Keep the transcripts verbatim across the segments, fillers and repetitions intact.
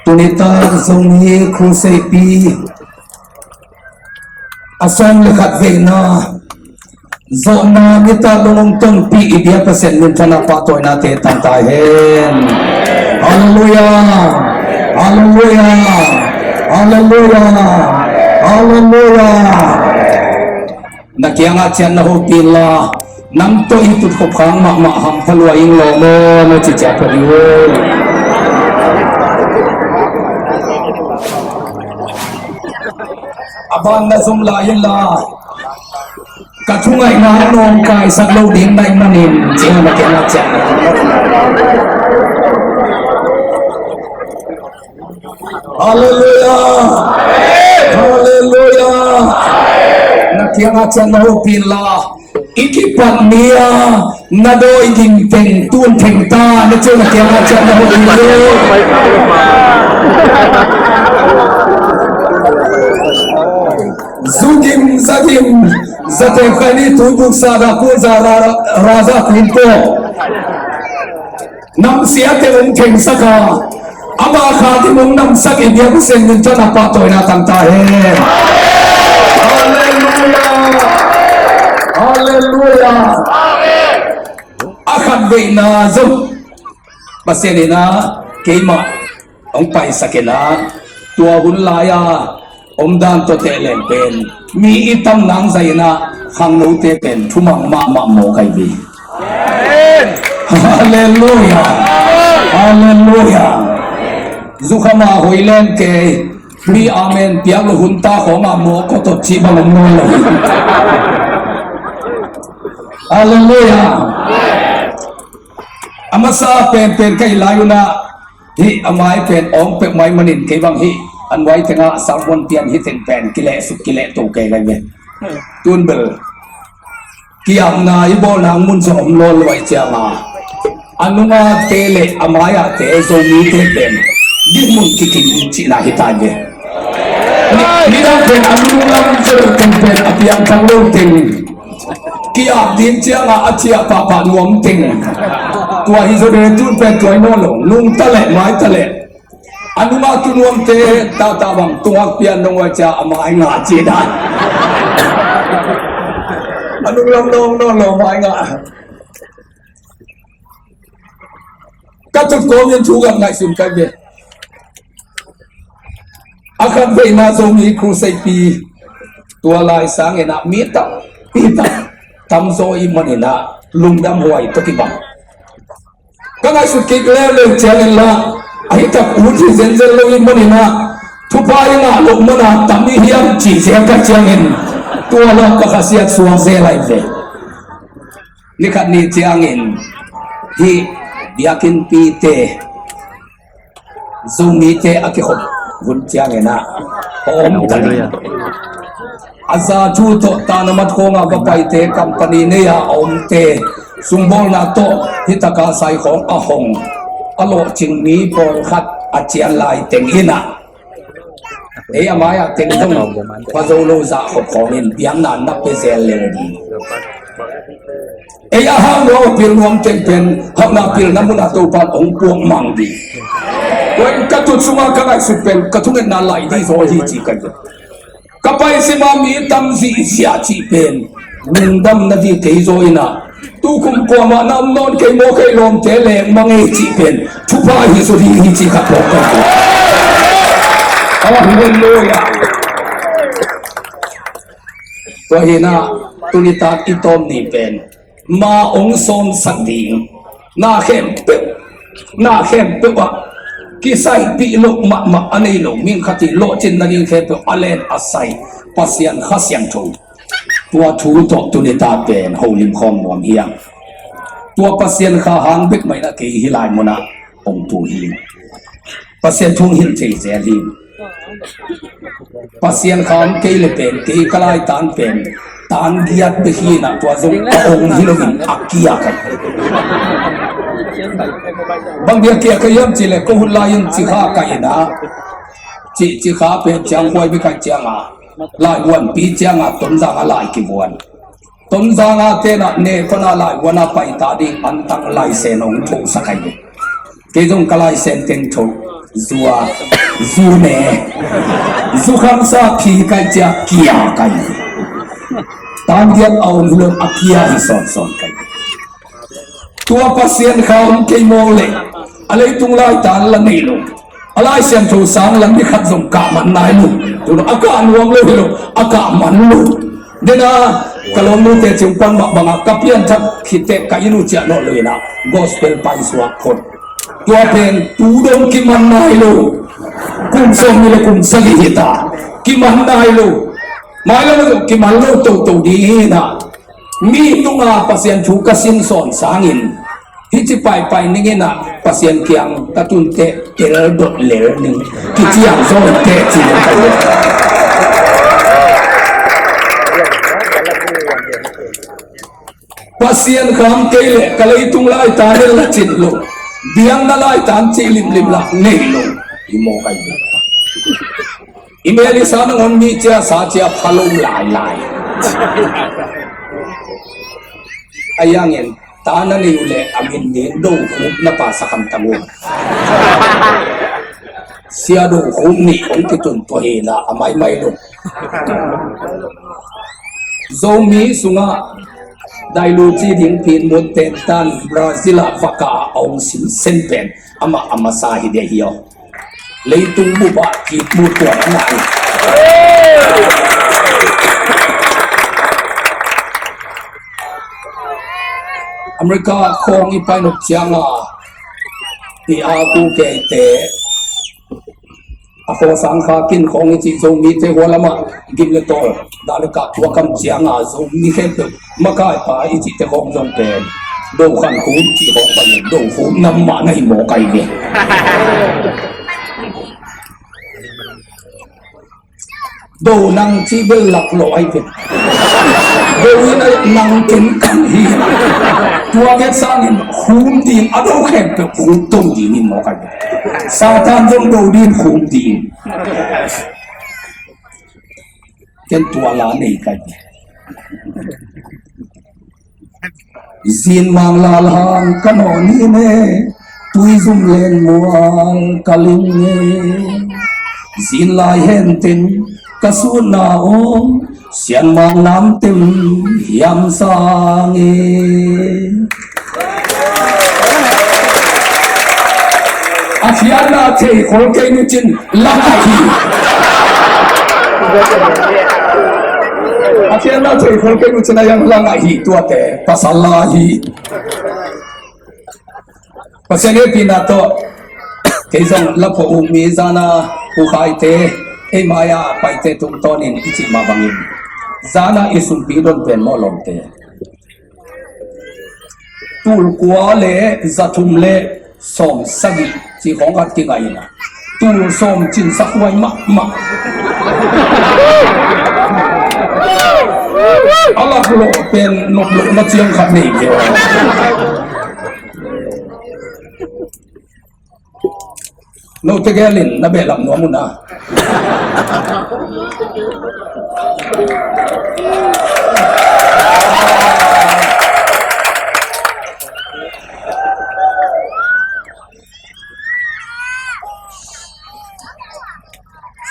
Tuni ta Zomi Crusade pi a sawm le khat veina zawhna nitak lungong tonpih i bia Pasian min thanna pahtawinate tangtai hen. Halleluia. Halleluia. Halleluia. Halleluia. Na kiangah cian na hopin la, nang tawh i tutkhop khang mahmah hampha lua ing lawm aw, na ci ciat pah dih uh. A ban na zum lai inla, ka thungaihna nawngkaisak lo ding na hih manin cian na kiangah cian. Halleluia. Halleluia. Na kiangah cian na hopin la, i kipat ni a na dawi ging teng tun theng ta, na cian na kiangah cian na hopin la. Zugim zagim zate khai ni tu buksa da kun za ra, ra za kun ko. Namsia teng hong thengsak a, ama kha teng hong namsak i biak uh Pasian min thanna pahtawina tangta hen. Halleluia. Halleluia. A khat veina zong Pasian in a keimah hong paisak in a, tua hun lai-a omdan tawh tehleng pen mi i tam nang zai in a, khangnote pen thumang mahmah mawk ahi ve. Halleluia. Halleluia. Zukhama hoilen kei, mi amen piak lo hun ta khawng a mawk kawtot cih bang om nawn lo hi. Halleluia. A masa penpen ka i lai un a, hih a mai pen awng pek mai manin kei bang hih an vai tengah a sang huan pian hih teng pen kilehsuk kilehto kei lai ve. Tun bel kiamna i bawlna ang mun zong om nawn lo ahih cianga, a nunga te le a mai-ah te Zomite pen dikmun kikim cihna hi ta ve. Ni, nidang pen a nung lam zong teng pen a piangthak lo teng. Kiap ding cianga a ciah pahpah nuam teng. Tua hi zaw deh, tun pen tua hi nawn lo. Nung ta leh mai ta leh, a nunga tu nuamte tata bang tungak pian dong vai cia a mai ngah ci dan. A nung lam dong nawn lo, mai ngah. Ka tut kawmin thu gam ngaihsun kai ve. A khat veina Zomi Crusade pi, tua lai sangin ah mi tampi tak tamzaw i hih manin ah lungdam huai tawh kibang. Ka ngaihsut kik leuleu ciangin lah, a hi tak ut hi zenzen lo i hih manin ah thupha i ngah loh mana tam i hiam cih zel ka ciangin, tua lah ka khasiat suak zel ahi ve. Ni khat ni ciangin hih biakinnpite, Zomite a kikhop hun ciangin ah a om ta ding. A za thu tawh tanamat khawngah va paite, company nei-a a omte, sungbawlna tawh hi taka sai khawng a hong a lawhcing mi pawlkhat a cian lai teng in ah, ei a mai-ah teng zong pha zo lo zah khop khawngin biakna na pia zel lel ding. Ei a hang nuam a pil nuam teng pen hauhna pilna munah Topan hong puak mang ding. Tua in ka tut sungah ka ngaihsut pen ka thungetna lai dih zaw hi ci ka hi. Ka pai sima mi tam zihziah cih pen lungdam na dih kei zaw in ah, tukum kuamah na om nawn kei maw, kei lawmte leng mang ei cih pen thupha hi zaw dih hi ci ka phawk ka hi. Halleluia. Tua hi in ah, tuni tak i tawm ni pen ma hong sawmsak ding, na khempeuh, na khempeuh ah kisaipih loh mahmah a nei lo, ming khat i lawhcinna ding khempeuh a len a sai Pasian Kha Siangtho, tua thu tawh tuni tak pen holim khawm nuam hi hang. Tua Pasian Kha hang bek mah in ah kei hih lai munah hong tu hi. Pasian thu hong hilh thei zel hi. Pasian Kha om kei le pen, kei ka lai tan pen tan giat bek hi in ah, tua zong a ong hi loin a kia ka hi. Bang dia kia ka hiam cih leh, ko hun lai-in Cikha ka in ah, Ci, Cikha pen ciang huai bek ka hi cianga, laivuanpi cianga Tonzang a lai kivuan. Tonzang a tenah ne pana laivuan a paita ding antang laisen hong thosak ahi ve. Kei zong ka laisen teng tho. Zua, zu ne, zu khamsa phi kai cia kia kai. Tan diat a om hilom a kia hi sawnsawn kai. Tua Pasian kha om kei mawk leh a leitung laitan la nei lo. A Lai Siangtho sang la ni khat zong kah man nai lo. Tun a kah nuam lo hi lo, a kah man lo. Dena ka lawmnute ciang pan mah banga ka pianthak khit teh ka inn uh ciah nawh lo inah gospel paisuak phot. Tua pen tu dong kiman nai lo. Kum sawm ni le kum sagih hita kiman nai lo. Mailam zong kiman lo toto ding hinah. Mi tunga Pasian thu ka sin sawn sangin hih ci paipai ning inah Pasian kiang ka tun teh tel dot lel ning kiciang zaw teh ci. Pasian kha om kei leh ka leitung laitan in la cin lo. Biakna laitan cih limlim lah nei lo. I mawk ai. I mel i sa nangawn mi cia sa cia pha lo lailai. A yangin ta na nei uh leh a min ning Do Khup na pa sa kham tang uh. Sia Do Khup nih hong kitun tua hi la a maimai lo. Zomi sungah dailu ci ding pin mut tentan Brazil ah vaka a hong sim sen pen amah a masa hi dia hi aw. Leitung bup ah kikmu tuan a ngai. America khawng i painop cianga i a ku keite a khawsang kha kin khawng i cih Zomite hua lamah gim le tawl dah le kah tua kam cianga Zomi khempeuh makaipa i cihte khawng zong pen Do Khan Khum cih khawng panin Do Khum nam mah na hi mawk ai ve. Do nang cih bel lak lo ai ve. Do in ai nang ken kan hi. Tua nget sangin khum ding a do khempeuh khum tong ding in mawk ai ve. Satan zong do ding khum ding. Ken tua la nei kai. Zin mang lal hang ka nawn hi ne, tui zum leng mual ka ling ne. Zin lai hen tin ka sutna om, sian mang nam tim hiam sang e. A khiatna thei khol kei nu cin langah hi. A khiatna thei khol kei nu cin a yang langah hi tuate pasal la hi. Pasian hehpihna tawh kei zong la phuah uh mi zana uh khaite ei mai-a paite tungtawnin i cih mah bangin zana i sumpi don pen mawh lawmte. Tul kua le za thum le sawm sagih ci khawng khat kingaihna. Tul sawm cin sak huai mahmah. A lak lawh pen nop loh na ciang khat nei kei. Note gelin na behlap nuam uh na.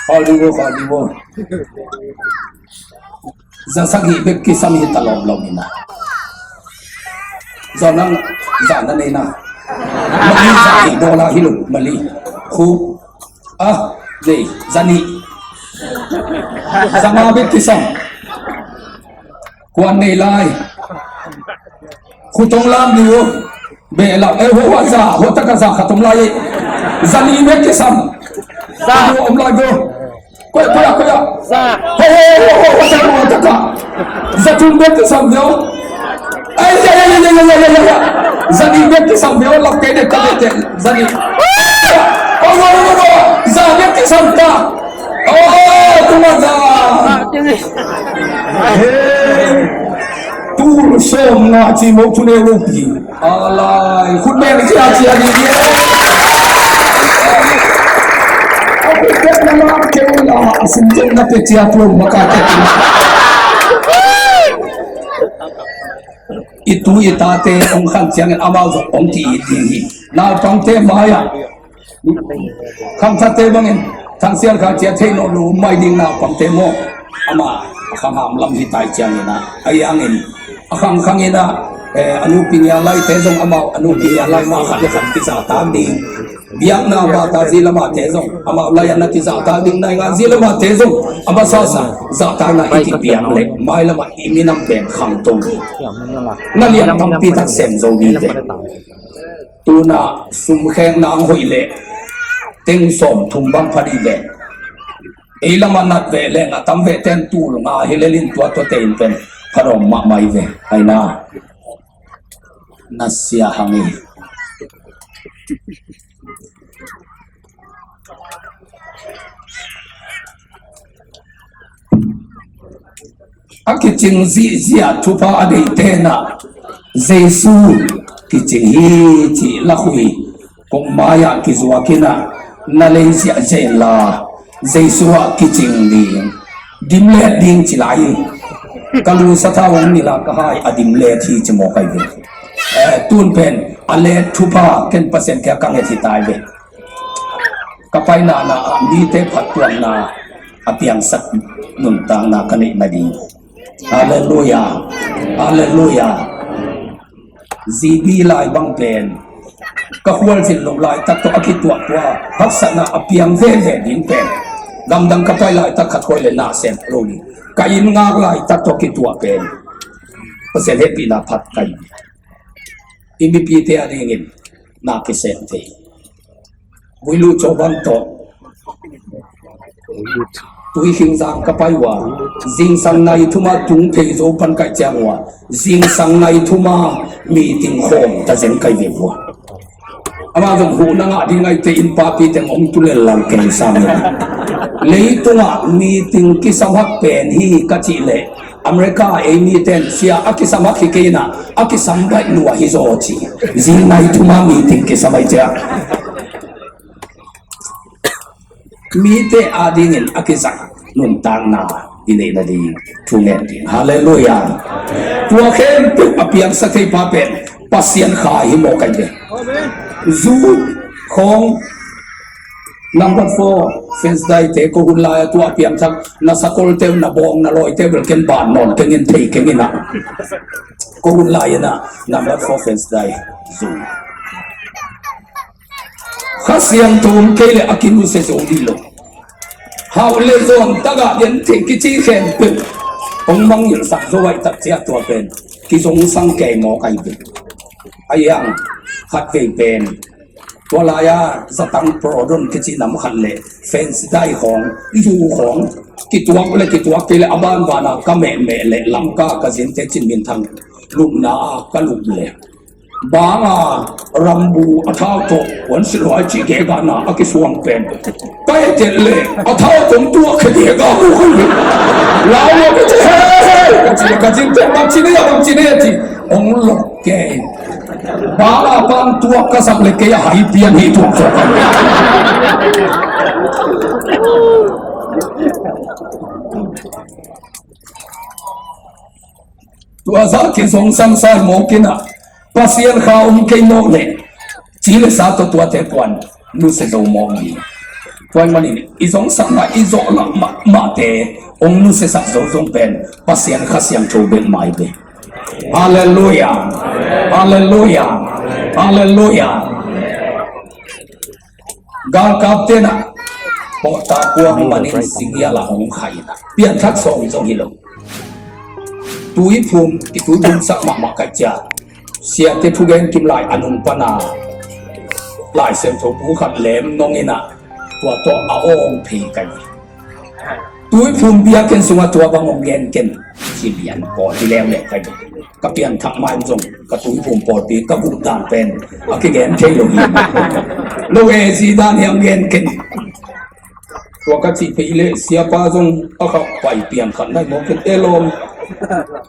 Khawldivo, khawldivo. Za sagih bek kisam hi ta lawmlawm hi na. Zaw nang za na nei na. Mali za hi, dollar hi lo, mali. Khu. Ah, nei, za nih. Za nga bek kisam. Kuan nei lai. Khutong lam ni uh. Behlap, eh, hua, hua, za, hua taka za khat om lai. Za nih bek kisam. Za. Om lai go. Koya, koya, koya. Za. Ho, ho, ho, ho, ho, taka, ho, taka. Za thum bek kisam veu. Ai, ya, ya, ya. Za nih bek kisam veu, lak kei dek ka dek, za nih. Ho, ho, ho, ho. Za bek kisam ta. Oh, tuma za. Hey. Tul sawm nga ci mo tu ne lo pi. Alai, khut beng cia cia ding hi. A khut beng na lak kei la, a sim ciang na pe cia tu lo maka te. I tu i tate hong khan ciangin amau zong hong ti ding hi. Naupangte mai-ah Khangthakte bangin Thang Sial Khang ciah theih nawn lo mai ding naupangte maw, amah a khangham lam hi tai ciangin ah, ahi hangin a khangkhang in ah, eh, a nupi ngia laite zong amau a nupi ngia lai mah khat le khat kizahtak ding. Biakna bata zi lamate zong amau lai-ah na kizahtak ding, naingan zi lamate zong a masasa zahtakna i kipiak leh mailamah i minam pen khangto ding. Na lian tampi tak sem zo ding teh. Tuna sumkhekna ang hoih leh teng sawm thum bang pha dih ve. Ei lamah nat ve leng a tam ve ten tul nga hi lelin tua tua tein pen pha dawm mahmah hi ve. Aina na sia hang hi. A kicing zihziah thupha a deihte in ah Jesu kicing hi cih lakhui kong mai-ah kizuak in ah na lei ziahziah inla Jesu ah kicing ding, dimlet ding ci lai hi. Ka lu sathau hong nilh a ka hai a dimlet hi ci mawk ahi ve. Eh, tun pen a let thupha ken Pasian kiang ka nget hi tai ve. Ka paina na ah mite phattuamna a piangsak nuntakna ka neih nading. Halleluia. Halleluia. G B lai bang pen ka khualzin loh laitak tawh a kituah tua haksatna a piang veve ding pen gamdang ka pai laitak khat khawi le na sem lo ding. Ka inn ngak laitak tawh kituah pen Pasian hehpihna phat ka hi. I mipite a dingin na kisem thei. Vuilu cawbang tawh Tuikhing zang ka pai uh a, zingsang nai thum a tung phei zo pan kaih ciang uh a, zingsang nai thum a meeting khawm ta zen kai ve uh a. Amah zong huh na ngah ding aite in papi teng hong tu lel lang kei sam in. Leitungah meeting kisam hak pen hi ka cih leh America ei miten sia a kisam hak hi kei in a, a kisam baih lua hi zaw ci. Zing nai thum a meeting kisam aih ciah mite adingin a kizang nuntakna i neih nading thu ngen ding. Halleluia. Tua khempeuh a piangsak thei pa pen Pasian Kha hi mawk ahi ve. Zu khawng number four, Fence Day te ko hun lai-a tua a piangthak na sakolte uh na bawng na lawite uh bel ken ban nawn keng in thei keng in a. Ko hun lai-in a number four Fence Day zu. Kha Siangtho om kei le a kinusia zo dih lo. Hauh le zawn tagah gen thei kici khempeuh hong mangngilhsak zo aih tak ciah tua pen kizongsang kei mawk ahi ve. Ahi hang khatvei pen tua lai-a zatang Prodon kici nam khat le Fence Day khawng, zu khawng kituak le kituak kei le a banvana ka mehmeh le Lamka ka zinte Cin Min Thang lupna a ka lup le banga rambu a thau tawh kuan silhuai cih gega na a kisuang pen. Ka etel le a thau tawh tuak khe gega mu khan le. Lau lo ka ci he he ka ci le ka cin pen bang ci ne ya bang ci ne ya ci. Ong lok ke. Banga pan tuak ka sak le kei a hai pian hi tuak tuak. Tua zah kizong samsai mawk in a Pasian Kha om kei mawk le ci le sa tawh tuate kuan nusia zo mawk ni. Tua ahih manin i zongsakna i zawh lak mahmahte hong nusiasak zo zong pen Pasian Kha Siangtho bek mai ve. Halleluia. Halleluia. Halleluia. Galkapte na pawhta kuang manin singial a hong khai na pianthak sawm zong hi lo. Tuiphum i tuiphumsak mahmah kaih cia siate thugen kim lai a nung pana Lai Siangtho bu khat lem nong in a tua tawh a awng phei kai. Tuiphum biakinn sungah tua bang hong gen ken ci lian pawl hi leuleu kai. Ka pianthak mai zong ka tuiphum pawlpi ka guh dan pen a kigen thei lo hi. Lo e ci dan hi hong gen ken. Tua ka cih phei leh siapa zong a kha pai piang khat nai mawk ken e lawm.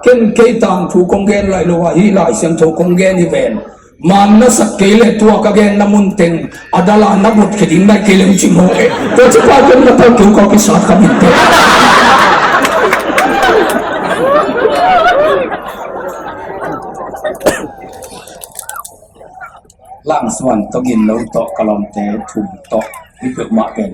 Ken kei tangthu kong gen lai lo a hi Lai Siangtho kong gen hi ven. Man na sak kei le tua ka genna mun teng a dala na bot khe ding nai kei le hong ci mawk e. Tua ci pa ken na pal keu ka kisat ka min te. Langsuan tawh, Ginlo tawh, ka lawmte thum tawh, hih peuhmah pen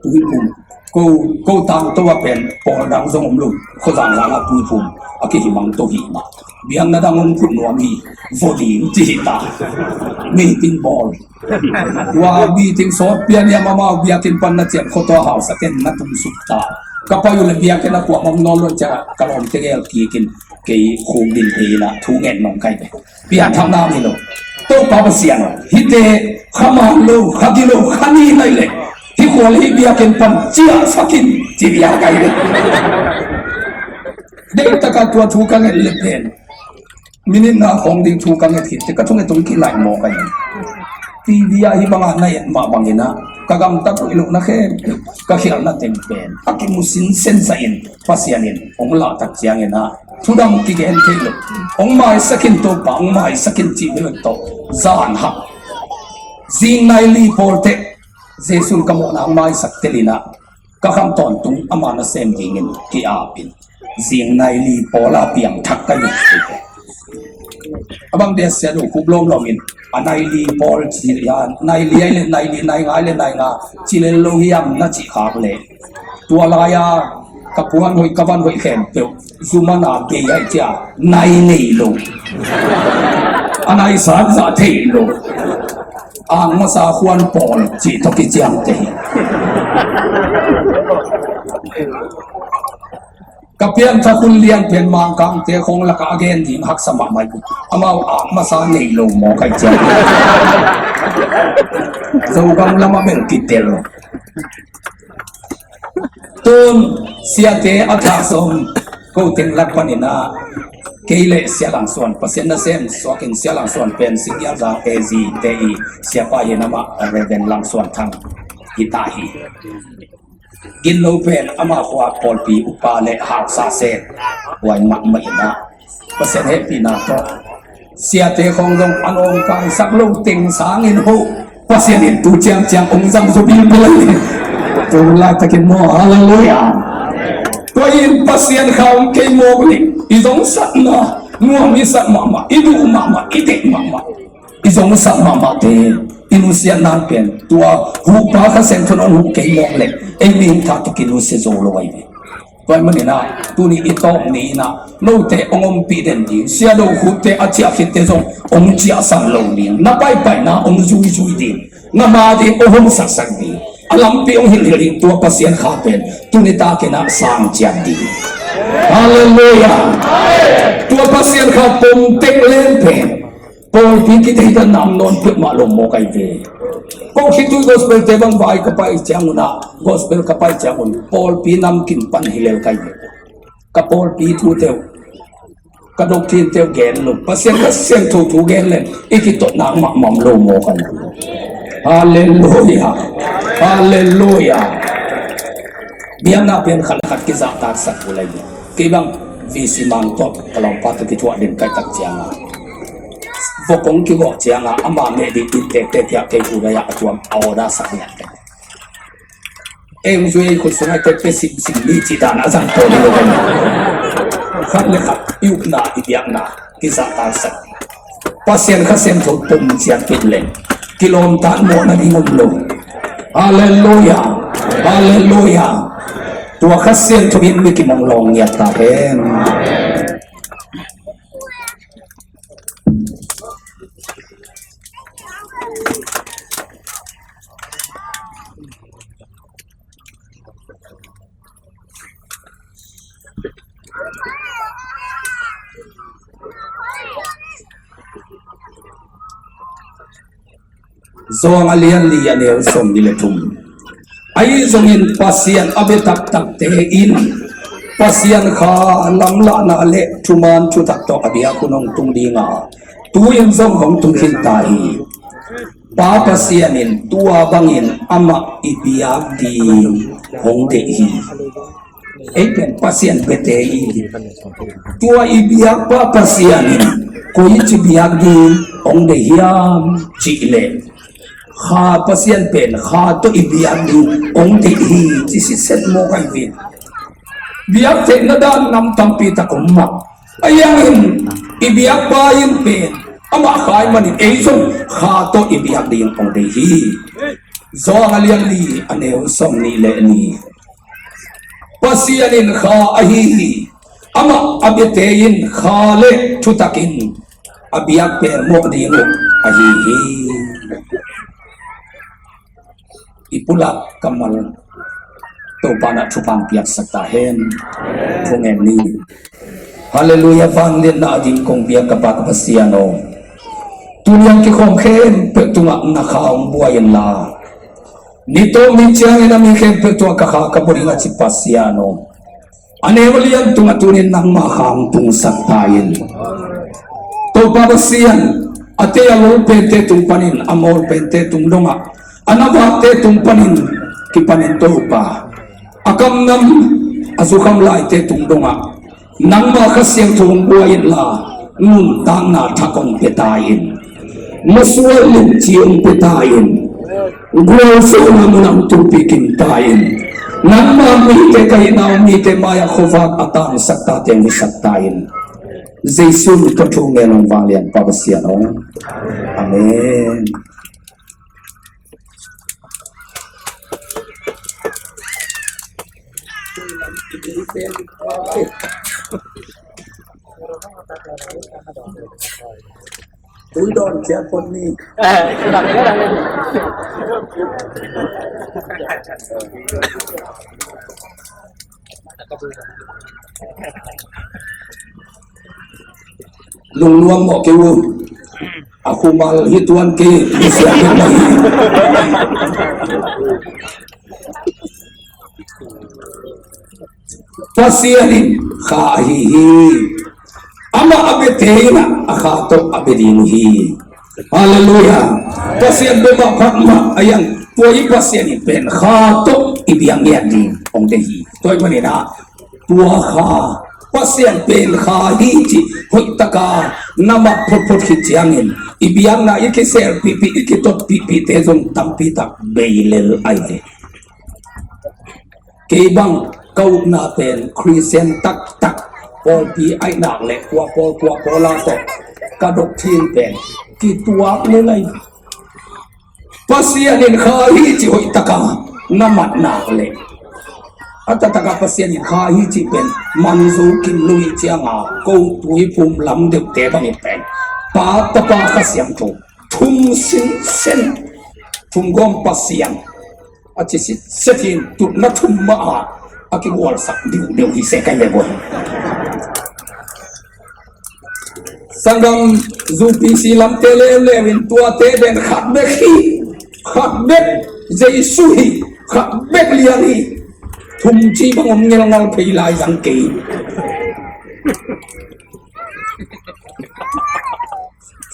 Tuiphum. Ko, ko tangto ah pen pawl dang zong om lo. Khuazang zang ah Tuiphum a kihimang to hi mah. Biakna dang hong phut nuam hi. Vo ding ci hi ta. Meeting bawl. Tua meeting sawt pian hiam, amau biakinn pan na ciam khuatua hausa ken na tung suk ta. Ka pai uh le biakinn a kuamah om nawn lo ciang ka lawmte gel kikin kei khuk din thei in ah thu ngen nong kai ve. Pianthakna om hi lo. Topa Pasian aw, hihte kha man lo, kha gilo, kha ni nai le hih khua le hih biakinn pan ciahsak in ci bia kai ve. Deih taka tua thu ka nget le pen minit nga khawng ding thu ka nget khit teh ka thunget tung kilaih mawk ahi. TV ah hih banga na et mah bangin ah ka gamta koih lohna khempeuh, ka khialhna teng pen a kimu sinsen zahin Pasian in hong lahtak ciangin ah thudang kigen thei lo. Hong maisak in Topa, hong maisak in cih bek tawh zan hak. Zing nai li pawl teh Jesu'n ka mawhna hong maisak tel in ah ka kham tawntung ama nasem dingin ki-ap in, zing nai li pawl a piangthak ka hi. A bang dia sia lo khup lawmlawm in a nai li pawl ci, a nai li ai le nai li, nai nga ai le nai nga ci le lo hiam na cih khak leh, tua lai-a ka puan hoih ka van hoih khempeuh zu man a bei ai cia nai nei lo. A nai san zah thei lo. Ang masa khuan pawl cih tawh kiciamteh hi. Ka pianthak hun lian pen Mangkangte khawng lakah a gen ding haksa mahmah hi. Amau ang masa nei lo maw kai ciang. Zogam lamah bel kitel. Tun siate a thak sawm ko teng lak panin ah kei le Sia Lang Suan, Pasian nasem suakin Sia Lang Suan pen Singialzang A Z te i siapa hi in amah Reverend Lang Suan Thang hi ta hi. Ginlo pen ama khua pawlpi upa le hausa set huai mahmah in ah Pasian hehpihna tawh siate khawng zong a nawngkaisak lo teng sangin ho Pasian in tu ciangciang hong zang zaw bilbil ahi. Tua laitakin maw, halleluiah. Tua in Pasian kha hong kei mawk leh i zongsatna nuam i sat mahmah, i duh mahmah, i deih mahmah, i zongsat mahmahte i nusiatna pen tua huhpa Kha Siangtho in hong huh kei mawk leh ei mihing tha tawh kinusia zo lo ahi ve. Tua ahih manin ah tuni i tawp ni in ah note hong ompih den ding, Sia Do Khup te a ciah khitte zong hong ciahsak lo ding, na paipaina hong zuizui ding, na ma ding hong honsaksak ding, a lampi hong hilhhilh ding tua Pasian kha pen tuni takin ah sang ciat ding. Halleluiah. Tua Pasian kha pom tek leng pen pawlpi kitheidanna om nawn peuhmah lo maw kai ve. Ko khitui gospel te bang vai ka pai ciangun ah, gospel ka pai ciangun pawlpi namkim pan hi lel kai ve. Ka pawlpi thute uh, ka doctrine te uh gen lo, Pasian Kha Siangtho thu gen leng i kitotnak mahmah om lo maw kai ve. Halleluiah. Halleluiah. Biakna pen khat le khat kizahtaksak uh lai ve. Kei bang V C Mang tawh ka lawmpa tawh kithuah den kaihtak cianga vok hong kigawh cianga ama meh ding in tektek piak kei hu dai-ah a tuam a order sak lian kei. Ei hong zui ei khut sungah tektek simsim ni cih dan a zang pawl lo kei. Khat le khat i upna i biakna kizahtaksak. Pasian Kha Siangtho pom ciat pit leng kilawmtat mawhna ding om lo. Halleluiah. Halleluiah. Tua Kha Siangtho in mi kimawng lawng ngiat ta hen. Johan a lian li a neu sawmnih le thum. Ahi zongin Pasian a bia taktakte in Pasian kha lamlahna le thuman thutak tawh a biak hun hong tung ding a, tu-in zong hong tung khin ta hi. Pa Pasian in tua bangin amah i biak ding hong deih hi. Ei pen Pasian biate i hi. Tua i biakpa Pasian in koici biak ding hong deih hiam cih leh, Kha Pasian pen Kha tawh i biak ding hong deih hi ci sitset mawk ahi ve. Biak theihna dan nam tampi tak om mah. Ahi hangin i biakpa in pen Amah kha ahih manin ei zong kha tawh i biak ding hong deih hi. Johan a lian li, a neu sawmnih le nih. Pasian in kha ahi hi. Amah a biate in kha le thutakin a biak pelmawh ding uh ahi hi. I pulak kammal Topa in thupha piaksak ta hen. Thungen ni. Halleluiah, vangliatna a ding kong biak ka Pa ka Pasian aw. Tuni a kikhawm khempeuh tungah na kha hong buai inla, ni tawh ni ciangin a mi khempeuh tungah ka kha ka buai ding a ci Pasian aw. A neu a lian tungah tunin nangmah kha hong tungsak ta in. Topa Pasian, a tei a lol pente tung panin a mawl pente tung dongah, a na vakte tung panin kipanin Topa, a kamnam a zukham laite tung dongah nangmah Kha Siangtho hong buai inla, nuntakna thak hong pia ta in. Masual limci hong pia ta in. Gualzawhna mun ah hong tunpih kim ta in. Nangmah mite ka hihna hong mite mai-ah khuavak a tangsak tate hong hisak ta in. Jesu min tawh thu ngen hong vanglian Pa Pasian aw. Amen. Tui dawn ciat phot ni. Lungnuam mawh kei un. A khumal hi tuan kei, hi siam hi mawh hi. Pasian in kha ahi hi. Amah a biate in a kha tawh a bia ding uh hi. Halleluiah. Pasian bia mah phat mah a hiang, tua i Pasian in pen kha tawh i biak ngiat ding hong deih hi. Tua ahih manin ah tua kha, Pasian pen kha hi cih hoih taka na mat photphot khit ciangin i biakna i kiselpihpih, i kitotpihpihte zong tampi tak bei lel ahi ve. Kei bang ka upna pen Khristian taktak, pawlpi aih nak le kua pawl kua pawl a tawh ka doctrine pen kituak lel ahi. Pasian in kha hi cih hoih taka na mat nak le, a taktak a Pasian in kha hi cih pen man zo kim lo hi cianga ko Tuiphum lam deuhte bangin pen Pa, Tapa, Kha Siangtho thum sinsen, thum gawm Pasian a ci sitset hi. Tutna thum mah a a kigualsak diuhdeuh hi se ka hi ve guai. Sanggam U P C lamte leuleu in tuate pen khat bek hi. Khat bek Jesu hi. Khat bek lian hi. Thum cih bang om ngelngal phei lai zang kei.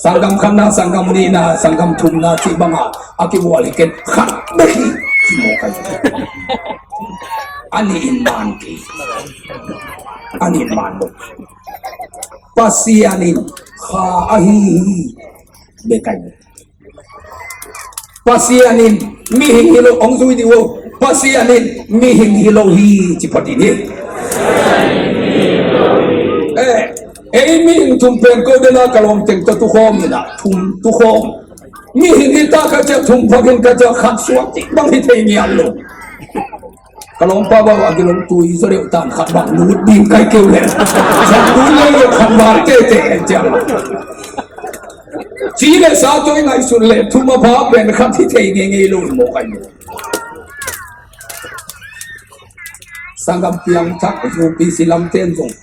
Sanggam khatna, sanggam nihna, sanggam thumna cih banga a kigual hi ken, khat bek hi. Ci mawk ahi. A nih in man kei. A nih in man lo. Pasian in kha ahi hi. Bek ahi. Pasian in mihing hi lo, hong zui dih uh. Pasian in mihing hi lo hi, ci phot dih ni. Eh, ei mihing thum pen ko dena ka lawm teng tawh tukhawm in ah, thum tukhawm. Mihing hi ta ka ciah, thum phakin ka ciah, khat suak cih bang hi thei ngiat lo. Ka lawmpa bang a kilawm tui zaw deuh tan, khat bang lut ding kai keu hen. Khat lut leu leu khat bang tete hen ciang. Ci le sa tawh i ngaihsut le thum a pha pen khat hi thei ngeingei lo in mawk ahi. Sanggam piangthak U P C lamten zong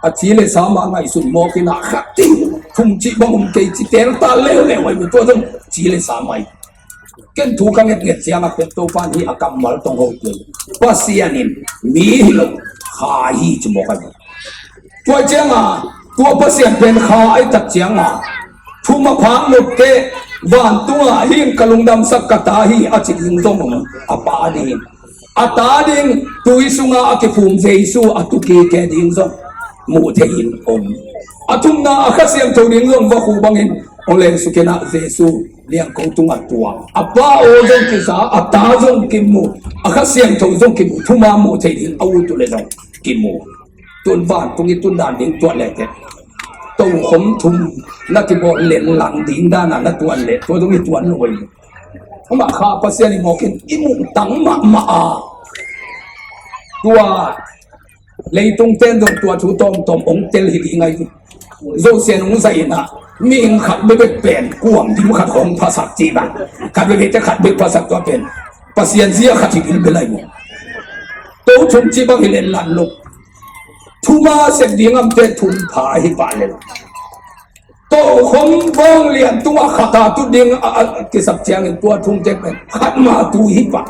a ci le sa mah ngaihsun mawk in ah khat ding thum cih bang om kei ci tel ta leuleu ahi. Tua zong ci le sa mah hi. Ken thu ka ngetnget ciangah pen Topa in hih a kammal tawh hong ho kei. Pasian in mi hi lo, kha hi ci mawk ahi. Tua ciangah tua Pasian pen kha ahi tak ciangah thum a phak lote vantungah hih ka lungdamsak ka ta hi a ci ding zong om, a Pa ding. A Ta ding, tui sunga a kiphum Jesu a tukik ding zong muh thei in om. A thumna a Kha Siangtho ding zong vakhu bangin awleng sukinah Jesu niangko tungah tuang. A Pa aw zong kiza, a Ta zong kimu, a Kha Siangtho zong kimu, thuma muh thei ding a ut uh le zong kimu. Tun vantung i tun dan ding tuat lehte. Tokhom thum na kibawl lenlang ding dana na tuan leh tua zong i tuan lo ei. Amah Kha Pasian i mawkin i muh tang mahmah a, tua leitung ten zong tua thu tawmtawm ong tel hi ding ahi. Zosian ong zaina mihing khat bekbek pen kuang dim khat hong phasak cih bang, khat bekbek te khat bek phasak tua pen Pasian zia khat hi bilbel ahi. To thum cih bang hi lenlan lo. Thuma sep ding amte thum pha hi pah lel. Tokhom bawng lian tungah khat a tut ding a, a kisap ciangin tua thum tek pen khat mah tu hi pah.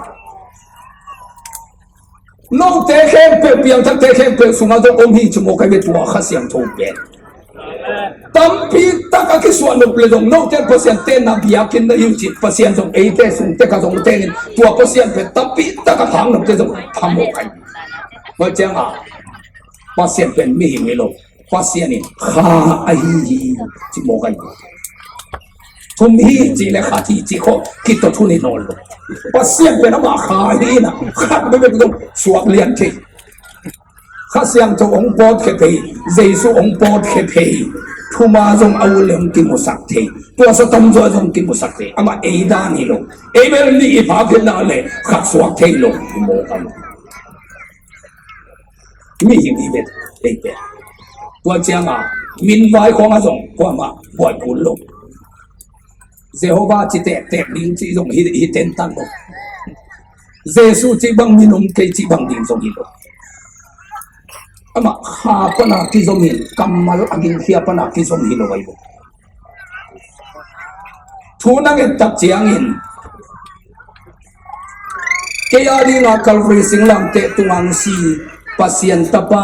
Note khempeuh, piangthakte khempeuh sungah zong om hi ci mawk ahi ve tua Kha Siangtho pen. Tampi tak a kisuah nop le zong note Pasian te na biakinn na hi uh cih Pasian zong eite sung tek a zong tengin tua Pasian pen tampi tak a phak nopte zong phamawh ahi. Tua ciangah Pasian pen mihing hi lo. Pasian in Kha ahi hi ci mawk ahi. Thum hi cih le khat hi cih khawng kitawt hun hi nawn lo. Pasian pen amah Kha hi na, khat bekbek zong suak lian thei. Kha Siangtho hong pawtkhia thei, Jesu hong pawtkhia thei. Thuma zong a ut le hong kimusak thei. Tua sa tamzaw zong kimusak thei. Amah ei dan hi lo. Ei bel nih i phak hi na le khat suak thei lo hi mawk ahi. Mihing hi vet ei pen. Tua cianga min vai khawngah zong kuamah buai kul lo. Jehovah ci tektek ding cih zong hi, hi tentan lo. Jesu cih bang min om kei cih bang ding zong hi lo. Amah Kha pana kizom in kammal a gingkhia pana kizom hi lo ahi lo. Thu na ngen tak ciangin kei a dinga Calvary singlamteh tungah si Pasian tapa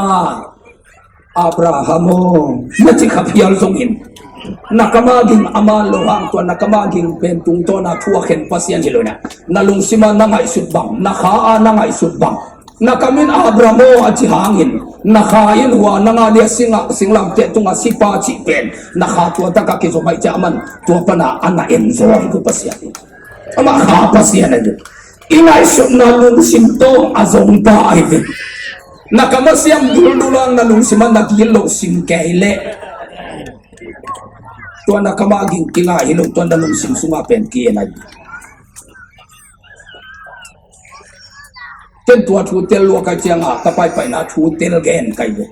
Abraham aw, na ci kha phial zongin na kam a ging a man lo hang tua na kam a ging pen tungtawna thu a khen Pasian hi lo na. Na lungsim a na ngaihsut bang, na kha a na ngaihsut bang, na kam in Abraham aw a ci hangin na kha in hua na ngah dia singlamteh tungah sipa cih pen na kha tua taka kizom aih ciah a man tua pana a na en zaw hi tua Pasian hi. Amah Kha Pasian ahi ve. I ngaihsutna lungsim tawh a zongpa ahi ve. Na kam a siam duldul hang na lungsim a na gil loh sim kei leh tua na kam a ging kinga hi lo, tua na lungsim sungah pen ki-en ahi. Ken tua thu tel lua ka cianga ka paipaina thu tel gen kai ve.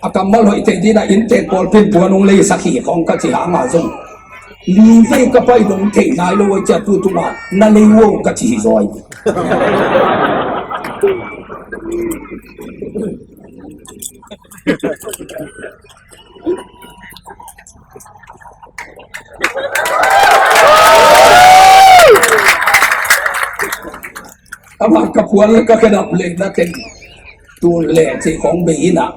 A kammal hoih thei dina inntek pawlpin puan hong leisak hi khawng ka ci hanga zong li vei ka pai dong thei nai lo a ciah tu tunga na lei uh ka ci hi zaw hi. Amah ka phual ka khedap leng na ken tun le cei khawng bei inah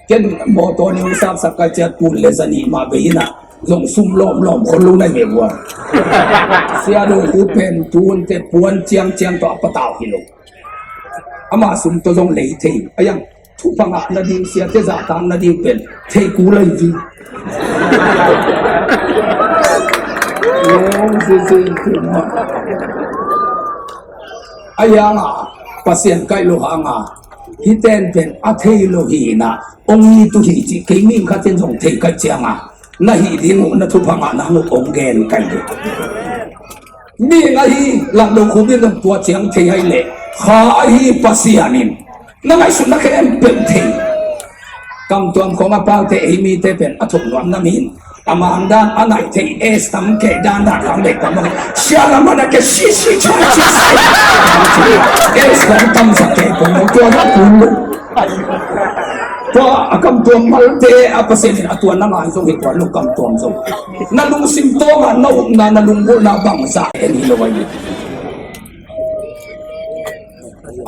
ken mawtaw ning sapsak ka ciat tun le zanih mah bei inah zong sum lawmlawm khol lo nai ve buar. Sia dong khu pen tun te puan ciangciang tawh a patau hi lo. Amah sum tawh zong lei thei a yang. Thupha ngah nading, siate zahtak nading pen thei kul ahi vi. Lawng zizin thum mah. A hianga Pasian kaih lo hanga hiten pen a thei lo hi na, ong it uh hi cih kei ming khatin zong thei kaih cianga na hih ding uh na thupha ngah nang uh ong gen kai ding. Mi ahi langdo khubin zong tua ciang thei hai leh Kha ahi Pasian in na ngaihsutna khempeuh thei. Kamtuam khawng a paute ei mite pen a thuk nuam na min a mang dan a naih thei es tam kei dan dan khang leh tam a sia lam a na ke si si chai chi sai. Es khawng tam sak kei pong tua na pun lo. Tua a kamtuam malte a Pasian in a tua na ngai zong hi tua lo kamtuam zong. Na lungsim tawngah na upna na lunggulhna bangzah en hi lo ahi.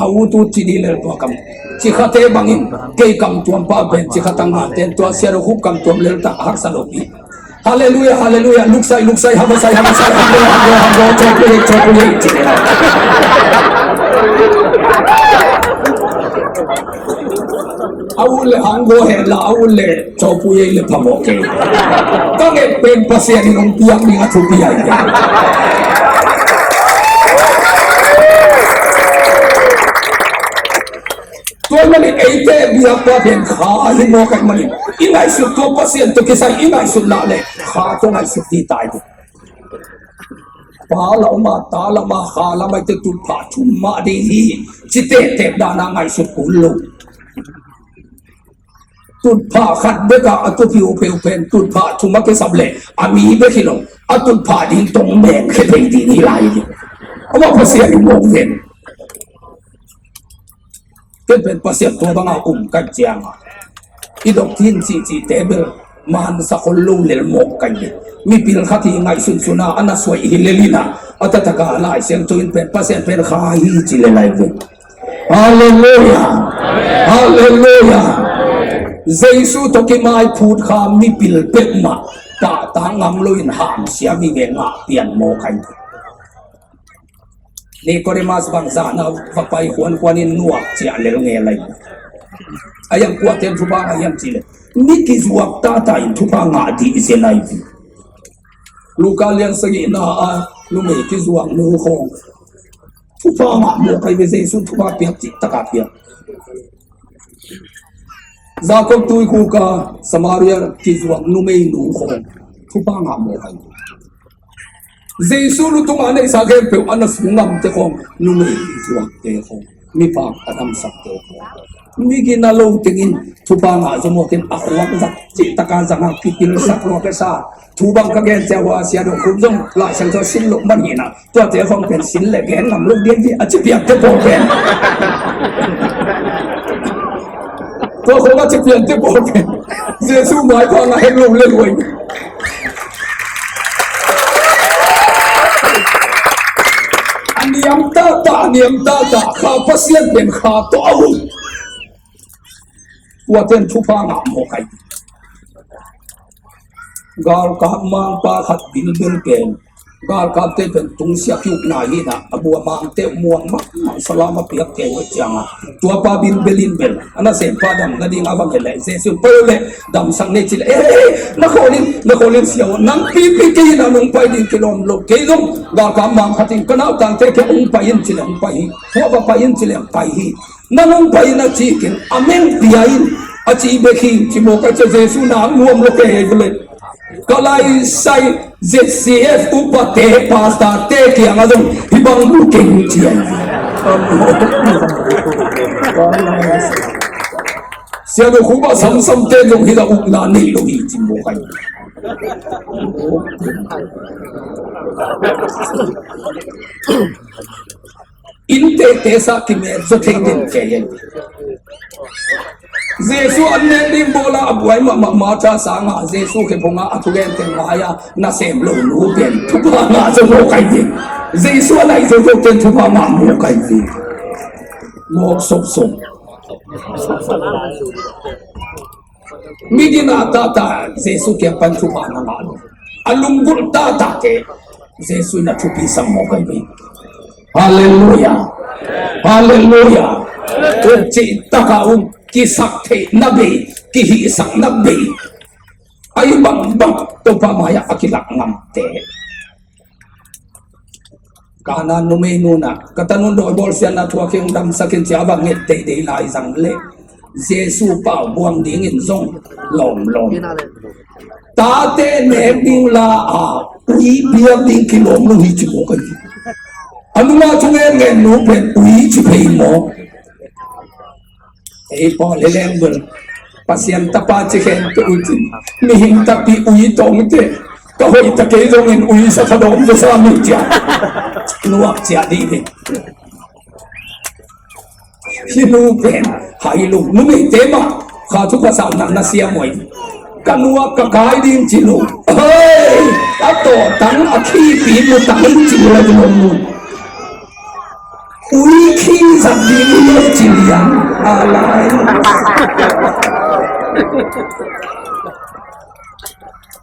A ut ut ci dih lel tua kam. Cikhate bangin kei kamtuam pa pen cikhat a ngaten tua sia lo khup kamtuam lel ta a haksa lo pi. Halleluia, halleluia. Luksai, luksai, hamasai, hamasai, hanggo, hanggo, hanggo, chopu hei, chopu hei. A ut le hanggo hei la, a ut le chopu hei le phamawh kei. Ka nget pen Pasian in hong piak ding a thupi ahi. Tua manin eite Biakpa pen kha hi mawk ahih manin i ngaihsut tua Pasian tawh kisai i ngaihsut lah leh kha tawh ngaihsut hi tai. Pa lam ah, ta lam ah, kha lam ah i te tutphah thum mah ding hi ci tehteh dan a ngaihsut kul lo. Tutphah khat bek ah a tupi uh peuh pen tutphah thum a kisap leh a mi bek hi lo, a tutphah ding tawh mengkhia thei ding hi lai hi. Amah Pasian hi mawk ven. Ken pen Pasian tua bangah um ka hih ciangin i doctrine cihcihte bel mansak hol lo lel mawk ka hi. Mipil khat hi ngaihsunsun a, a na suai hi lel in a, a taktak a Lai Siangtho in pen Pasian pen kha hi ci lel lai ve. Halleluia. Halleluia. Jesu tawh kimaiphut kha mipil peuhmah pahtak ngam lo in hamsia vive ngah pian mawk ka hi. Nicodemus bangzah na va pai khuankhuan in nuak ciah lel ngel lai. A hiam kuate in thupha ngah hiam cih leh mi kizuak tata in thupha ngah ding hi zen ahi hi. Luka lian sagihna a numei kizuak nu khawng thupha ngah mawk ahi ve, Jesu thupha piak cih taka piak. Jakob tuikhuk a Samaria kizuak numei nu khawng thupha ngah mawk ahi ve. Jesu lutung a neihsa khempeuh a na sung ngamte khawng, numei zuakte khawng, mipa a damsakte khawng, mi gina lo tengin thupha ngah zaw mawk in a khuak zat cih taka zang a kipilsak lua ka sa. Thu bang ka gen ciang ua sia dong khup zong Lai Siangtho sin lo man hi na, tuate khawng pen sin le gen ngam lo dian hi a ci piakte pawl pen. Tua khawng a ci piakte pawl pen Jesu maipha ngah het lo le luai. A niam tata, a niam tata, kha Pasian pen kha tawh a um. Tuate in thupha ngah mawk ahi. Galkap mangpa khat bilbel pen galkapte pen tungsiah kiukna hi na, a bua mangte muang mahmah salam a piak kei uh ciangin tuapa bilbel in bel a nasempa dam nading a va ngen leh Jesu in pai uh leh damsak ni ci leh, eh, na khawl in, na khawl in sia aw, nang pipi kei in a nong pai ding kilawm lo, kei zong galkap mang khat in ka nautangte kiang hong pai in ci leh hong pai hi. Tua va pai in ci leh pai hi. Nang hong pai in a ci kei in a meng pia in a ci bek hi ci mawk a ci a, Jesu na nuam lo kei hi leh. Ka lai sai Z C F upate pastorte kiangah zong hih bang mu keng ci a hi. Sia do khu ba samsamte zong hih la ukna nei lo hi ci mawk a hi. Innteekte sa kimet zaw thei den kei a hi. Jesu an nek ding bawl a a buai mahmah Martha sangin Jesu khe phungin a thugen teng ngai a nasem lo nu pen thupha ngah zaw mawk ahi ve. Jesu a nai zawzaw ten thupha ngah mawk ahi ve. Mawk sopsop. Mi gina tata Jesu kiang pan thupha na ngah lo. A lunggulh tata te Jesu in a thupi sam mawk ahi ve. Halleluia. Halleluia. Uk cih taka uk kisak theihna bei, kihihsakna bei. Ahi bangbang Topa mai-ah a kilak ngamte. Kanaan numei nu in ka tanu in dawi bawlsiatna thuak hi, hong damsak in ci a va nget deidei lai zang leh Jesu pau buang dingin zong lawmlawm. Tate nek ding la a ui piak ding kilawm lo hi ci mawk ahi. A nungah thungen ngen nu pen ui ci phei mawk. Ei pawl hi leng bel Pasian tapa ci khempeuh uh cin, mihing takpi ui tawng teh ka hoih ta kei zongin ui sa kha dawm zaw sa mi ciah nuak ciah dih ding. Hih nu pen hai lo, numeite mah kha thupha sauhna na siam uh hi. Ka nuak ka kai ding ci lo. Hei, a tawhtang a khipi lutang in ci lo, a ci lo. Ui khi zat ding hi lo ci lian a lai.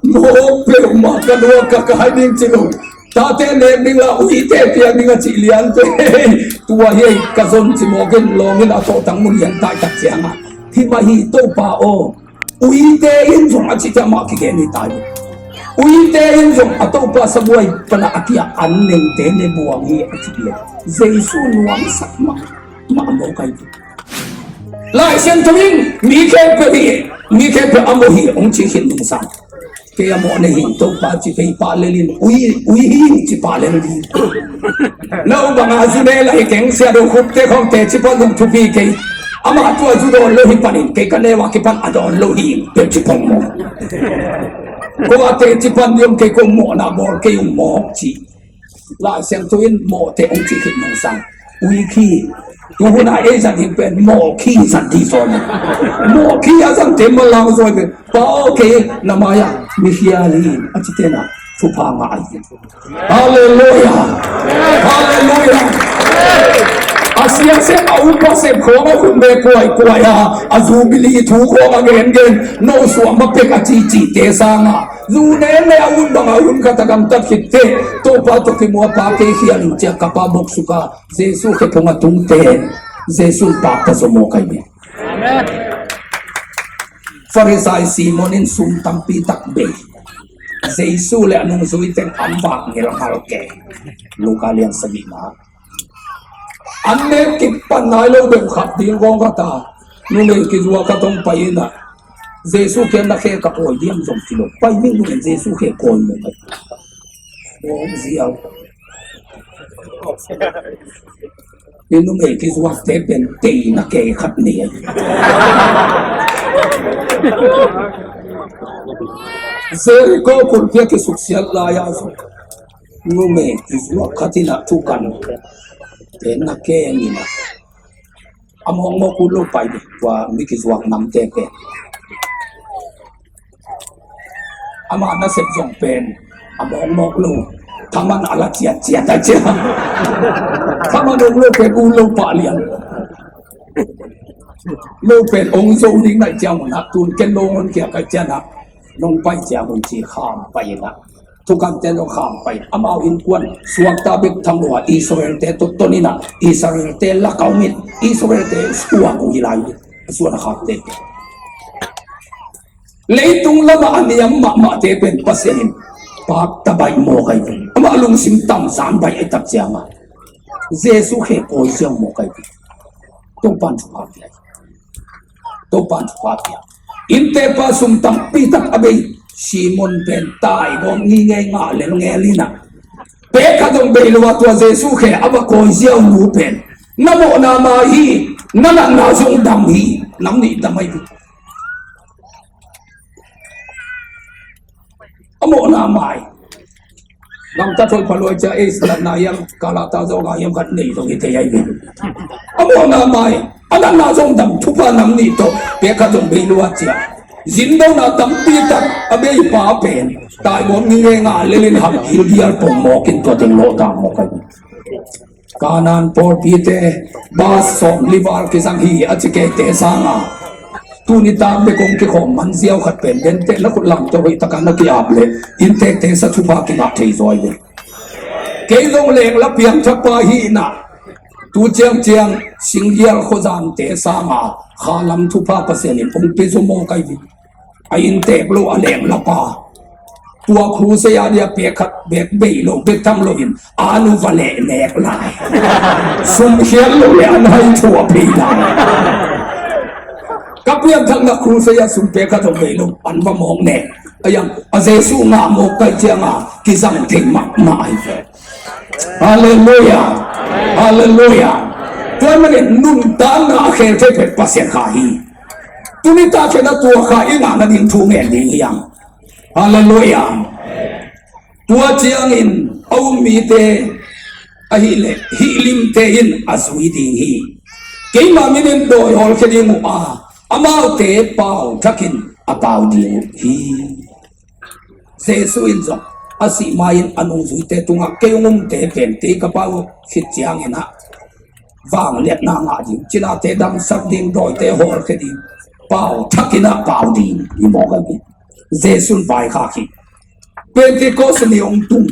Mawk peuhmah ka nuak ka kai ding ci lo. Tate nek ding la uite piak ding a cih lian pe. Tua hi ei ka zon ci mawk in lawng in a tawhtang mun lian taitak ciangin, hih mah hi Topa aw. Uite in zong a cih ciang mah kigen hi tai. Uite in zong a Topa sabuai pana a kiang an nengte ne buang hi a cih leh Jesu nuamsak mah, mah mawk ahi. Lai Siangtho in mi khempeuh hi, mi khempeuh a mawh hi hong ci khit nungsang, kei a mawh nei hi, Topa ci pei pah lel in, ui, ui hi ci pah lel ding. No banga zu ne lai keng sia do khutte khawng teci pan dong thupi kei. Amah tua zu dawn lo hi panin kei ka neu a kipan a dawn lo hi, peuh ci pong maw. Ko a teci pan ding kei ko mawhna bawl kei ung maw ci. Lai Siangtho in mawhte hong ci khit nungsang, ui khi. Tu hun a ei zat ding pen mawh khi zat ding zaw mah. Mawh khi a zangte manlang zaw hi pen, Pa aw, kei na mai-ah mi khial hi a cite na thupha ngah hi. Halleluiah. Halleluiah. A siangsiang a upa sem khawng a hun be kuaikuai a, a zubili thu khawng a gengen, no suah ma pek a cicite sanga, zu ne ne a hun banga hun khat a gamtat khit teh, Topa tawh kimu a, Pa, kei khial in ci a kap a, boksuka Jesu khe phung a tungte, Jesu in pakta zaw maw kai ve. Farisai Simon in sum tampi tak bei, Jesu le a nungzuite an vak ngelngal ke. Luka lian sagihna. An nek kipan nai lo deuh khat ding kawng khat a, numei kizuak khat hong pai in a, Jesu kiang na khe ka kawi diam zong ci lo. Pai ding, numei Jesu khe kawi maw kai. Hong ziau. Ni numei kizuakte pen tei na kei khat ni a. Jeriko kulpia kisuksiat lai-a zong numei kizuak khat in a thukan pen na kei ni na. A mawkmawk uh lo pai ding, tua mi kizuak namte pen. Amah nasep zong pen a mawkmawk lo. Thaman a la ciatciat a ciat. Thaman ong lo pen uh lo pah lian. Lo pen ong zo ding naih ciang un a, tun ken lo ngon kia kai cian a, nong pai ciang un ci kham pai in a. Thukamte zong kham pai. Amau innkuan suakta bek tham lo a, Israelte tawh ton in a, Israelte lak a om in, Israelte suak uh hi lai uh. A suan a khakte. Leitung lamah a niam mahmahte pen Pasian in pakta baih maw kai ve. Amah lungsim tamzan baih a i tak ciang a, Jesu khe kawi ziau maw kai ve. Topan thupha pia. Topan thupha pia. Inntepa sum tampi tak a bei Simon pen taigawm ngingei ngah lelngel in a, pek khat zong bei lo a, tua Jesu khe a va kawi ziau nu pen, na mawhna mai hi, na natna zong dam hi. Nam nih dam ahi hi. A mawhna mai. Gamtat hoih pha lua cia, ei, natna hiam, kalata zawk a hiam khat nei zong hi thei ahi ve. A mawhna mai, a natna zong dam, thupha nam nih tawh pek khat zong bei lua cia. Zindona tampi tak a bei pa pen taigawm ngingei ngah lel in, hamgil dial pong mawk in tua teng lawh ta mawk ahi. Kanaan pawlpite bas sawmli val kizang hi a ci keite sanga, tuni tak bek kong kikhawm man ziau khat pen, benteh na khut lamte hoih taka na ki-ap leh inntekte sa thupha kingah thei zaw hi ve. Kei zong lengla piangthakpa hi in a, tu ciangciang Singgial khuazante sanga khalam thupha Pasian in hong pia zaw maw kai ve. A inntek lo a lenglapa, tua crusade a dia pek khat bek bei lo, bek tham lo in, a nu va leh nek lai. Sum khial lo le an hai thu a pei lai. Ka pianthakna crusade a sum pek khat hong bei lo, an va mawk nek. A yang a Jesu ngah mawk kai cianga kizang thei mahmah ahi ve. Halleluiah. Halleluiah. Tua manin nuntakna a khel thei pen Pasian kha hi. Tuni tak khen a tua kha i ngah nading thu ngen ding hi hang. Halleluiah. Tua ciangin a um mite ahih leh hih limte in a zui ding hi. Keima min in dawi hawlkhia ding uh a, amaute pau thakin a pau ding uh hi. Jesu in zong a sih ma-in a nungzuite tungah, kei hong umte pen kei ka pau khit ciangin ah vangliatna ngah ding, cinate damsak ding, dawite hawlkhia ding, pau thakin ah pau ding hi mawk ahi. Jesu in vaikhak hi. Pentecost ni hong tung,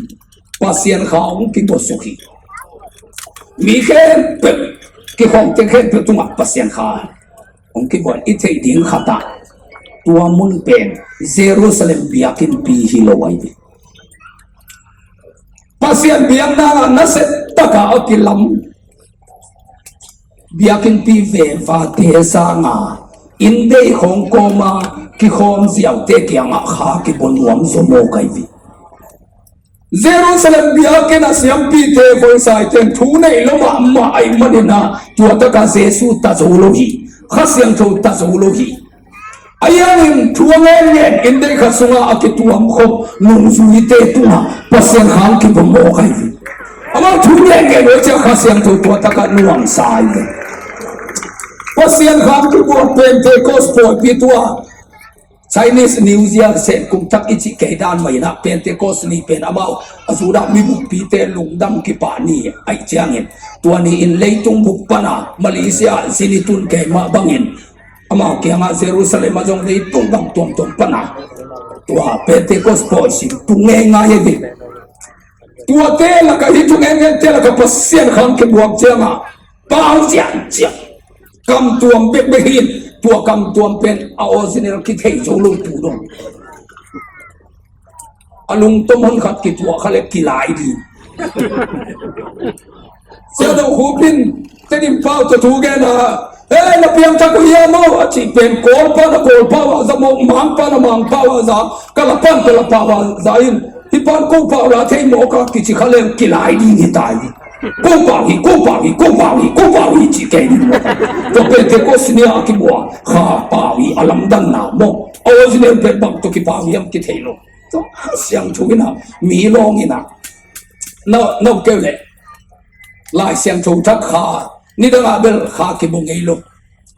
Pasian kha hong kibawsuk hi. Mi khempeuh, kikhawmte khempeuh tungah Pasian kha hong kibuan i theih ding khat ah, tua mun pen Jerusalem biakinnpi hi lo ahi ve. Pasian biakna ah nasia taka a kilam Biakinnpi vevate sanga inndei khawng kawma kikhawm ziaute kiangah kha kibawl nuam zaw mawk ahi ve. Jerusalem biakinn a siampite, vawisaite in thu neih lo mahmah ahih manin ah tua takah Jesu ta zo lo hi, Kha Siangtho ta zo lo hi. A hiangin thu a ngenngen inndei khat sungah a kituamkhop nungzuite tungah Pasian kha hong kibawl mawk ahi ve. Amau thu ngenngen uh ciah Kha Siangtho tua takah nuamsa ahi ve. Pasian kha hong kibawl Pentecost pawipi tua Chinese New Year, Sen kum thak i cih kei dan mah in ah Pentecost ni pen amau a Judah mi buppite lungdam kipah ni ahih ciangin tua ni in leitung bup pana Malaysia zin i tun kei mah bangin amau kiangah Jerusalem ah zong leitung gam tuamtuam pana tua Pentecost pawi sin tung ngeingai ahi ve. Tuate lakah, hih thu ngenngente lakah Pasian kha hong kibuak ciangah pau ciangciang, kamtuam bekbek hi in, tua kamtuam pen a original kithei zo lo tu dong. A lungtom hon khat kituah kha le kilai ding. Sia Do Khup in Tedim pau tawh thu gen a, "Hei, na piangthak uh hiam aw?" a cih pen Kawlpa na Kawlpau a za mawk, Mangpa na Mangpau a za, Kalapa na Kalapau a za in, "Hih pan ko pau la thei mawk a," kici kha leng kilai ding hi ta hi. "Ko pau hi, ko pau hi, ko pau hi, ko pau hi," ci kei ding mawk. Tua Pentecost ni a kibuak Kha pau hi a lamdanna mawk. A original pen bang tawh kipau hiam kithei lo. Tua Kha Siangtho in ah mi lawng in ah na, na keu leh Lai Siangtho thak kha, nidang ah bel kha kibawl ngei lo.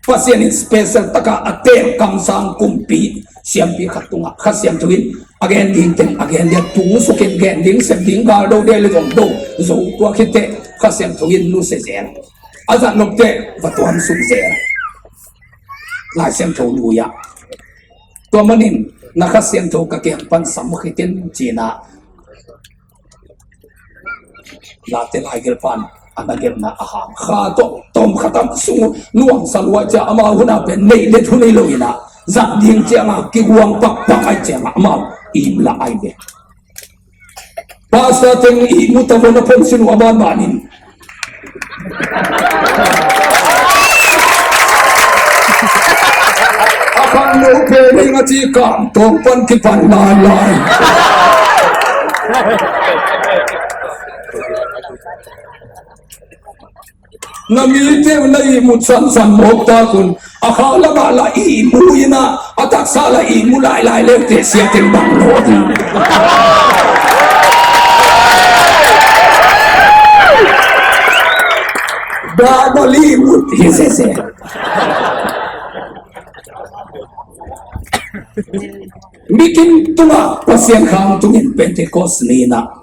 Pasian in special takah a teek kamsang kumpi siampi khat tungah Kha Siangtho in a gen ding teng a gen dia, tu sukin gen ding, sep ding, gal do dia le zong do zo, tua khit teh Kha Siangtho in nusia zel. A zat nop teh va tuam suk zel. Lai Siangtho lui ah. Tua manin na Kha Siangtho ka kiang pan sam khit in ci-in ah Late laigelhpa in a na gelhna a hang kha tawh tawm khat a sung nuamsa lua ciah, amau hun a pen neih let hun hi lo in ah, zat ding ciangah kiguang pakpak ahih ciangah amau ihmu lah ahi ve. Pastor teng ihmu ta vua, na phone sin uh a banbanin. A khangno pen ing a ci, kam tawng pan kipan lailai. Na mite uh na ihmut sansan mawk tak un. A kha lamah la ihmu in ah, a taksa la ihmu lailai leuteh sia teng bang lo ding. Dah bal ihmut hi sese. Mikim tungah Pasian khang tungin Pentecost ni-in ah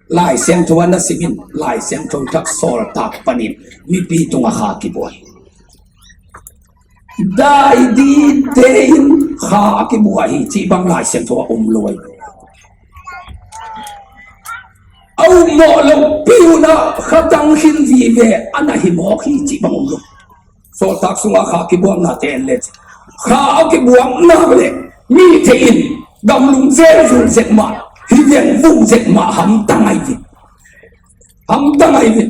Lai Siangtho a na simin, Lai Siangtho thak sawltak panin mipi tungah kha kibuai. Daidite in kha a kibuai hi cih bang Lai Siangtho a um lo hi. A um mawh lopi un ah kha tang khin vive a na hi mawk hi cih bang um lo. Sawltak sungah kha kibuaknate en le, kha a kibuak nak le mite in gamlum zelzul zek mah, hi vengvung zek mah, hamtang ahi ve. Hamtang ahi ve.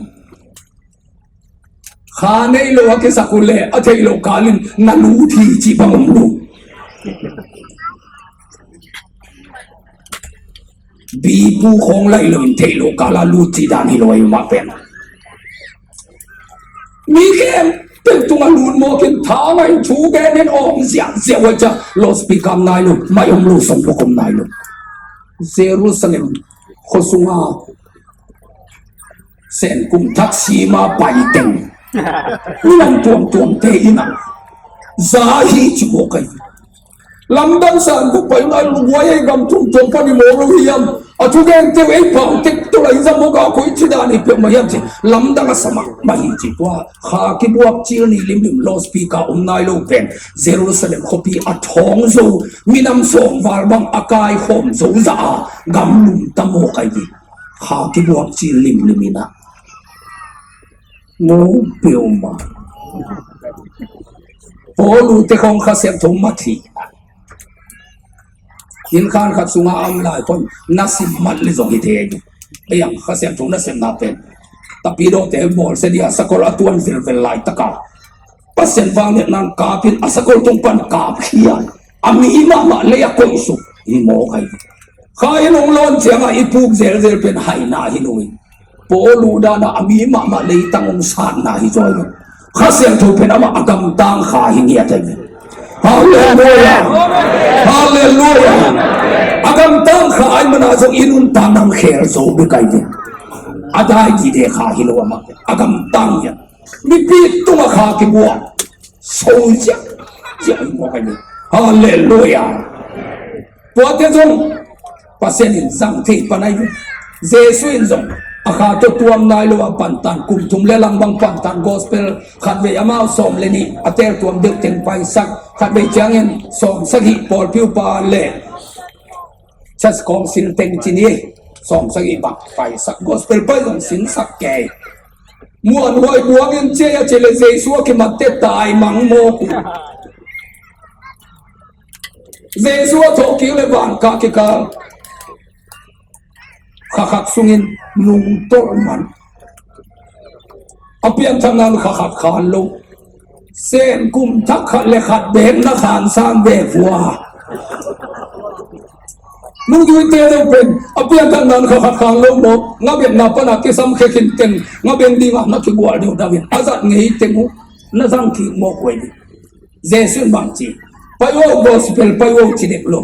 Kha nei lo a kisak uh le a theih loh kalin na lut hi cih bang om lo. Bipu khawng laih loin theih loh kala lut cih dan hi lo ahi mah pen. Mi khempeuh tungah lut mawkin thangaih thu genin awng ziahziah uh a ciah, loudspeaker om nai lo, mic om lo, songbook om nai lo. Jerusalem khuasunga Sen kum thak sima paiteng minam tuamtuamte in ah za hi ci mawk ahi. Lamdang san bup pai un a lungduai ei gam tuamtuam pan i mawk lo hiam? A thugente uh ei pau tek tawh la i za mawk a, koi ci dan hi peuhmah hiam ci lamdang a sa mahmah hi ci. Tua kha kibuak cil ni limlim, loudspeaker om nai lo pen Jerusalem khuapi a thawng zo, minam sawmval bang a kaikhawm zo zah a gamlum ta mawk ahi ve. Kha kibuak cil limlim in ah mu peuhmah. Paul uh te khawng Kha Siangtho mat hi. Inn khan khat sungah a om lai khawng na sim mat le zong hi thei. Ei ang Kha Siangtho na sepna pen Tapidawte bawlsia ding a sakol a tuan velvel laitaka Pasian vangliatna in kapin a sakol tung pan kapkhia a mi mahmah lei a koihsuk hi mawk ahi. Kha in hong lawn ciangah i puk zelzel pen haina hi lo in, Paul uh danah a mi mahmah leitang hong satna hi zaw hi lo. Kha Siangtho pen amah a gamtang kha hi ngiat ahi ve. Halleluia. Halleluia. A gamtang kha ahi manah zong i nuntakna khel zo bek ahi ve. A dai dide kha hi lo amah, a gamtang ngiat. Mipi tungah kha kibuak so ziahziah hi mawk ahi ve. Halleluia. Tuate zong Pasian in zang thei pan ahi ve. Jesu in zong a kha tawh tuam nai lo a pantan, kum thum le lang bang pantan, gospel khatvei amau sawm le nih a teltuam deuh teng paisak, khatvei ciangin sawm sagih pawlpi upa le church council teng ci ni, sawm sagih bang paisak, gospel pai zong sinsak kei. Muanhuai buangin ciai a ci le Jesu a kimatte tai mang mawk uh. Jesu a thawhkik le van kah kikal, kha khat sungin nungtolh man. A pianthakna in kha khat khan lo. Sen kum thak khat le khat bek na khan sang ve vua. Nungzuite deuh pen a pianthakna in kha khat khan lo maw? Ngabetna pana kisam khe khin teng ngabeng dingah na kigual deuhdeuh in a zat ngei teng uh na zang kik mawk uh ahi ve. Jesu in bang ci, pai o, gospel pai o ci dek lo.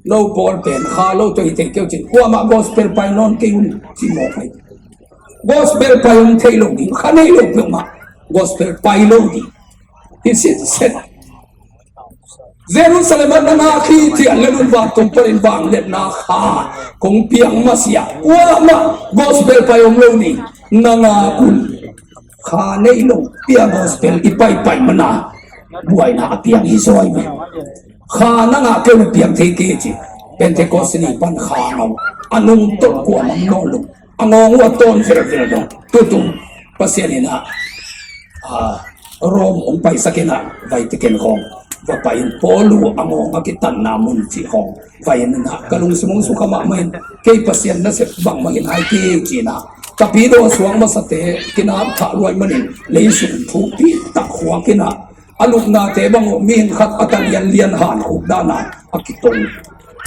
No pawl pen kha lo tawh hi thei kei uh cin, kuamah gospel pai nawn kei un ci mawk ahi. Gospel pai hong thei lo ding, kha nei lo peuhmah gospel pai lo ding hi sitset. Jerusalem ah na ngak hi ciah le nun vantung panin vangliatna kha kong piang masiah kuamah gospel pai om lo ding, na ngak un. Kha nei lo pia gospel i paipai mana buaina a piang hi zaw hi ve. Kha na ngah kei un piang thei kei ci. Pentecost ni pan kha ngau a nungtolh kuamah nawn lo. A ngawng uh a tawn velvel dong. Tutung Pasian in ah, ah, Rome hong paisak in ah, Vatican khawng va pai in Paul uh a ngawng a kitanna mun cih khawng va en in ah, ka lungsim hong sukha mahmah in, kei Pasian nasep bangmah hi nai kei ci in ah, Tapidaw suang masate kinap thah luai manin, leisung thupi tak khuak in ah, a lupnate bang uh mihing khat a ta lianlian hankhuk dan a a kitong.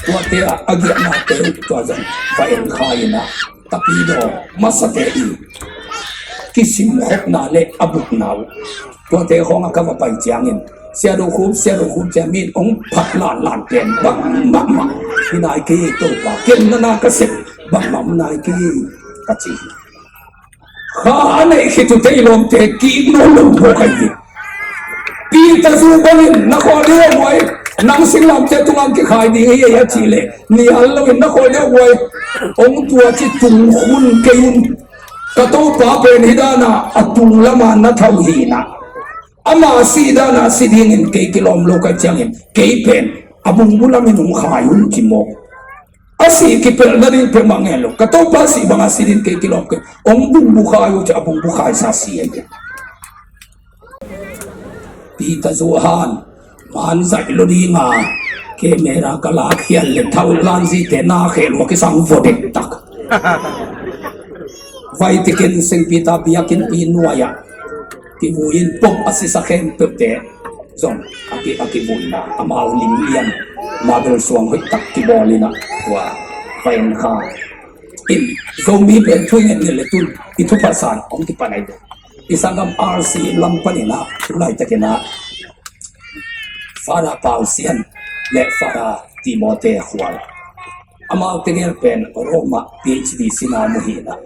Tuate ah a giahnate uh tua zong va en kha in ah, Tapidaw masate i kisimkhopna le a bukna uh. Tuate khawng a ka va pai ciangin, Sia Do Khup, Sia Do Khup ci a mi in hong phat lanlan pen bangmah hi nai kei, Topa, ken na na ka sep bangmah hi nai kei, ka ci. Kha a neih khit uh tei lawmte kik nawn lo mawk ahi hi. Peter zu bangin, na khawl deuh a guai, nang singlamteh tungah kikhai ding hi ei, a cih leh, nial loin, na khawl deuh a guai, hong tua ci tung khun kei un. Ka Topa pen hi dan a a tung lam a na thau hi in ah, ama sih dan a si dingin kei kilawm lo ka hih ciangin, kei pen a bungbu lamin hong khai un ci mawk. A sih kipelh nading peuhmah ngen lo. Ka Topa sih bang a si dingin kei kilawm kei. Hong bungbu khai uh ci a, bungbu khaisa si ahi hi. Peter zu han, man zaih lo ding a, camera ka lak hial le thau lanzite na khel uh a kisang vua dektak. Vatican Saint Peter biakinnpi nuai ah kivui in, Pope a sisa khempeuhte zong a ki, a kivuina, amau lim lian, marble suang hoih tak kibawl in ah, tua va en kha in, Zomi pen thu i ngetnget le tun i thuphasan hong kipan ahi. I sanggam R C lam panin ah, tu laitakin ah Father Pau Sian le Father Timothy Khual, amaute gel pen Rome ah P H D sina mu hi in ah,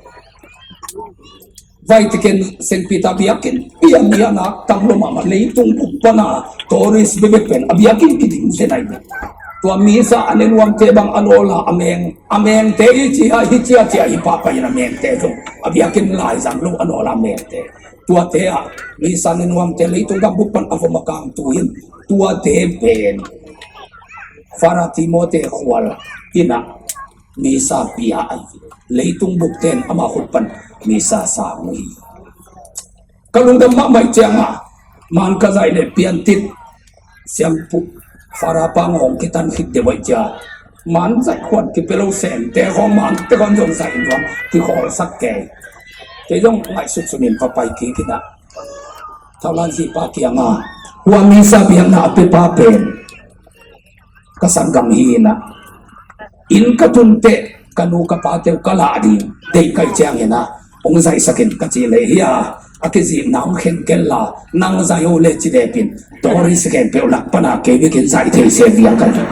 Vatican Saint Peter biakinnpi a mi a nak tam lo mahmah, leitung bup pana tourist bekbek pen a biakinn kiding zen ahi. Tua misa a ne nuamte bang a nawl a, a meng, a mengte i ci a, hi cia cia hi pahpah in a mengte zong a biakinn laizang lo a nawl a mengte. Tuate ah misa ne nuamte leitung gam bup pan a vom a kangtu in, tuate pen Father Timothy Khual in ah misa pia ahi. Leitung bupte in ama khut pan misa sang uh hi. Ka lungdam mahmah ciangin, man ka zaih le piantit siampu Father Pang hong kitan khit deuh ahi cia, man zaih khuan kipia lo, sente khawng, mante khawng zong zaih nuam, kikhawlsak kei. Kei zong ngaihsut sunin va pai kik in ah, Thaulan zipa kiangah, hua misa biakna a piapa pen ka sanggam hi in ah, inn ka tun teh ka nu ka pate uh ka lah ding deih ka hih ciangin ah, hong zaihsak in ka cih leh, hi a, a kizihna hong khen kei la, nang zaih o leh ci lepin, Doris khempeuh lak pan a kei bek in zaih thei se vial ka hi.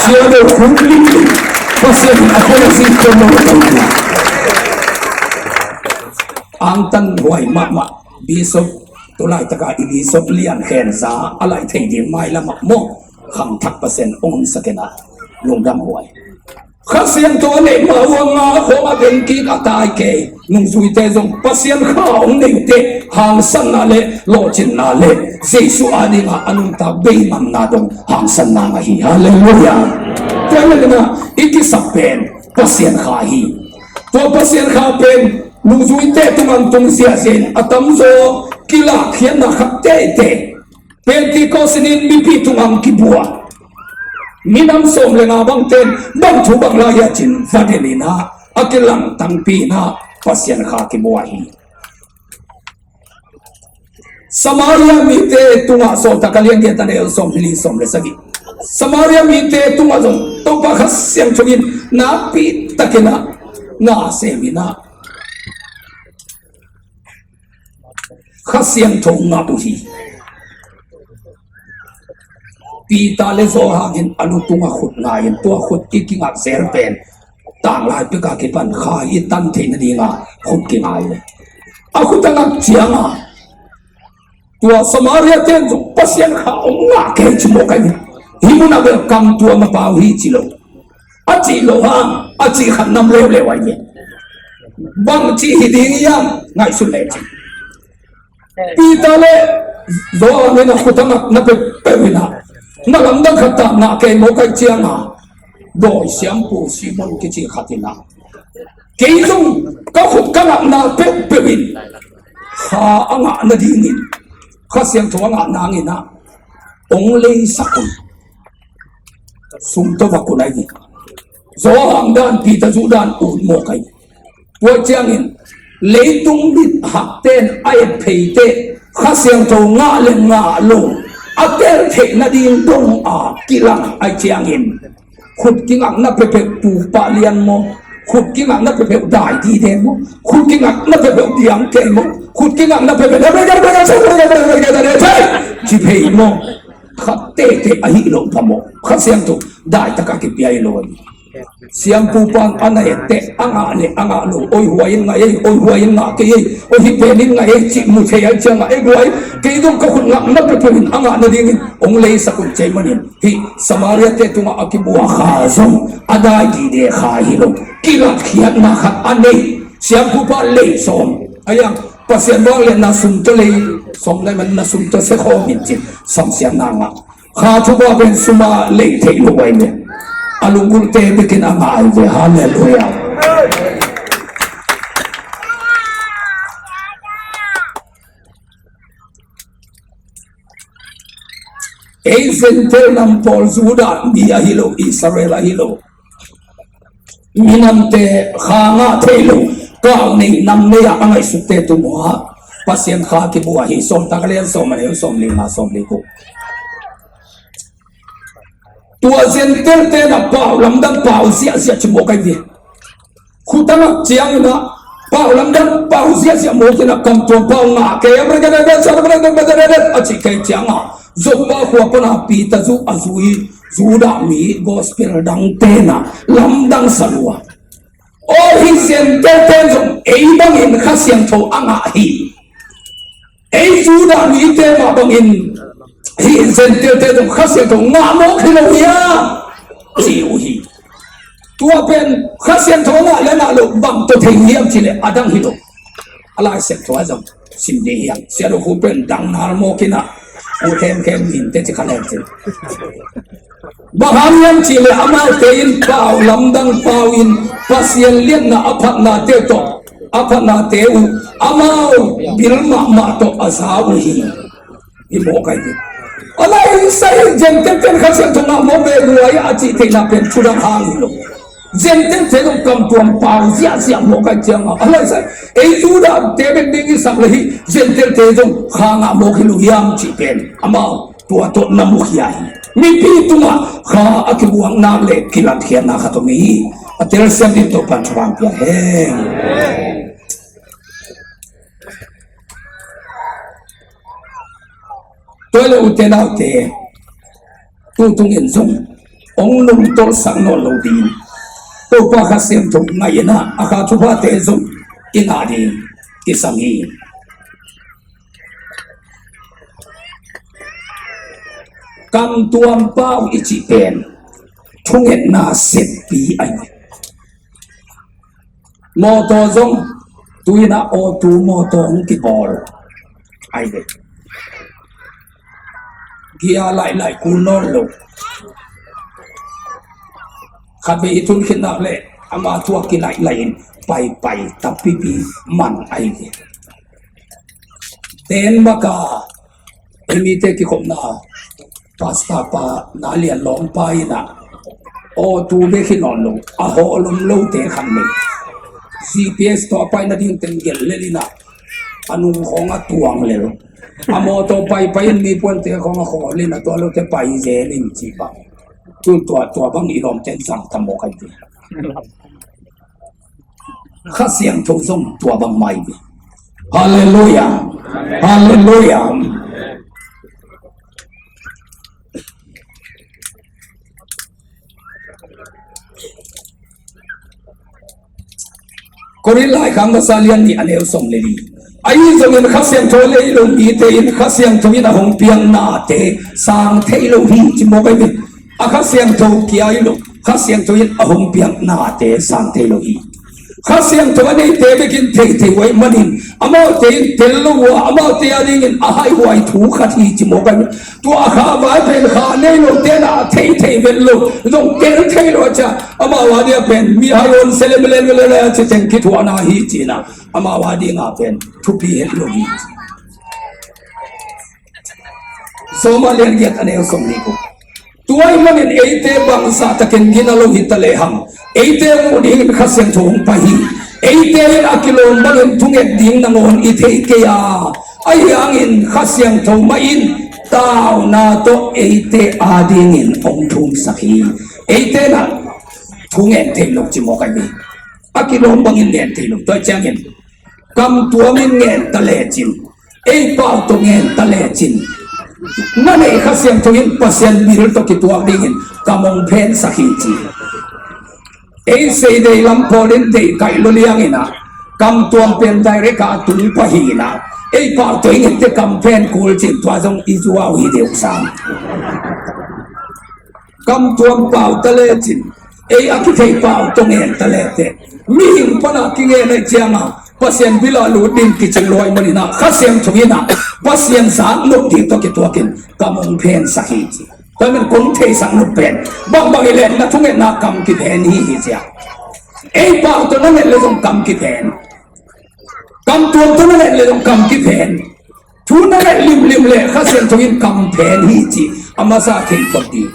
Sia lo khuk limlim, Pasian in a khol a zin khol lo ka hi. Angtan huai mahmah, Bishop, tu laitak a i Bishop Lian Khen za a laih theih ding mailam ah maw, khangthak Pasian hong omsak in ah, lungdam huai. Kha Siangtho a neih ma uh a, nga khawng a beng kik a tai kei. Nungzuite zong Pasian Kha hong neih uh teh hangsanna le lawhcinna le Jesuh adingin a nuntak bei ngamna dong hangsanna ngah hi. Halleluiah. Tua ahih manin ah i kisap pen Pasian Kha hi. Tua Pasian Kha pen nungzuite tungah tung ziahziah in, a tamzaw kilakkhiatna khat teitei. Pentecost ni-in mipi tungah kibua. Minam sawm le nga bangte'n bang thu bang la hia cin va delh in ah, a kilangtangpi in ah Pasian Kha kibua hi. Samaria mite tungah, Sawltak a lian giat a neu sawmli, sawm le sagih. Samaria mite tungah zong Topa Kha Siangtho in nakpi takin ah na sem in ah, Kha Siangtho ngah uh hi. Peter le Johan in a lu tungah khut ngai in, tua khut i kingak zel pen tanglai pek a kipan kha i tan theih nading a khut kingai le, a khut a ngak ciang a, tua Samaria te'n zong Pasian Kha hong ngah kei ci mawk ahi ve. Hih mun ah bel kam tuam a pau hi ci lo. A cih loh hang, a cih khat nam leuleu ahi ve. Bangci hi ding hiam, ngaihsun le cin. Peter le Johan in a khut a ngakna peuhpeuh in ah, na lamdang khat ta ngah kei mawk ahi ciang a, dawi siampu Simon kici khat in ah, kei zong ka khut ka ngakna peuhpeuh in Kha a ngah nadingin, Kha Siangtho a ngah nangin ah, hong leisak un. Sum tawh va kun ahi ve. Johan dan, Peter zu dan ut mawk ahi. Tua ciangin leitung mithakte'n a et pheite Kha Siangtho ngah le ngah lo a tel theih nading dong a kilang ahi ciangin, khut kingakna peuhpeuh pupa lian maw, khut kingakna peuhpeuh dai dide maw, khut kingakna peuhpeuh diang kei maw, khut kingakna peuhpeuh ci phei maw, khat teitei ahi lo phamawh. Kha Siangtho daitak a kipia hi lo ahi. Siampu pa'n a na etteh a ngah le a ngah lo, oi huai in ngah ei, oi huai in ngah kei ei, oi hih pen in ngah ei cih mu thei ahi ciang a, ei huai, kei zong ka khut ngakna peuhpeuh in a ngah nadingin hong leisak un ci ahih manin, hih Samaria-te tungah a kibua Kha zong a dai dide Kha hi lo, kilakkhiatna khat a nei. Siampu pa lei sawm a hiang, Pasian vangliatna sum tawh lei sawm na hih man na sum tawh sia khawm in cin, samsiatna ngah. Kha thupha pen sum a lei theih lo ahi ve. A lunggulhte bek in a ngah ahi ve. Halleluiah. Ei Gentile nam pawl, Judah mi ahi lo, Israel ahi lo, minamte Kha ngah thei lo, kal nei nam nei a a ngaihsutte tung uh a, Pasian Kha kibua hi. Sawltak a lian sawm a neu sawmli nga, sawmli guk. Tua Gentile-te'n a pau lamdang pau ziahziah ci mawk ahi ve. Khut a ngak ciangin a pau lamdang pau ziahziah mawk in a, kam tuam pau ngah kei a, a cih kei ciang a, Joppa khua pan a Peter zu a zui Judah mi gospel dangte'n a lamdang sa lua. Aw, hih Gentile-te'n zong ei bangin Kha Siangtho a ngah hi. Ei Judah mite mah bangin hih Gentile-te zong Kha Siangtho ngah mawk hi lo hiam, ci uh hi. Tua pen Kha Siangtho ngah le ngah lo bang tawh thei hiam cih leh a dang hi lo. A Lai Siangtho ah zong sim ding hiam, Sia Lo Khu pen dang nal mawk in a, U Them Khem Min te ci kha leng cin. Bang hang hiam cih leh amaute in pau lamdang pau in Pasian liatna a phatnate tawh, a phatnate uh amau bil mahmah tawh a za uh hi. Hi mawk ahi hi. A lai in sai Gentile-te'n Kha Siangtho ngah mawk ve luai a cih theihna pen thudang hang hi lo. Gentile-te zong kamtuam pau ziahziah mawk ahih ciangin, a laisai, ei Judah-te bek ding i sak le hi, Gentile-te zong kha ngah mawk hi lo hiam cih pen amau tua tawh na mukhia hi. Mipi tungah kha a kibuakna le kilatkhiatna khat om hi. A telsiam ding Topa'n thupha pia hen. Tua lo, ute naute, tu tungin zong hong nungtolhsak nawn lo ding, Topa Kha Siangtho ngaihna a, a kha thuphate zong i ngah ding kisam hi. Kamtuam pau i cih pen thungetna seppi ahi. Mawtaw zong tu-in ah awtu mawtaw hong kibawl ahi ve. Gia lailai kul nawn lo. Khatvei i tun khit nak leh ama thu a kilailai in paipai tampipi man ahi ve. Denmark-a hih mite kikhopna pastor pa, na lian lawmpa in ah, awtu bek hi nawn lo, a hawl om lote khat nei. G P S tawh a pai nading teng gelh lel in ah, a nung khawng a tuang lel. A mawtaw paipai in mi puante khawng a khawl in ah, tua lote pai zel in ci bang. Tun tua, tua bang i lawmte in zang tam mawk ahi ve. Kha Siangtho zong tua bang mah hi ve. Halleluiah. Halleluiah. Korin laikhak masa lian nih a neu sawm le li. Ahi zongin Kha Siangtho a nei lo mite in Kha Siangtho in a hong piak nate sang thei lo hi ci mawk ahi ve. A Kha Siangtho kia hi lo, Kha Siangtho in a hong piak nate sang thei lo hi. Kha Siangtho a neite bekin theithei uh ahih manin, amaute in tel lo uh a, amaute a dingin a haihuai thu khat hi ci mawk ahi ve. Tua kha vai pen kha nei lote in a theithei vet lo, zong tel thei lo a ci a, amau a ding a pen mihai hong selem lel lel a ci teng kithuahna hi ci-in a, amau a ding a pen thupi het lo hi. Sawm a lian giat a neu sawm li ko. Tua ahih manin eite bangzah takin gina lo hi ta lehang, eite muh dingin Kha Siangtho hong pai hi. Eite in a kilawm bangin thunget ding nangawn i thei kei a, ahi hangin Kha Siangtho mah in tauna tawh eite a dingin hong thumsak hi. Eite in a thungen thei lo ci mawk ahi hi. A kilawm bangin ngen thei lo, tua ciangin kamtuamin ngen ta lecin, ei pau tawh ngen ta lecin, na neih Kha Siangtho in Pasian bil tawh kituak dingin kam hong phensak hi ci. Ei sei dei lam pawl in deih kaih lo liangin a, kamtuam pen direct a tung pah hi-in a, ei pau tawh i ngen teh kam phen kul cin, tua zong i zuau hi deuh sam. Kamtuam pau ta lecin, ei a kithei pau tawh ngen ta le teh, mihing pana kingen ahih cianga Pasian bila lut ding kicing lo ahih manin a, Kha Siangtho in a Pasian zak nop ding tawh kituakin kam hong phensak hi ci. Tua ahih manin kong theisak nop pen bangbang hi leh na thungetna kam kiphen hi hi ci a. Ei pau tawh na nget leh zong kam kiphen. Kamtuam tawh na nget leh zong kam kiphen. Thu na nget limlim leh Kha Siangtho in kam phen hi ci a masa thei phot ding.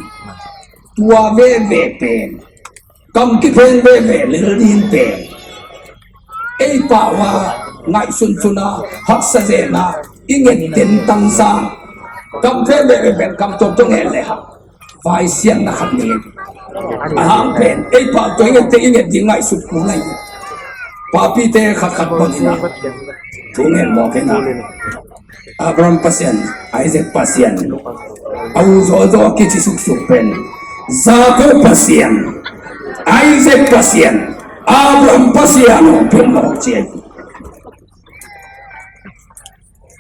Tua veve pen, kam kiphen veve lel ding pen, ei pau a ngaihsunsun a, haksa zen a i nget den tang sang, kam phen veve pen kamtuam tawh nget lehang vaisiatna khat nei. A hang pen ei pau tawh i nget teh i nget ding ngaihsut kul ahi. Papite khatkhat bangin a, thu ngen mawk in a, Abraham Pasian, Isaac Pasian, a u zawzaw a kici suksuk pen, Jacob Pasian, Isaac Pasian, Abraham Pasian hong pia mawk ci ahi.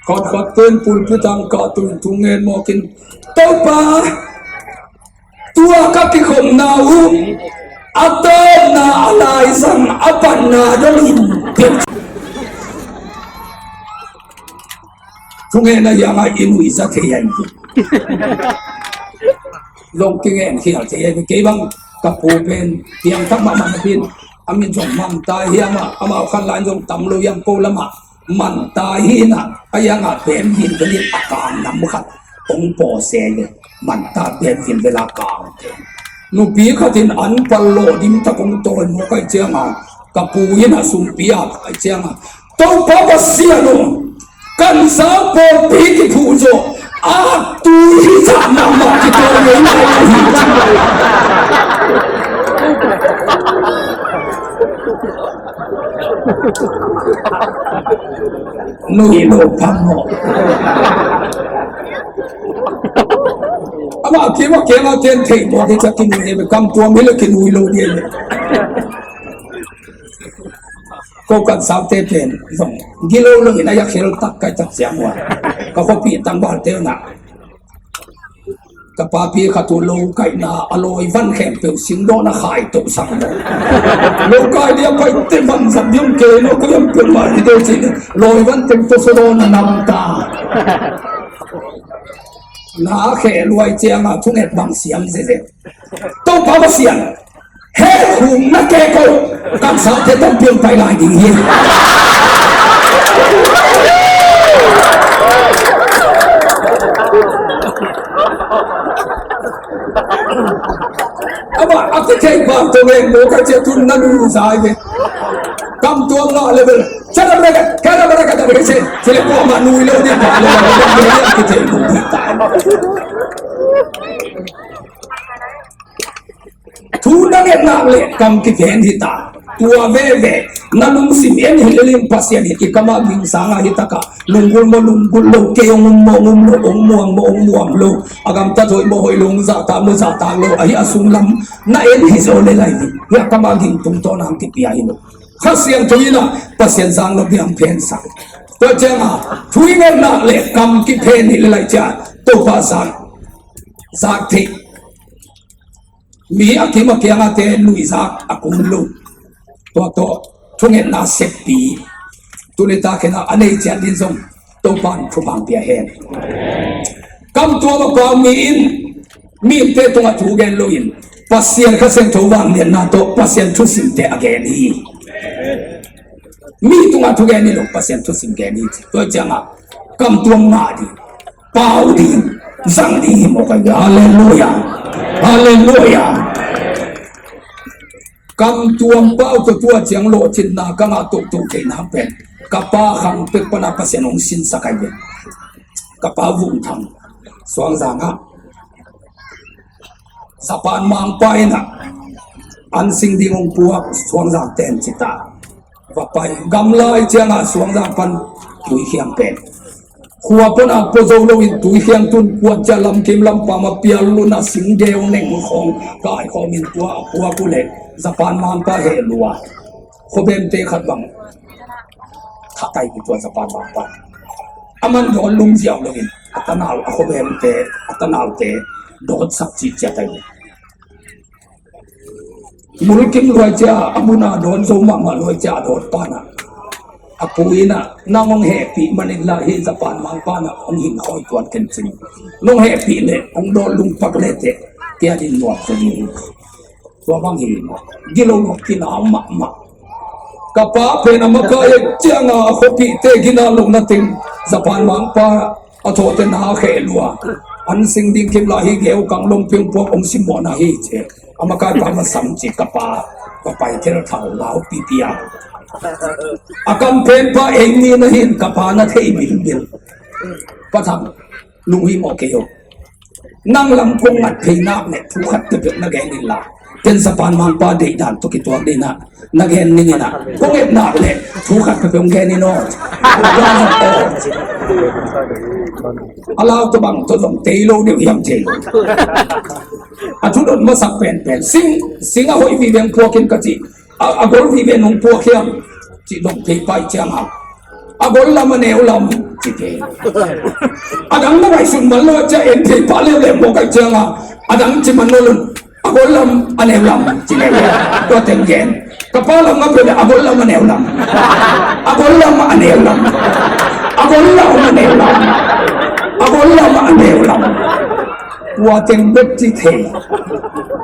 Khatkhat pen pulpit ah kah tui thu ngen mawk in, Topa, tua ka kikhopna uh a tawpna a laizang a patna dongin pia. Thungen a hiang a i nuihza thei a in. Zong kingen khial thei a in. Kei bang ka pu pen piangthak mahmah napi in, a min zong Mangtai hiam a, amau khan lai zong tam lo hiam ko lamah Mangtai hi in a, a hiang a Benville vel in a kang nam khat hong pawse le, Mangtai Benville vel a kang pen. Nupi khat in an pal lawh dim tak hong tawi mawk ahih ciangin, ka pu in a sumpi a kai ciangin, Topa Pasian aw, kan sang pawlpi kiphuh zawh, aktui hi zah mahmah kitawi ngei nai lo hi. Nui lo phamawh. Amah kim a kiang a ten thei mawk hi ciang kinui hi ve, kam tuam hi leh kinui lo ding hi ve. Ko kan saute pen zong gilo lo in a yak hel tak kai tak ciang ua, ka khuapi tangvalte na. Ka papi khat uh lo kaihna a lawi van khempeuh singdawna khai toh sang lo. Lo kai dia pai te van zat diam kei lo, ko yam peuh mah hi deuh cih lawi van teng tawh sawdawna nam ta. Na a kheh luai ciangin thunget bang siam zeze. Topa Pasian, he hung na kek o, kan saute tampi hong pai lai ding hi. Amah a kithei bang tawh ngen maw ka cia tun na nu zai ve. Kam tuam ngah level. Cana bereket, cana bereket, cana bereket. Cile ko ma nui lo ni pa lo. Kithei bang tawh ngen maw. Thu na nget nak leh kam kiphen hi ta. Tua veve na lungsim en hi lel in Pasian hi, i kam a ging sangin hi tak a, lunggulh maw lunggulh lo, kei hong um maw hong um lo, hong muang maw hong muang lo, a gamtat hoih maw hoih lo, hong zahtak maw zahtak lo, ahi a sunglam na en hi zaw lel lai hi. Hi a kam a ging tungtawn a hong kipia hi lo. Kha Siangtho in a Pasian zang lo biang phen sak. Tua ciangin thu i nget nak leh kam kiphen hi lel lai ciang Topa zak, zak theih. Mi a kim a kiang a te nuihzak a kum lo. Tua tawh thungetna seppi. Tuni tak hi na a nei ciat ding zong Topa'n thupha pia hen. Kam tuam a pau mi in mite tungah thu gen lo in Pasian Kha Siangtho vangliatna tawh Pasian thusimte a gen hi. Mi tungah thu gen hi lo, Pasian thusim gen hi. Tua ciangin kam tuam ngah ding, pau ding, zang ding hi mawk ahi ve. Halleluiah. Halleluiah. Kam tuam pau tawh tua ciang lawhcinna ka ngah tohtoh theihna pen ka pa khang pek pana Pasian hong sinsak ahi ve. Ka pa Vung Thang, Suangzang ah Japan mangpa in a an sing ding hong puak, Suangzang ten ci ta. Va pai gamla i ciangin Suangzang pan Tuikhiang pen khua pana pua zo lo in Tuikhiang tun kuat cia lamkim lampam a pial lun a sing deu neng khawng kai khawm in tua a puak uh leh Japan mangpa heh lua. Khuabemte khat bang tha tai tua Japan mangpa. A man dawn lum ziau lo in a tanau a khuabemte a tanaute dawtsak cih ciat ahi. Mulkim luai cia a muna dawn zo mahmah luai cia a dawt pana a pu in a nang hong hehpih manin la hi Japan mangpa na hong hin khawi tuan ken cin. Nong hehpih leh hong dawn lungpak leh teh kia din nuam ken hi. Tua bang hi gilo lo kinau mahmah. Ka pa pen a makai a cianga a khuapihte gina lo na teng Japan mangpa a thawhte na kheh lua. An sing ding kim la hi geu kang lom piang puak hong simmawhna hi ci. A makai pa masam ci ka pa va pai thel thau lau pipi a. A kam pen pa eng ni na hin ka pa na thei bilbil. Pa Thang lunghimawh kei o. Nang lam kong ngat phei nak leh thu khat peuhpeuh na gen in la. Ken Japan mangpa deihdan tawh kituak ding in a na gen ning in a kong et nak leh thu khat peuhpeuh hong gen in aw. A lau tawh bang tawh zong tei lo deuh hiam thei lo. A thudot masak penpen sing, sing a hoih vive hong puak in ka cih. A, a gol vive nong puak hiam cih dong thei pai cianga a gol lam a neu lam ci thei. A dang na ngaihsut man lo cia en thei pah leuleu mawk ai cianga a dang ci man lo lun a gol lam a neu lam ci leuleu. Tua teng gen ka pa lam a pia le a gol lam a neu lam. A gol lam a neu lam. A gol lam a neu lam. A gol lam a neu lam. Tua teng bek ci thei.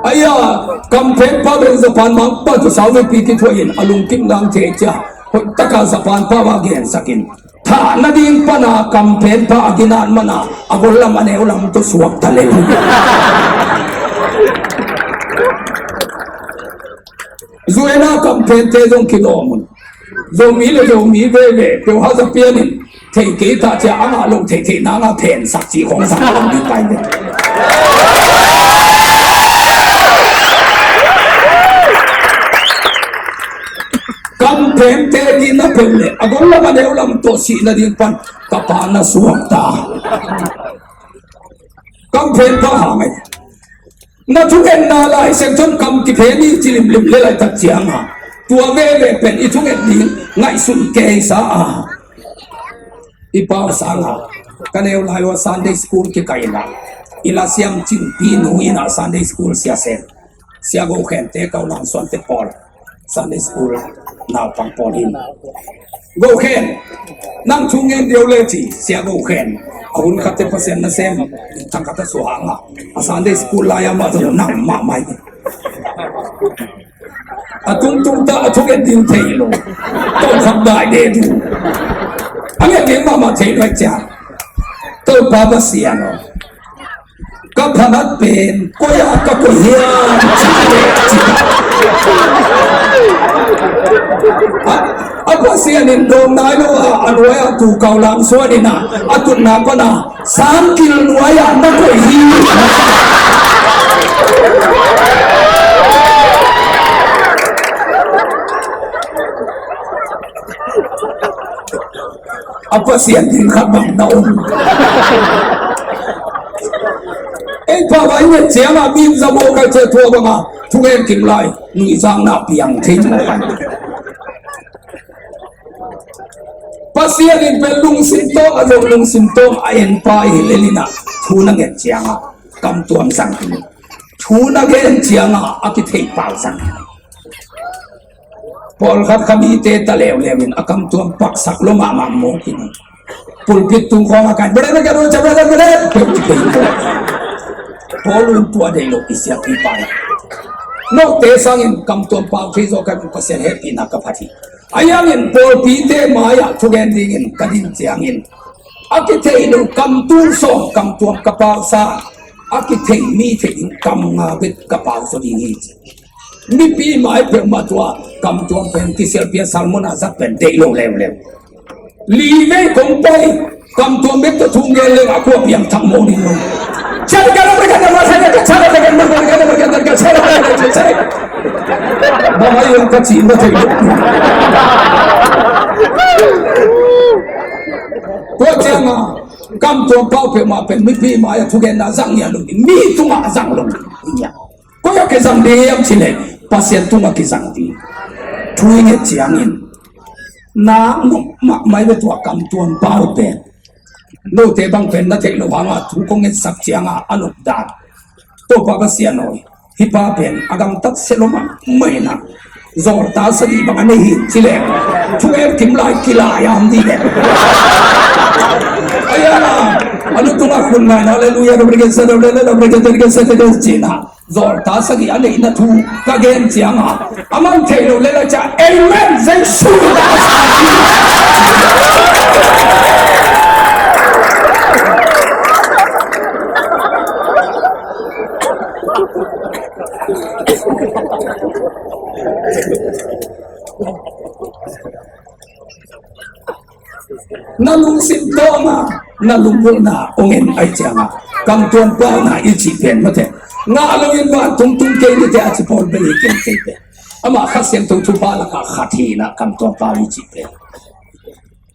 Aya, kamphen pa bel Japan mangpa tu sau vepi kithuah in a lungkim nang thei cia. Hoih taka Japan pa va gensak in. Thah nading pana kamphen pa a ginat mana a gol lam a neu lam tu suak ta lel. Zuena kamphente zong kidawm un. Zomi le Zomi veve peuh haza pianin thei kei ta cia a ngah lo theihtheih nanga phensak cih khong sang lo ding pai ve. Kamphente ni na peuh le a gol lam a neu lam tawh sihna ding pan ka pa na suak ta. Kamphen pa hang ei. Na thungetna Lai Siangtho kam kiphe ni ci limlim le laitak cianga tua veve pen i thunget ding ngaihsun kei sa a. I pau sanga ka neu lai ua Sunday school kikaina i la siam cingpi nu ina Sunday school sia sen sia go khente kau lang suante pawl Sunday school naupang pawl hin. Go khen, nang thu ngen deuh le ci, sia go khen. A hun khatte Pasian nasem thang khat a suahanga a Sunday school lai-a mah zong nang mahmah hi. A tungtung ta a thungen ding thei lo. Tawh khat dai de du. A ngen ding mahmah thei lo ai cia. Topa Pasian aw, ka phanat pen koi-ah ka koih hiam? A, a Pasian in dawng nai lo a, a nuai-ah tu kau lang suan in a, a tutna pan a sangkil nuai-ah na koih hi. A Pasian ding khat bang na om. Ei pau a i nget cianga mi in zamo kai cia tua banga thungen kim lai nuihzang na piang thei maw? Pasian in pen lungsim tawng a zong lungsim tawng a en pa i hi lelina thu na nget cianga kamtuam zang hi. Thu na gen cianga a kithei pau zang hi. Pawlkhat kha mite ta leuleu in a kamtuam paksak lo mahmah mawk in pulpit tung khawng a kan brother brother brother brother peuh kipei mawk. Pawl un tua dei lo i siapi pai. Note sangin kamtuam pau thei zaw kan Pasian hehpihna ka phat hi. A yangin pawlpite mai-ah thugen dingin ka din ciangin a kithei lo kam tul sawm kamtuam ka pausa a kithei mi thei ding kam nga bek ka pausa ding hi. Mipi mai peuhmah tua kamtuam pen kisialpia salmon a zat pen deih lo leuleu. Li vei kong pai kamtuam bek tawh thu ngen leng a kua piang thak maw ding lo. Bang a iang ka cih na thei lo. Tua cianga kamtuam pau peuhmah pen mipi mai a thugenna zang ngiat lo ding, mi tungah zang lo ding. Koi a kizang ding hiam cih leh Pasian tungah kizang ding. Thu i nget ciangin nak nop mahmah i ve tua kamtuam pau pen. Note bang pen na theih loh hanga thu kong ngetsak cianga a nop dan. Topa Pasian aw, hih pa pen a gamtat sia lo mahmah in a zawlta sagih bang a nei hi ci leh thu en kim lai kilai a om dih leh. Ai a, a nu tungah khun ngai na, halleluia, na brigade sa, na brigade sa, na brigade sa, na brigade sa, na brigade sa, na zawlta sagih a neihna thu ka gen cianga a man thei lo le la ca amen Jesu. Na lungsim tawma na lunggulhna ong en ai cianga kamtuam pauna i cih pen mate. Ngah loin vantung tung kei nite a ci pawl bel hi kei kei pen. Amah Kha Siangtho thupha lakah khat hina kamtuam pau i cih pen.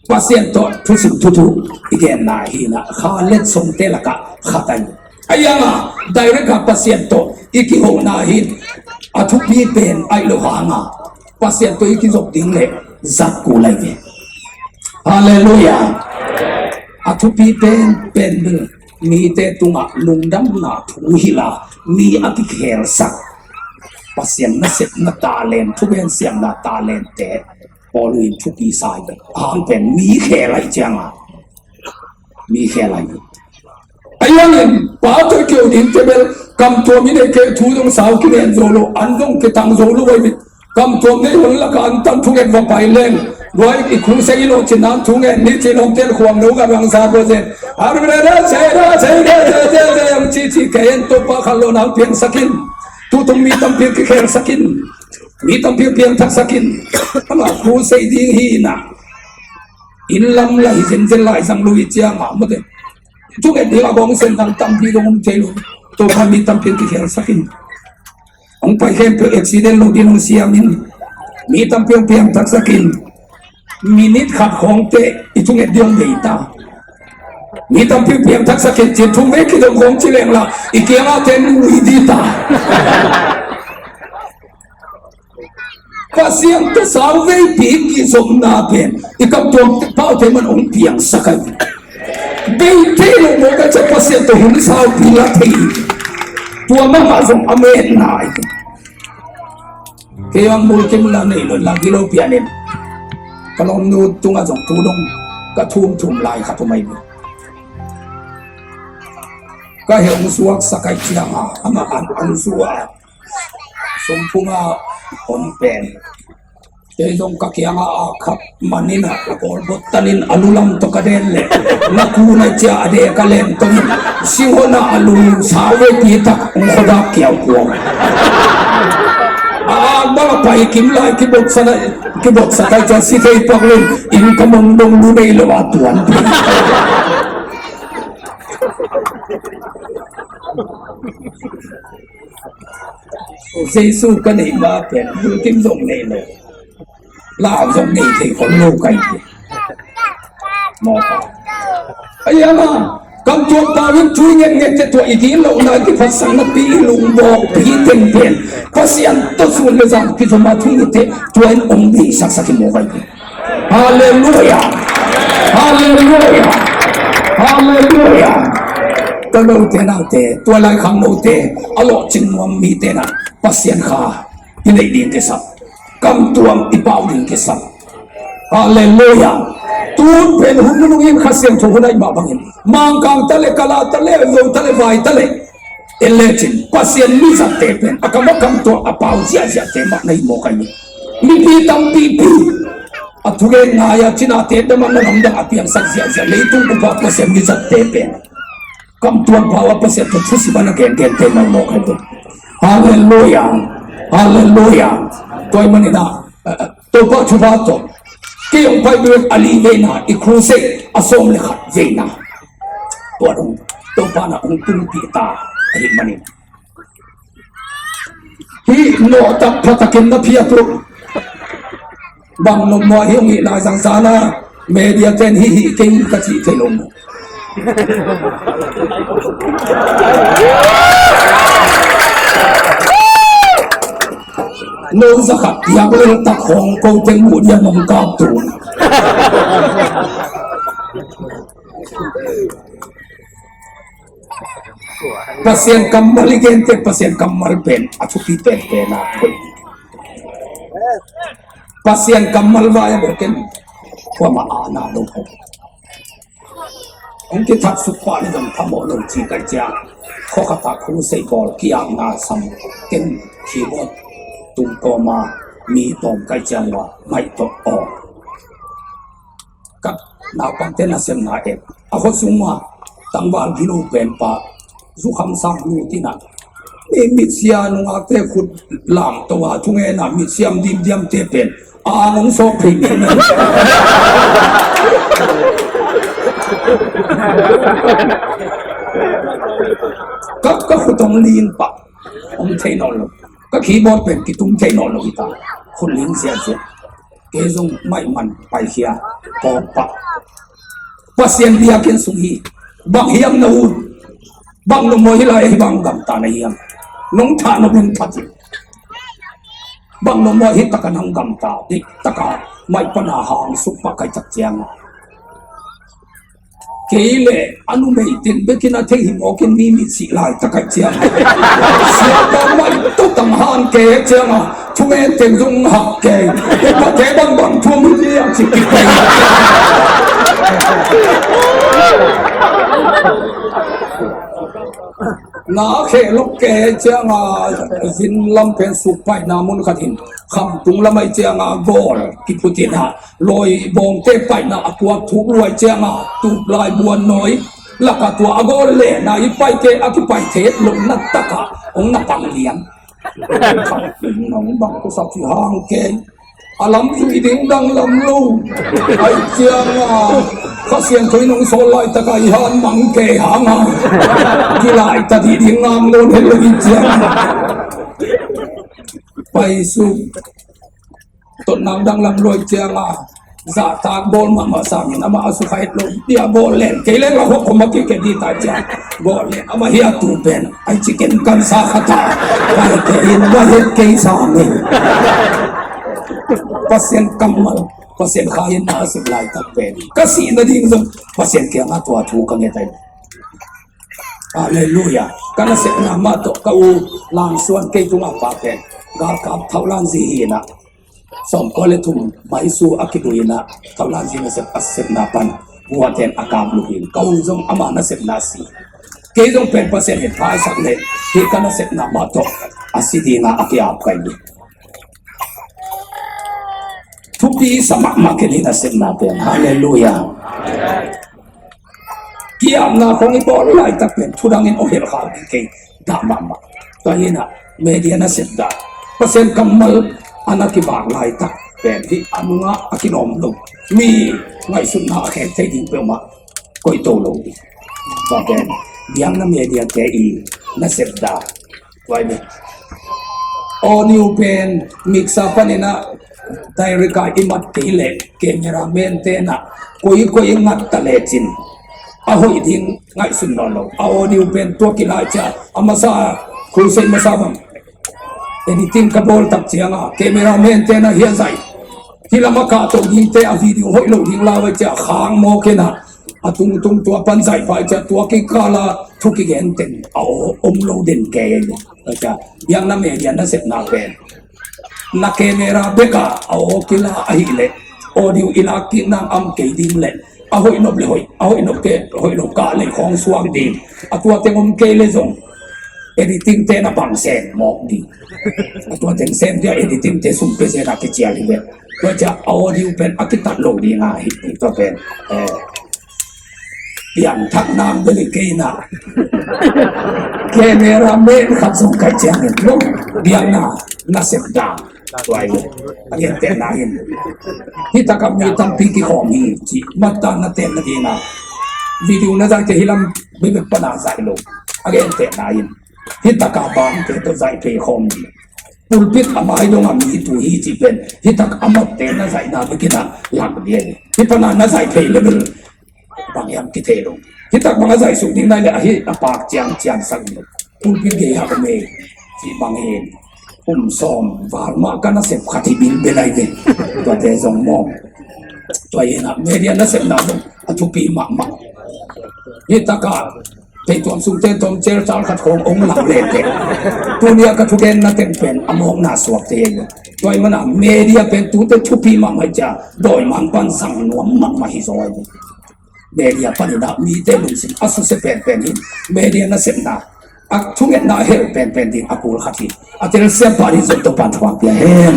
Pasian tawh thusim thuthu i genna hina kha letsongte lakah khat ai. A ianga direct a Pasian tawh i kihona hin a thupi pen aih lo hanga Pasian tawh i kizop ding le zat kul ai ve. Halleluia. A thupi pen pen bil mite tungah lungdamna thu hila mi a kikhelsak Pasian nasepna talent thugen siamna talentte Paul in thupi sa hi. Ahang pen mi khel ai cianga mi khel ai. A iangin pa tawh keu ding kebel kamtuam i nei kei thu zong sau kinen zo lo an zong kitang zo lo ai. Kamtuam nei hon laka an tan thungen va pai leng luai i khung seng i lo cin an thungen ni ci lom tel khuang no ga rang sa ko zen. Ar re re se re se re se se se ang ci ci kei en to pa khan lo nang piang sakin. Tu tung mi tam piang ki khel sakin. Mi tampi piangthaksak in. Ama crusade ding hi na. Inn lam la hi zenzen lai zang lui ciang a mate. Thunget ding a gong sen dang tampi dong um thei lo. Topa mi tampi kikhelsak in. Hong pai khempeuh accident lo ding hong siam in. Mi tampi piangthaksak in. Minute khat khawngte i thunget ding hong bei ta. Mi tampi piangthaksak in, cin thum vei kidong khawng ci leng la i kiangah ten ui ding ta. Pasian tawh sauveipi kizopna pen i kamtuam paute man hong piangsak a hi. Bei thei lo mawk a, ca Pasian tawh hun saupi la thei. Tua mahmah zong a metna hi. Kei ang mulkim la nei lo, la gilo pianin ka lawmnu tungah zong tu dong ka thumthum lai khat om ahi. Ka heh hong suaksak ahi cianga amah an hong suak. Sumpunga hong pen kei zong ka kianga a khap manin a, a kawlbot tanin a lulam tawh ka den leh na kunai cia a dek a lentongin sihona a lu sauveipi tak hong khuadak kiaukuau. A akbang a pai kim lai kibotsak ai cia si thei pak lun inn ka mong dong lu nei lo a tuan. Jesu ka neih ma pen bulkim zong nei lo, lau zong nei thei khol lo kai hi. Mawka ai ama kamtuam pau in tui ngetnget te tua i gin lohna kiphatsak napi i lungbawkpi teng pen Pasian tawh sun le zang kizom a thung i te tua in ong beisaksak i mawkai hi. Halleluia. Halleluia. Halleluia. Ka note naute tua lai khang note a lawhcing nuam mite na Pasian kha i neih ding kisam, kamtuam i pau ding kisam. Halleluia. Tun pen hun nunung in Kha Siangtho hun aih mah bangin Mangkang ta le, Kala ta le, Zo ta le, Vai ta le en lecin Pasian mizatte pen a kam a kamtuam a pau ziahziahte mah na hi mawk ahi. Mipi tampipi a thugen ngai a cina te dam a na lamdang a piangsak ziahziah leitung upa Pasian mizatte pen kamtuam pau a Pasian tawh thusim a na gengente mah mawk ahi. Halleluia. Halleluia. Tua ahih manin a Topa thupha tawh kei hong pai bek a li veina i crusade a sawm le khat veina tua dong Topa na hong tunpih ta ahih manin hih nawhtak phatakin na phiat uh bang nopmawh hi hong hih lai zangzana media ten hih hih kei ka cih thei lo maw? No zakhat piak lel tak hong ko teng muh diam hong kap tu. Pasian kammal i gente Pasian kammal pen a thupi penpen a Pasian kammal vai a bel ken kuamah a na lo kho. Hong kithat suk pah le dong phamawh lo ci kai cia. Khua khat ah crusade bawl kiakna sam ken keyboard tung kawma mi tawm kai ciang ua maih tawh aw. Ka naupangte nasemna et a khua sung ua tangval gilo pen pa zukham sang nu tina mi mitsia nungakte khut lam to a thungena mitsiam dimdiamte pen a ang hong sawk phei mi. Ka ka khut hong lin pah hong thei nawn lo ka keyboard pen kitum thei nawn lo hita khut lin siasia. Kei zong maih man paikhia kawk pah. Pasian biakinn sung hi. Bang hiam na ut? Bang nopmawh hi lai ahi bang gamta na hiam? Nong thah nopin phat hi. Bang nopmawh hi taka nang gamta dih taka maih pana hang suk pah kai tak cianga kei le a numei ten bekin a thei hi mawkin mi mit sih lai takai ciang siapa mai to tang han ke cianga thungen teng zung hak ke pate bang bang thum hi liang cik kik teng na khe lok ke cianga zin lam pen suk paina mun khat hin kham tung lamai cianga gol kiputin ha Lawi bawngte paina a kuak thuk luai cianga tup lai buan nawi laka tua a gawl lena i paite a kipai theih lohna taka hong na pang lian. Nong bang ko sa ci hang kei. A lam zui ding dang lam lo. Ai ciang a, Kha Siangtho in hong sawl laitak a i han mang kei hang a, kilaitak dih ding ngam nawn het lo i ciang a. Pai su. Totnak dang lam luai ciang a, zahtak bawl mahmah sangin amah a sukha het lo. Bia bawl len kei leng a huak khom a kikhe dih ta ciang, bawl len amah hi a tu pen ai cikin kan sa kha ta. Kai kei in va het kei sangin. Pasian kammal, Pasian kha in na a sep laitak pen ka sih nading zong Pasian kiangah tua thu ka nget ai. Halleluiah. Ka nasepna mah tawh ka u Langsuan kei tungah pa pen galkap Thaulan zi hi na. Sawmkua le thum maisu a kidui na, Thaulan zi nasep a sepna pan guaten a kap luhin ka u zong ama nasepna si. Kei zong pen Pasian in pha a sak le hi ka nasepna mah tawh a si dinga a kiap kai ni. Thupi sa mahmah ken hi nasepna pen. Halleluiah. Kiamna khong i bawl laitak pen thudangin aw helh khak ding kei dah mahmah. Tua hi na media nasep dah, Pasian kammal a na kibak laitak pen hi a nungah a kilawm lo. Mi ngaihsutna a khek thei ding peuhmah koih to lo ding. Tua pen biakna media te i nasep dah. Tua hi ve. Audio pen mixer panin a direct a i mat kei leh cameraman te na koi koi ngat ta lecin a hoih ding ngaihsun nawn lo. A audio pen tua kilai cia a masa, crusade masa bang editing ka bawl tak ciang a cameraman te na hia zaih hi lam a kah to ding te a video hoih lo ding lau a cia khang mawk in a a tungtung tua pan zaih pah cia tua kikal a thu kigen ten a om lo den kei a cia biakna media nasepna pen na camera bek a a aw kila ahih leh audio i lak kik nang am kei ding leh a hoih nop le hoih, a hoih nop kei, hoih lo kah leh khawng suak ding. A tua teng om kei le zong editing te na bang sem mawk ding. A tua teng sem dia editing te sum pe zena kicial hi ve. Tua cia audio pen a kitat lo ding a hi, hi tua pen. Eh, piangthak nang beli kei na. Camera man khat zong kai ciangin lo biakna nasep dang. Tua hi a gentehna in hi takah mi tampi kikhawm hi ci mattah na tenna dingah video na zaihte hi lam bibek pana zaih lo. A gentehna in hi takah bangte tawh zaih phei khawm hi. Pulpit a mai dongah mi tu hi ci pen hi tak a matte na zaihna bikinah lak dia hi. Hi pana na zaih phei level bang hiam kithei lo. Hi tak bang a zaih suk ding nai le ahi a pak ciang ciang sak lo. Pulpit gei hak a mei ci bang hi. Kum sawm val mah ka nasep khat hi bilbel ai ve. Tuate zong mawm. Tua hi na media nasepna zong a thupi mahmah. Hi takah pei tuam sungte tom cer cal khat khawng ong lang lete. Tunia ka thugenna teng pen a mawkna suakte hi. Tua hi mana media pen tute thupi mahmah cia dawi mang pan sang nuam mahmah hi zaw hi. Media panin ah mite lungsim a susia penpen hi. Media nasepna a thungetna a helh penpen ding a kul khat hi. A telsiam pah ding zong Topan thuak pia hen.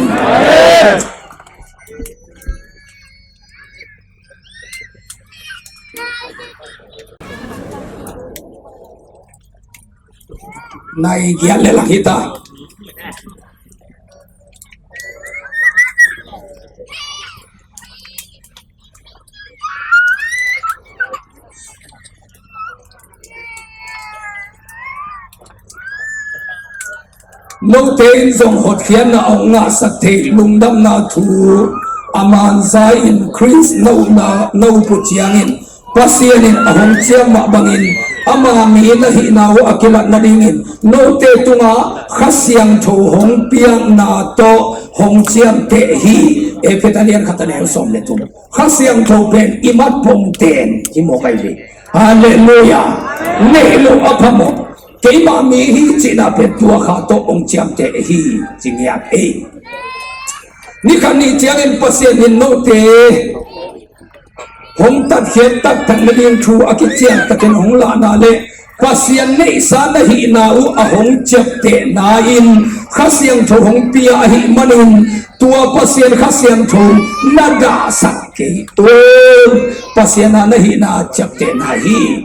Nai giat le lang hita. Note in zong hotkhiatna a hong ngahsak thei lungdamna thu a manza in Khrist nohna nopu ciangin Pasian in a hong ciam mah bangin ama mi na hihna uh a kilat nadingin note tungah Kha Siangtho hong piakna tawh hong ciamteh hi. Efesa lian khat a neu sawm le thum. Kha Siangtho pen i mat pongten hi mawk ahi ve. Halleluiah. Neih loh a phamawh. Keimah mi hi cihna pen tua Kha tawh hong ciamteh hi ci ngiat ei. Nikhat ni ciangin Pasian in note hong tatkhiat taktak nading thu a kician takin hong lahna le Pasian neihsa na hihna uh a hong ciaptehna in Kha Siangtho hong pia ahih manin tua Pasian Kha Siangtho na dahsak kei un. Pasian a na hihna ciaptehna hi.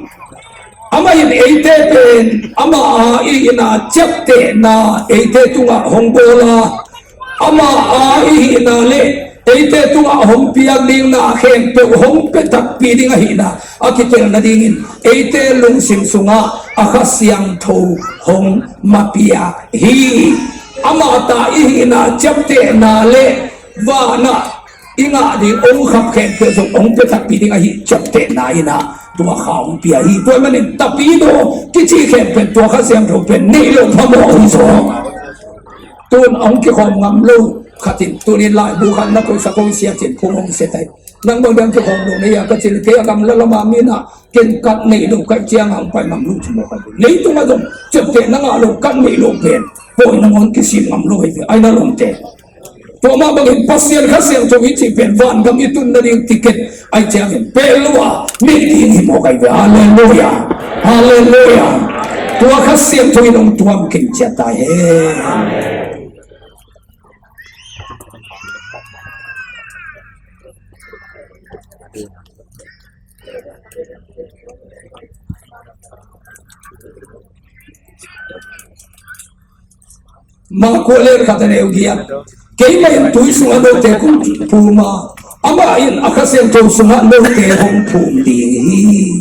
Amah in eite pen amah a ihihna ciaptehna eite tungah hong bawl a, amah a ihihna le eite tungah hong piak ding na khempeuh hong pia takpi ding ahihna a kitel nadingin eite lungsim sungah a Kha Siangtho hong mapiak hi. Amah ta ihihna ciaptehna le vanah i ngah ding hong khap khempeuh zong hong pia takpi ding ahi ciaptehna in ah tua Kha hong pia hi. Tua ahih manin tapidaw kici khempeuh tua Kha Siangtho pen neih loh phamawh hi zaw. Tun hong kikhawm ngam lo khat in tun in laibu khat na koihsak hong sia cin phung hong sia tai. Nang bang dang kikhawm lo na hia ka cin kei a gamla lama mi in ah ken kat neih lo ka hih ciangin hong pai ngam lo ci mawk a. Leitungah zong ciaptehna ngah lo kat neih lo pen pawi nangawn kisim ngam lo hi ve ai na lawmte. Tua mah bangin Pasian Kha Siangtho i cih pen vangam i tun nading ticket ahi ciangin pel lo a neih ding hi mawk ahi ve. Halleluia. Halleluia. Tua Kha Siangtho in hong tuam khin ciat ta hen. Marka lian khat a neu giat. Keimah in tui sungah note kong phum a, amah in a Kha Siangtho sungah note hong phum ding hi.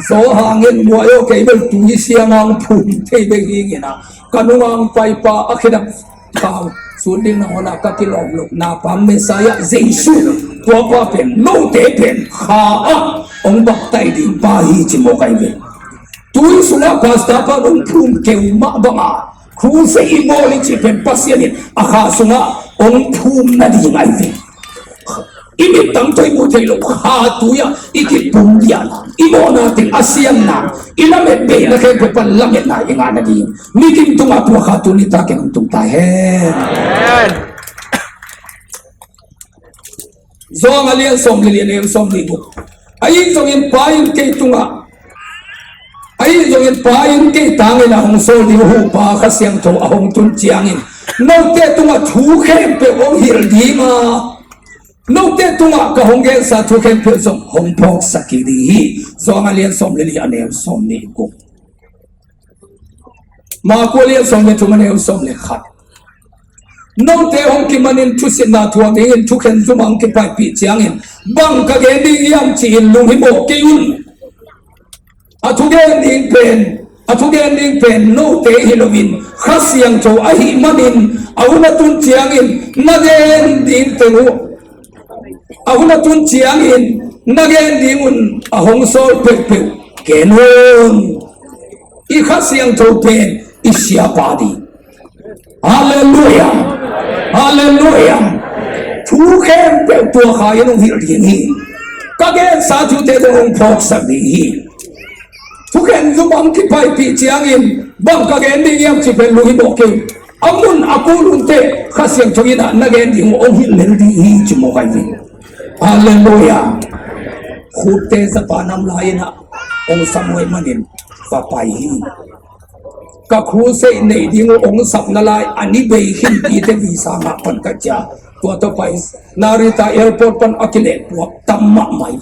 Zo hangin buai aw, kei bel tui siang hong phum thei bek hi ing a, ka nung hong paipa a khedap kau sut ding nangawn a ka kilawm loh na pa Messiah Jesu, tua pa pen note pen Kha ah hong baptai ding pa hi ci mawk ahi ve. Tui sungah pastor pa hong phum keu mah banga crusade i bawl i cih pen Pasian in a Kha sungah hong phum nading ahi ve. I mittang tawh i muh theih loh Kha tui ah i kiphum diam, i mawhna teng a siam nang, i lamet beina khempeuh pan lametna i ngah nading. Miging tungah tua Kha tui nitak in hong tung ta hen. Johan a lian sawm le li a neu sawm le guk. Ahi zongin Pa in kei tungah, ahi zongin Pa in kei tangin a hong sawl ding uh Pa Kha Siangtho a hong tun ciangin note tungah thu khempeuh hong hilh ding a, note tungah ka hong gensa thu khempeuh zong hong phawksak kik ding hi. Johan a lian sawm le li a neu sawm le guk. Marka lian sawm le thum a neu sawm le khat. Note hong kimanin thusitna thuak dingin thukhen zum ah hong kipaipih ciangin bang ka gen ding hiam ci-in lunghimawh kei un. A thugen ding pen, a thugen ding pen note hi loin Kha Siangtho ahih manin a hun a tun ciangin na gen ding teng uh, a hun a tun ciangin na gen ding un a hong sawl peuhpeuh gen un. I Kha Siangtho pen i siapa ding. Halleluia. Halleluia. Thu khempeuh tua Kha in hong hilh ding hi. Ka gensa thute zong hong phawksak ding hi. Thukhen zum ah hong kipaipih ciangin bang ka gen ding hiam ci pen lunghimawh kei un. A mun a kul un teh Kha Siangtho in ah na gen ding uh hong hilh lel ding hi ci mawk ahi ve. Halleluia. Khutte zapa nam lai in ah hong sam uh ahih manin va pai hi. Ka crusade neih ding uh hong sapna lai a ni bei khinpite visa ngah pan ka cia. Tua tawh pai Narita airport pan a kilehpuak tam mahmah hi.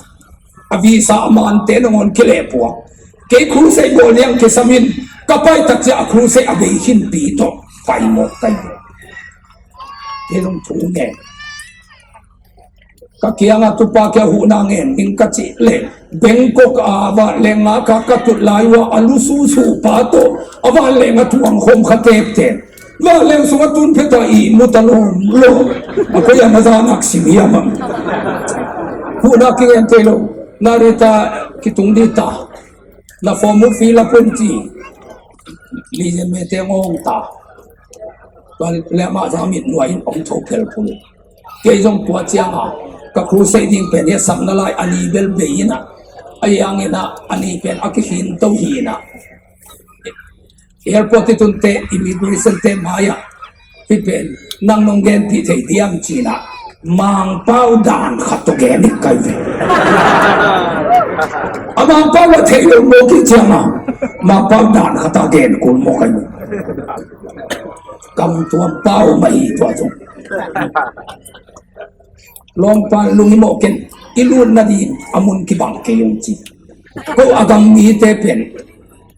A visa a mante nangawn kilehpuak. Kei crusade bawl ding kisam in ka pai tak ciah a crusade a bei khinpi tawh pai mawk ka hi. Kei zong thu ngen. Ka kiangah tupa kia huhna ngen ning ka cih leh Bangkok a vanleng ngaka ka tut lai uh a lususu pa tawh a vanleng a tuang khawm kha teptep. Vanleng sungah tun phet a ihmu ta lawmlawm. A koi a maza nak sim hiam ah. Huhna kingen thei lo. Narita kitung dita. Na form uh fill up un ci. Lizen mete ngawng ta. Tua le amah zang mit nuai in ong tho phel phul. Kei zong tua ciang a ka crusade ding pen hi a sapna lai a ni bel bei in a, a yang in a, a ni pen a kikhin to hi in a. Airport i tun teh immigration te mai ah hih pen nang nong genpih thei diam ci in a, Mangpau dan khat tawh gen ik kai ve. A Mangpau a theih lo mawk i ciang a, Mangpau dan khat a gen kul mawk kai ve. Kam tuam pau mah hi tua zong. Lawmpa lung i mawh ken, i lut nading a mun kibang kei ung ci. Ko a gam mite pen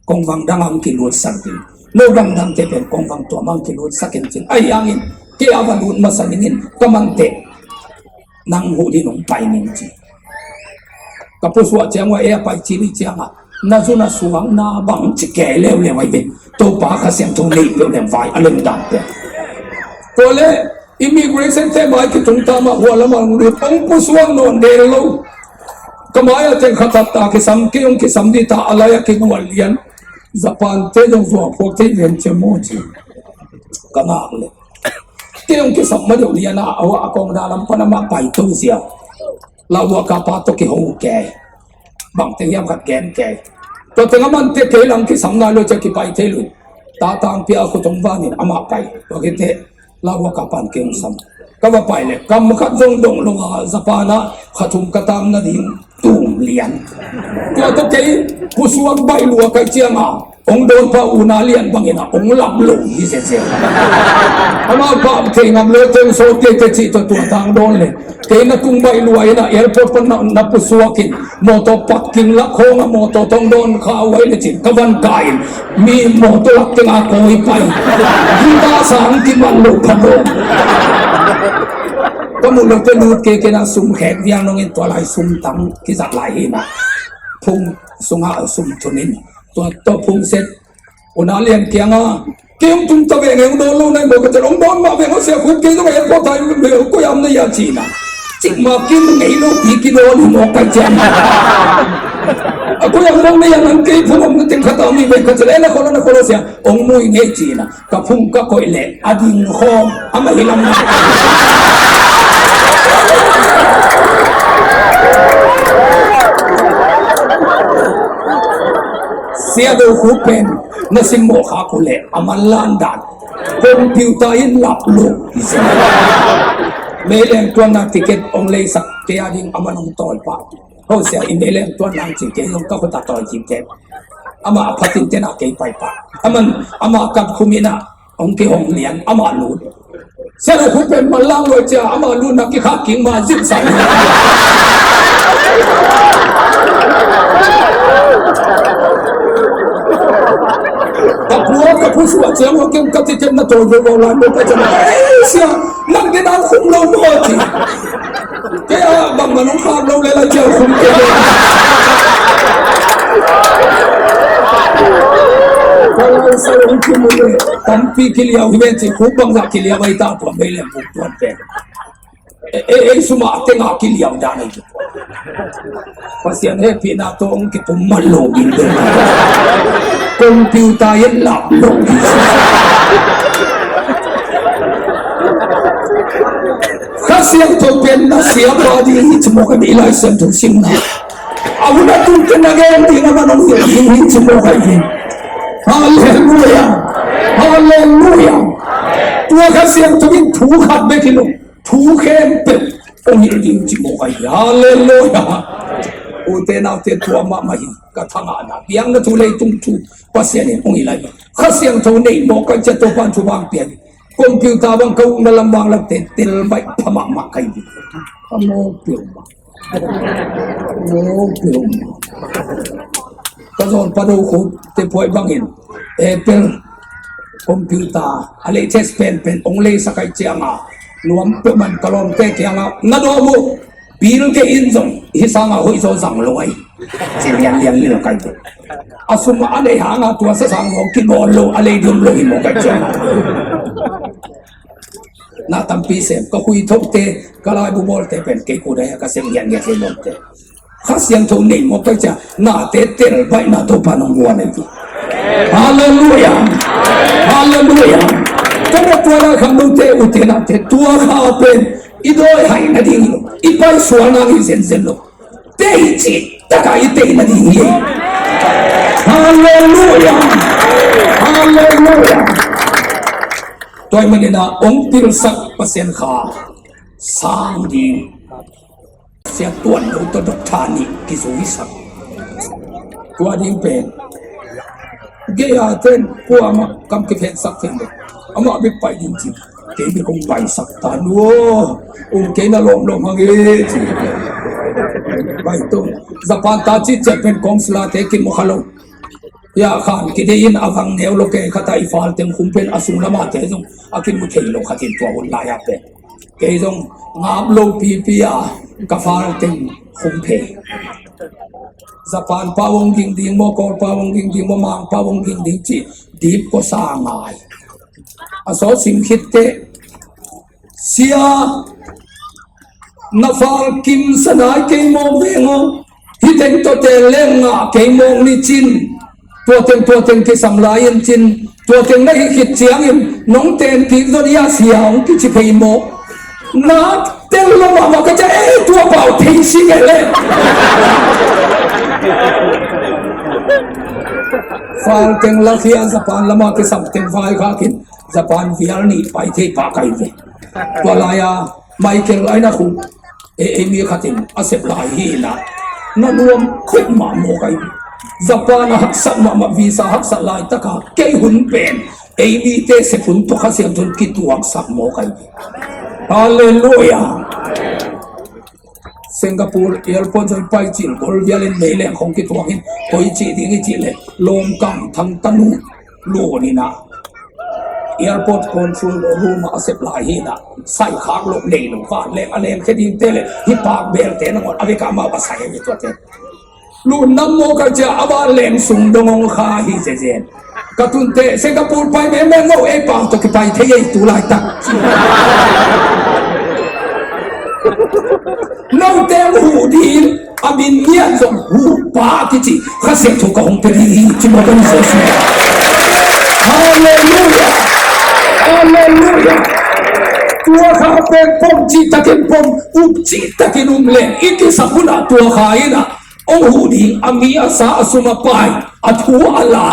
kongvang dang ah hong kilutsak ding. No gam dangte pen kongvang tuam ah hong kilutsak in cin. Ahi hangin kei a va lut masa ning in ka manteh nang huh ding hong pai ning ci. Ka pusuah ciang ua e a pai ci ni ciangah na zu na suang na bang ci kei leuleu ahi ve. Topa Kha Siangtho nei peuh leng vai a lem dan peuh. Tua le immigration te mai kitung ta mah hua lamah hong lut hong pusuak nawn del lo. Ka mai a teng kha tatta kisam kei hong kisam dih ta a lai a kigual lian. Japan te zong zuak phuak thei lian cia maw ci. Ka ngak le kei hong kisam ma deuh lian a a kong da lam pan amah pai to sia. Lauhuaka pa tawh kiho kei. Bangte hiam khat gen kei. Tua teng a manteh kei lam kisam nai lo cia kipai thei lo. Tatang pia a khutong vanin amah pai. Tua khiteh lauhuaka pan kei hong sam. Ka va pai le kam khat zong dong lo a Japan ah kha thum ka tam nading tum lian. Tua tawh kei pusuak baih lua kai cianga hong dawn pa una lian bangin a hong lap lo hi sese. Amau pa thei ngam lo teng so tete cih tawh tua tang dawn le kei na tung baih lua in a airport pan na, na pusuak in mawtaw parking lak khawng a mawtaw tawng dawn kha uai le cin ka van ka in mi mawtaw lak teng a kawi pai. Hi ta sang ti man lo pha lo. Ka mu lo te lut kei kei na sum khek viang nong in tua lai sum tang kizat lai hi na. Phung sunga sum thunin tua tawh phung set. Una lian kianga kei hong tung ta veng hong dawn lo nai maw ka tel hong dawn mah veng hong sia khuk kei zong a en pawt tai koi am na ia cina. Cik ma kin ngei lo pi ki dawn hi maw kai cian. A koi am mong na ia nang kei phung om na teng khat a mi veng ka tel e na kholo na kholo sia hong mui ngei cina. Ka phung ka koih leh a ding khawm a mah hi lam. Sia do khu pen na sim mawh khak uh leh a man lan dan computer in lap lo hi sia. Meileng tuanna ticket ong leisak kei a ding a man ong tawi pah. Ho sia i meileng tuanna ang ci kei zong ka khuta tawi kik kei. Ama a phatin tena kei pai pah a man ama kap khum ina ong kihong lian ama lut. Sia lo khu pen man lang lo cia ama lut na kikhak king ma zip sa. Ka pua ka pu sua cia mo kem ka ti kem na to yo lo lai mo ka cia. Sia nang de nang khum lo mo ci. Kei a bang man ong khak lo le la cia khum kei le. Ka lai sa ong khum le tampi kiliau hi ve ci khu bang za kiliau ai ta tua mei le buk tuan pe. E e suma tenga kiliau dan ai. Pasian hehpihna tawh ong kipum man lo ding dong. Computer in lap lo ding. Kha Siangtho pen na siapa ding hi ci mawk a mi Lai Siangtho simna. A hun a tung pen na gen ding a man ong hial ding hi ci mawk a hi. Halleluia. Halleluia. Tua Kha Siangtho in thu khat bek hi lo. Thu khempeuh ong hilh ding ci mawk a hi. Halleluia. Ute naute tua mahmah hi. Ka thangahna biakna thu leitung thu Pasian in ong hilh lai. Kha Siangtho nei mawk a hi cia Topa'n thu bang pian hi. Computer bang ka ukna lam bang lam te tel baih pha mahmah ka hi. Ka mawk pian mah. Ka zawn pado khu te puai bangin Apple computer a latest pen pen ong leisak ai cianga nuam peuh man ka lawmte kianga na dawm uh. Bill Gates in zong hi sanga hoih zaw zang lo ai. Ci lian lian lil kai. A sum a nei hanga tua sa sang zong kinawn lo a lei dum lo hi maw kai cianga. Na tampi sem ka khui thote ka laibu bawlte pen kei kudai ka sem ngiat ngiat kei bawlte. Kha Siangtho nei mawk kai cia nate tel baih na Topa nong guan ai tu. Halleluia. Halleluia. Ka na tua na khang nong te u te na te tua kha pen i dawi hai na ding lo i pai sual na hi zen zen lo. Tei ci taka i tei na ding hi. Halleluia. Halleluia. Tua i manina ong pilsak Pasian kha sang ding. Sia tuan lo tawh dok tha nih kizuisak. Tua ding pen gei a ten kuama kam kiphensak thei lo. Amah bek pai ding ci. Kei bek kong paisak ta nuo. Um kei na lawm lawm hang e ci. Bai tu Japan ta ci ciat pen kong sila te kimu kha lo. Ya khan kidei in a vang neu lo kei khat a i fal teng khum pen a sung lama te zong a kimu thei lo khat in tua hun lai a pen kei zong ngap lo pipi a ka fal teng khum phei. Japan pa vong ging ding maw, Kawl pa vong ging ding maw, Mang pa vong ging ding ci dip ko sa ngai. A so sim khit te sia na fal kim sa nai kei maw veng aw. Hi teng to te leng nga kei maw ni cin. Tua teng tua teng kisam lai in cin. Tua teng na hi khit ciangin nong ten kik zon ia sia hong kici phei maw. Na tel lo mahmah ka cia ei tua pau thei si ngei le. Fal teng la khia Japan lama kisam teng vai khakin Japan vial nih pai thei pa kai ve. Tua lai a Michael aina khu e ei mi khatin a sep lai hi na na nuam khut mah maw kai. Japan a haksat mahmah visa haksat lai taka kei hun pen ei mi te sep hun to kha siam thun kituaksak maw kai. Halleluia. Singapore airport zon pai cil gol vialin meileng khong kituakin koi ci ding i ci le lom kam thang tanu lo ni na. Airport control room a sep lai hi na sai khak lo nei lo ka leng a leng khe ding te le hi pak bel te na ngon a ve ka mau a sai ni tua te. Lu nam mo ka cia a ba leng sung dong ong kha hi ze zen. Ka tun te Singapore pai me me lo ei pang to ki pai thei ei tu lai tak. Lo te hu din a min ngian zong hu pa kici kha siam thu ka hong pe ding hi ci mo ka ni se si. Halleluia. Halleluia. Tua kha pen pom ci takin pom up ci takin um leng i kisap hunah tua kha inah ong hu ding a mi a sa a sum a pai a thu a la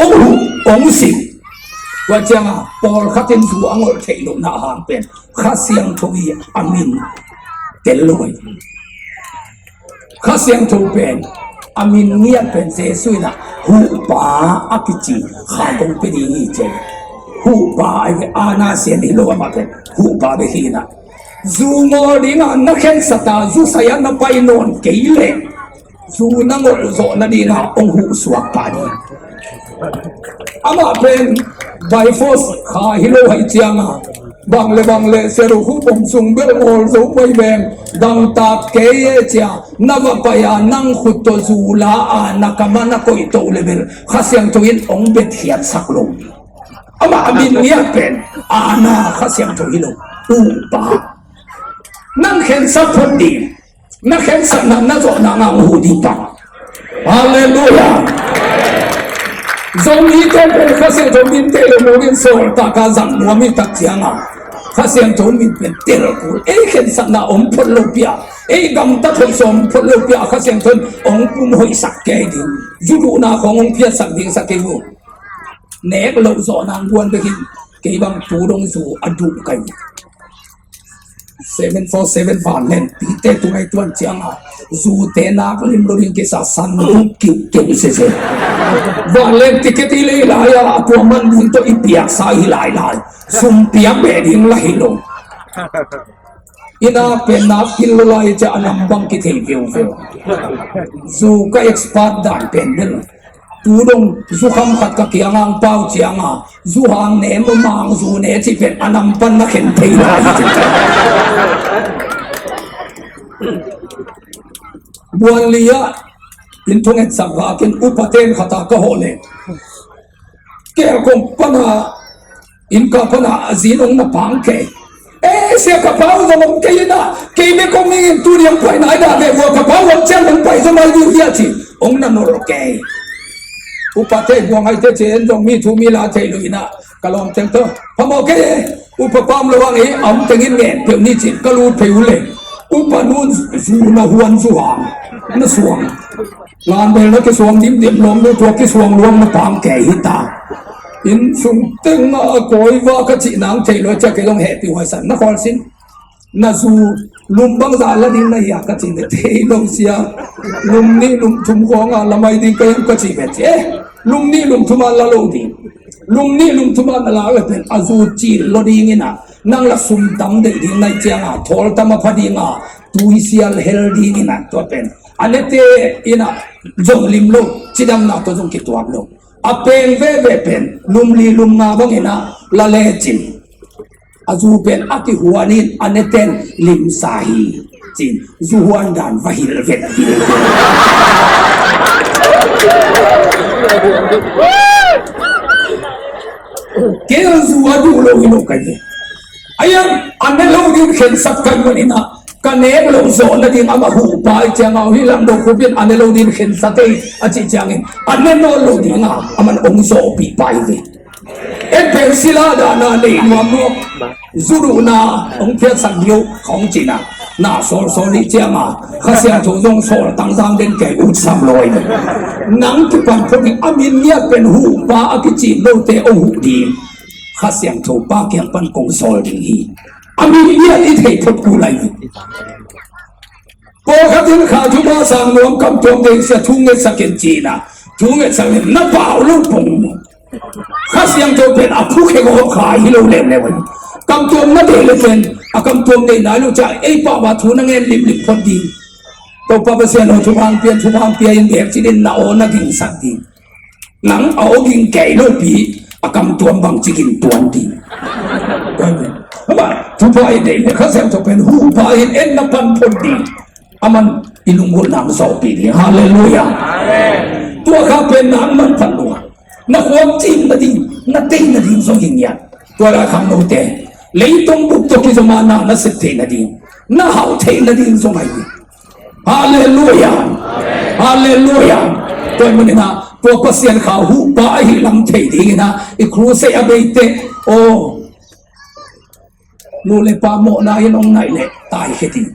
ong hu ong sim. Tua cianga pawlkhatin zu a ngolh theih lohna a hang pen Kha Siangtho hi a min tel lo hi. Kha Siangtho pen a min ngiat pen Jesu inah huhpa a kici kha kong pe ding hi cia. Huhpa ai ve ana sian hi lo amah pen huhpa ve hi inah zu ngawl dingah na khensata zu saya na pai nawn kei leh zu na ngolh zawh nadingah ong huh suak pah ding. Amah pen by force kha hi lo haih cianga bang le bang le seru khu bom sung bel ngawl zo pai veng dangtak kei e cia na va pai a nang khut tawh zu la a na kama na koih toh le bel Kha Siangtho in ong betkhiatsak lo. Amah a min ngiat pen ana Kha Siangtho hi lo. Upa nang khensat phot ding. Na khensatna na zawhna ngah uh ding pah. Halleluia. Zomi te pen Kha Siangtho min te le mungin sawl taka zang nuam hi tak cianga Kha Siangtho min pen tel kul ei khensatna om phot lo pia ei gamta thoih sawm phot lo pia Kha Siangtho in ong pum hoihsak kei ding zu duhna khong ong phiatsak ding sa kei uh. Nek loh zawh nang guan bekin kei bang tu dong zu a duh kai. Seven four seven vanlen pite tungai tuan cianga zute nak lim lo ding kisa san duk kiu kiu sese. Vanlen ticket i lei lai a tua man ding to i piaksa i lai lai sum piak be ding la hi lo. Ina pen nak kil lo lai cia a nam bang kithei viu viu. Zu ka expert dan pen bel tu dong zu kham khat ka kiang ang pau cianga zu hang ne mu mang zu ne ci pen a nam pan na khen thei lai hi ci. Buan lia in thung et sak vakin upa ten khata ka hawh le kel kong pana in ka pana a zin ong na pang kei. E sia ka pau zong ong kei ina kei me kong ning in tu diang pai nai da ve vua ka pau ong cian ong pai zong ai diu dia ci ong na nol kei. Upa te buang ai te cen zong mi thu mi la thei lo ina ka lawm teng to phamawh kei e. Upa pam lo ang e a om tengin ngen peuh ni ci ka lut phei uh le upa nun zu na huan zu hang na suang. Ngan bel na kisuang dimdim lom nu tua kisuang luang na pang kei hi ta. Inn sung teng a kawi va ka cih nang thei lua cia kei long hehpih huaisan na khawl sin. Na zu lum bangzah la ding na hia ka cih le thei lo sia. Lum nih lum thum khawng a lamai ding ka hiam ka cih vet ci e. Lum nih lum thum a la lo ding. Lum nih lum thum a na la le pen a zu cil lo ding ina nang la sum tam deih ding nai cianga thawl tam a pha dinga Tuisial hel dingin ah tua pen a nete in ah zong lim lo, cidamna tawh zong kituak lo. A peng veve pen lum li lum nga bangin ah la lecin a zu pen a kihuan in a neten limsa hi cin zu huan dan va hilh vet ding. Kei a zu a duh lo hi lo kai ve. Aiang a ne lo ding khensak kai manin ah ka nek lo zawh nading amah huhpa i ciang a uh hi lam do khupin a ne lo ding khensak ei a cih ciangin a ne nawn lo ding a aman ong zawhpih pai ve. En pen sila dahna nei nuam nuam zu duhna ong phiatsak ding uh khong cina na sawlsawl ih cianga Kha Siangtho zong sawl tangzang den kei utsam lawi ve. Nang kipan phot ding a min ngiat pen huhpa a kicin lote ong huh ding Kha Siangtho pa kiang pan kong sawl ding hi. A min ngiat i thei phot ku lai ve. Pawlkhat in kha thuma sang nuam kam tuam ding sia thu ngetsak in cina thu ngetsak in na pau lo pong. Kha Siangtho pen a phukhe gawh kha hi lo leuleu ahi. Kamtuam na deih le pen a kamtuam deih nai lo ca ei pah va thu na ngen limlim phot ding. Topa Pasian aw thumang pia thumang pia in bek ci din na aw na gingsak ding. Nang a aw ging kei lopi a kamtuam bang ci gin tuan ding. Hama thupha i deih le Kha Siangtho pen huhpa in en na pan phot ding. Aman i lunggulh nang zawhpih ding. Halleluia. Tua kha pen nang man phat lua na khuam cin nading na tei nading zong hi ngiat. Tua lai khang note leitong bup tawh kizoma na na sep thei nading na hauh thei nading zong ahi. Halleluia. Halleluia. Tua i maninah tua Pasian kha huhpa ahi lam thei dinginah i crusade a beite aw nu le pa mawhna in ong naih leh taikhia ding.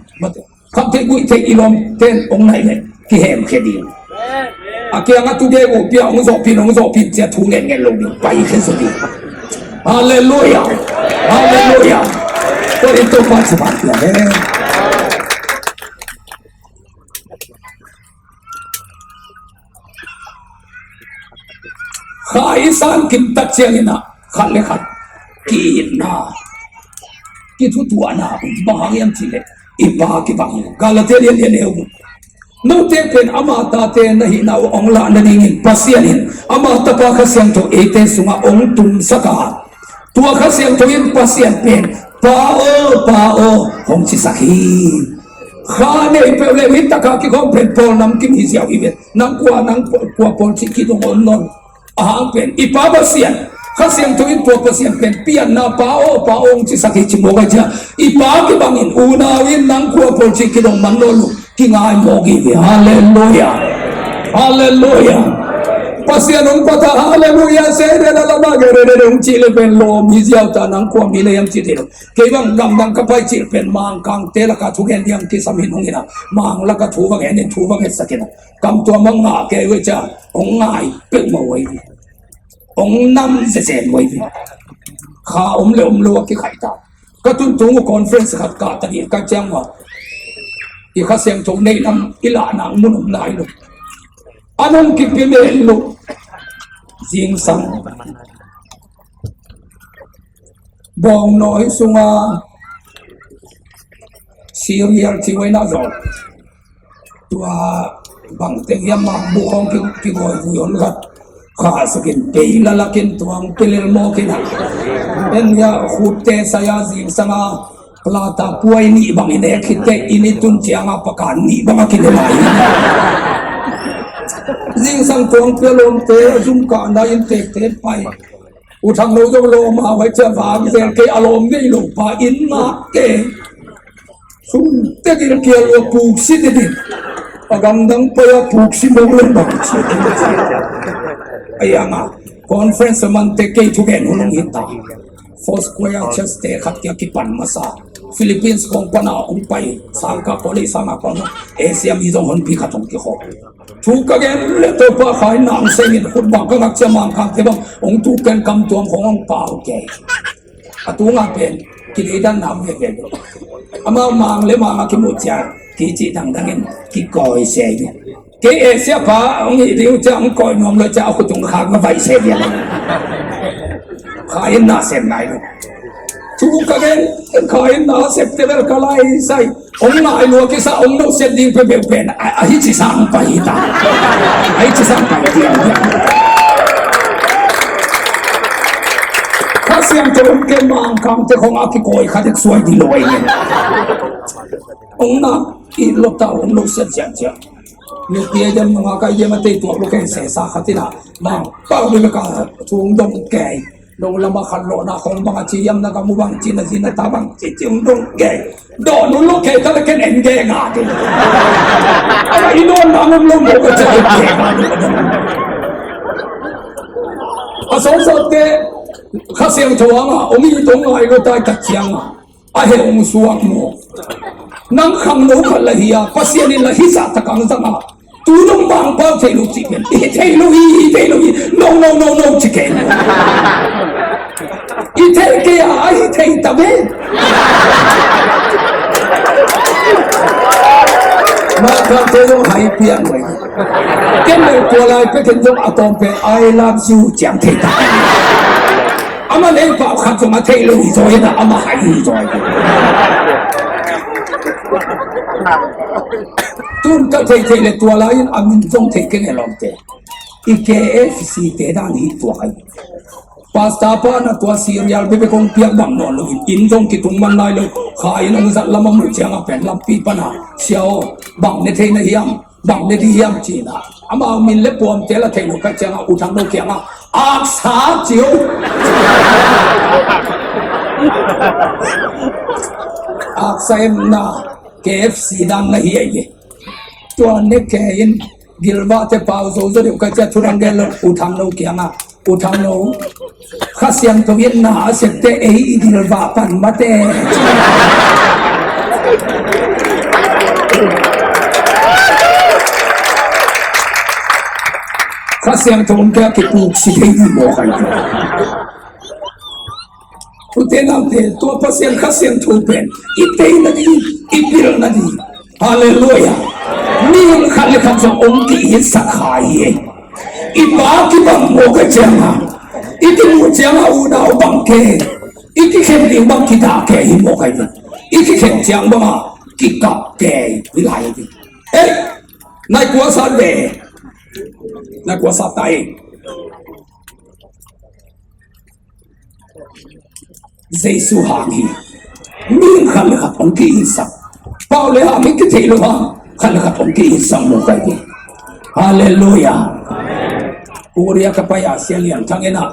Khamtheih guihtheih i lawmten ong naih leh kihemkhia ding. A kiangah tugek uh pia ong zawhpin ong zawhpin cia thu ngetnget lo ding paikhia zaw ding. Halleluia. Halleluia. Tua in Topa ci bang pia he. Kha i san kim tak cianginah khat le khat ki-itna kithutuahna bang hang hiam cihleh i pa kibang hi. Galatia lianlian eu note pen ama tate na hihna uh ong lah nadingin Pasian in ama tapa Kha Siangtho eite sungah ong tumsak a tua Kha Siangtho in Pasian pen Pa aw, Pa aw hong cisak hi. Kha nei peuh le hih takah kikhawm pen pawl nam kim hi ziau hi ve. Nang kua nang kua pawl cih kidong om nawn. A hang pen i Pa Pasian Kha Siangtho in tua Pasian pen pianna Pa aw, Pa aw hong cisak hi ci mawk a cia i pa kibangin unau in nang kua pawl cih kidong man nawn lo. Kingai mawk hi ve. Halleluia. Halleluia. Pasian hong pata halleluia se de la lama ge de de hong cih le pen lawm hi ziau ta nang kua mi le hiam cih te lo. Kei bang gamdang ka pai cih pen Mangkangte laka thugen hiam kisam hin hong ina Mang laka thu bang en in thu bang etsak ina kam tua mang ngah kei ve cia hong ngai peuh mah uh ahi ve. Hong nam zezen uh ahi ve. Kha om le om lo a kikhaih ta. Ka tuntung uh conference khat kah ta dih ka ciang uh a i Kha Siangtho neih lam i lah nang mun om nai lo. A nung kipi men lo. Zingsang bawngnawi sunga serial ci uaina zaw tua bangteng hiam mah bukhawng kigawi vui hon khat khahsakin pei lalakin tuang pilil mawkin a en hia khutte saya zingsanga plata puai nih bangin e khitte in i tun cianga paka nih banga kine lai zingsang tuang pia lawmte a zum kahna in tekte pai. U Thang lo zong lawm a vai cia vang zel kei a lawm ngei lo pa in ngak kei. Sum te gil kial lo puksi te din a gamdang pai a puksi mong lem bang ci. Ai anga conference man te kei thugen hun hong hita. Four Square Church te khat kia kipan masa Philippines kong pana hong pai sangka koli sanga kong Asia mi zong honpi khat hong kikhop. Thu ka gen le Topa khai nang sengin khut bang ka ngak cia Mangkangte bang hong tu ken kam tuam khong hong pau kei. A tunga pen kideidan nam veve. Amau mang le mang a kimu cia kici dangdangin kikawi se hi. Kei Asia pa hong hi ding cia hong kawi nuam lo cia a khutung khak na vai se hi. Khai na sem nai lo. Thu ka gen khai na sep te bel ka lai sai. Hong ngai lua kisa, hong nusiat ding peuhpeuh pen a, a hi ci sang pai hi ta. A hi ci sang pai hi ta. Kha Siangtho hong kem Mangkangte khong a kikawi khat et suai ding lo ahi. Hong na i lo ta, hong nusiat ziahziah. Nupi a diam, nungak a diam a tei tuak lo kei sesa khat in a, Mangpau ni bek a thu hong dong kei. Nong lam a khan lawhna khong bang a ci hiam, na gam uh bang ci, na zi na ta bang ci, ci hong dong kei. Dawn uh lo kei ta le ken en gei nga ding. A i nawn na ngom lo mo ka ci en gei nga ding. A sawtsawtte Kha Siangtho hang a hong it hong ngai lo ta i tak ciang a, a heh hong suak maw? Nang khangno khat la hi a, Pasian in la hih zah tak hong zang a, tu dong Mangpau thei lo cih pen i thei lo hi, i thei lo hi. No, no, no, no, ci kei. I thei kei a, a hi thei ta ve. Mangkangte zong hai piang ve. Ken le tua lai pek in zong a tawm pen I love you ciang thei ta. Amah leng pau khat zong a theih lo hi zaw hi na, amah hai hi zaw hi. Tun ka theih theih le tua lai in a min zong thei keng e lawmte. I K F C te dan hi tua kai. Pastor pa na tua serial bebe kong piak bang nawn lo in, in zong kitung man lai lo. Kha in hong zat lam a muh ciang a pen lampi pan a, sia aw, bang ne thei na hiam? Bang ne ding hiam ci na. Amau min le puamte la thei lo ka ciang a, U Thang No kiang a, aksa ci uh. Aksa em na, K F C dan na hi ai ve. Tua ne kei in, gilvahte pau zo zo deuh ka cia, thurang gen lo, U Thang No kiang a, U Thang No, Kha Siangtho in na a sette ei i gilvah pan mate. Kha Siangtho om kei a kipuk si thei ding maw kai. Ute naute, tua Pasian Kha Siangtho pen i tei nading, i pil nading. Halleluiah. Mi khat le khat zong hong ki-itsak kha hi. I pa kibang mawk a ciang a, i kimuh ciang a unau bang ke, i kikhen ding bang kidah ke hi mawk a hi. I kikhen ciang bang a kikap ke hi lai hi. Ei, nai kuasa ve. Nai kuasa tai. Jesu hang hi. Mi khat le khat hong ki-itsak. Pau le hang hi kithei lo hang. Khat le khat hong ki-itsak mawk a hi. Halleluiah. Korea ka pai a Sia Lian Thang in a,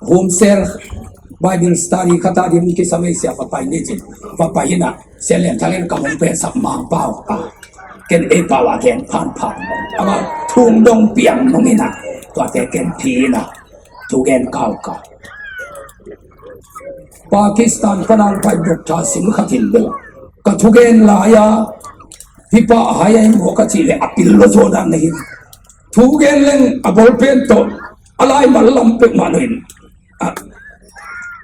home cell Bible study khat a ding kisam ei sia, va pai ni cin. Va pai in a, Sia Lian Thang in ka hong pen sak Mangpau a, ken ei pau a gen phanphan. Amah thu hong dong piang nung in a, tuate ken phi in a, thugen kaukau. Pakistan pan a hong pai doctor sim khat in bel, ka thugen lai a, hih pa a hai a hi maw ka cih leh a pil lo zaw dan na hi. Thugen leng a bawlpen tawh a laimal lam peuhmah lo in, a,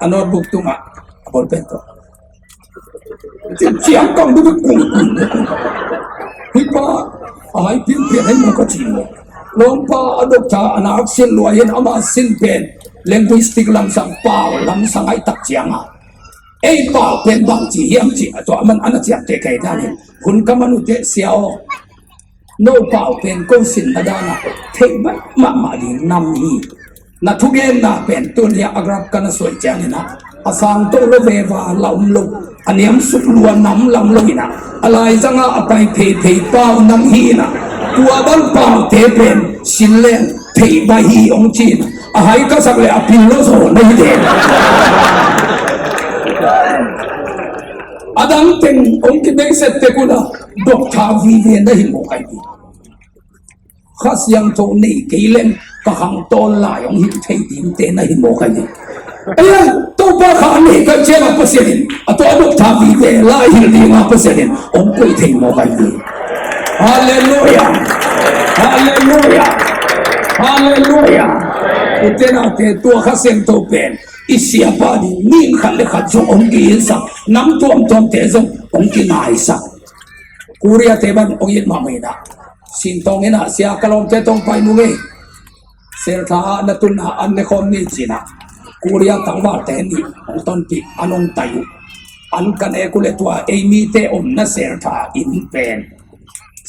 a notebook tungah a bawlpen tawh ciangkang duh kung kung. Hih pa a hai pianpian hi maw ka ci maw. Lawmpa a doctor a nak sin lua hi in, ama sin pen linguistic lamsang, pau lamsang ahih tak ciang a, ei pau pen bang ci hiam cih a, tua man a na ciamteh kei dan hi. Hun ka man uh teh, sia aw, no pau pen ko sinna dan a theih baih mahmah ding nam hi. Na thugenna pen tun hiah a graph ka na suaih ciangin a, a sang to lo veva la om lo, a niamsuk lua nam lam lo in a, a laizang a a pai pheiphei pau nam hi in a, tua bang paute pen sin leng theih baih hi hong ci in a, a hai ka sak leh a pil lo zaw na hi den. A dang teng hong kibeiset tek un a, doctor vive na hi mawk a hi. Kha Siangtho nei kei leng ka khangtawn lai hong hilh thei dingte na hi mawk a hi. Ei, Topa kha a nei ka ciang a Pasian in a tua doctor vive lai hilh ding a Pasian in hong koih thei mawk a hi. Halleluiah. Halleluiah. Halleluiah. Ute naute, tua Kha Siangtho pen i siapa ding mi khat le khat zong hong ki-itsak, nam tuamtuamte zong hong kingaisak. Korea te bang hong it mahmah in a, Sintawng in a, sia ka lawmte tawh hong pai nung ei, seltha ah na tun a an ne khawm ni ci in a, Korea tangvalte nih hong tonpih, an hong tai uh. An ka nek uh leh tua ei mite omna sel tha inn pen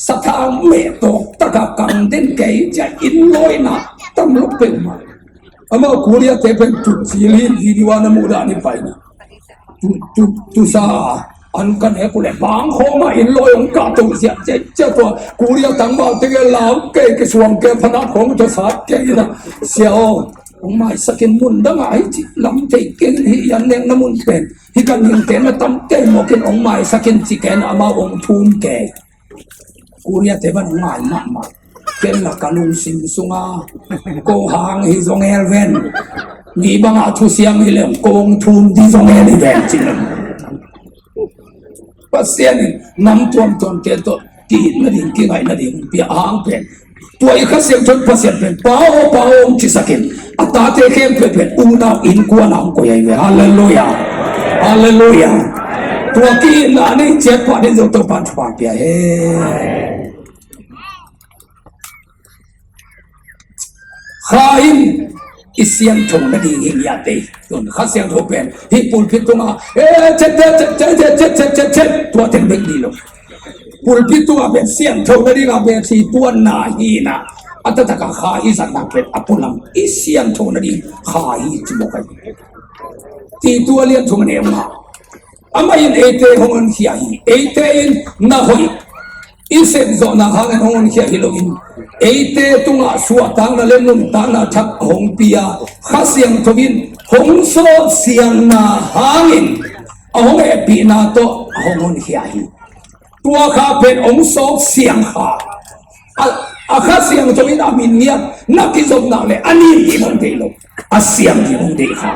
sathau meh tawk taka kang den kei cia, inn lawina tam lo peuhmah. Amau Korea te pen tut cil hi, video a na muh dan hi pai na. Tu, tu, tusa an ka nek uh leh bang khawma inn lawi hong kahto ziahziah cia, tua Korea tangval te ke lau kei, kisuang kei, phanat khawng tua sat kei ina, sia aw, hong maisak in, mun dangah hi ci lam thei keng hi, an nekna mun pen hi, ka ningte na tam kei mawk in, hong maisak in ci kei na, amau hong thum kei. Korea te bang ngai mahmah. Ken la ka lungsim sunga ko hang hi zong el ven. Mi banga thusiam hi leng ko hong thum di zong el hi ven ci leng. Pasian in nam tuamtuamte tawh ki-itna ding, kingaihna ding pia a hang pen, tua i Kha Siangtho Pasian pen, Pa aw, Pa aw, hong cisakin a tate khempeuh pen unau innkuan a hong koih ahi ve. Halleluiah. Halleluiah. Tua ki-itna a nei ciat pah ding zong Topa'n thupha pia hen. Kha in i siangtho nading hi ngiat ei. Tun Kha Siangtho pen hih pulpit tungah, eh, cet, cet, tua teng bek ni lo. Pulpit tungah pen siangtho nading a pen hi tuanna hi na. A taktak a Kha i zatna pen a pualam i siangtho nading Kha hi ci mawk ahi. Titu a lian thum a neu nga. Amah in eite hong honkhia hi. Eite in na hoih i sepzawhna hangin hong honkhia hi loin, eite tungah suahtakna le nuntakna thak hong pia, Kha Siangtho in hong sawpsiangna hangin a hong hehpihna tawh a hong honkhia hi. Tua Kha pen hong sawpsiang Kha. A, a Kha Siangtho in a min ngiat na kizopna le a nin ding hong deih lo, a siang ding hong deih Kha.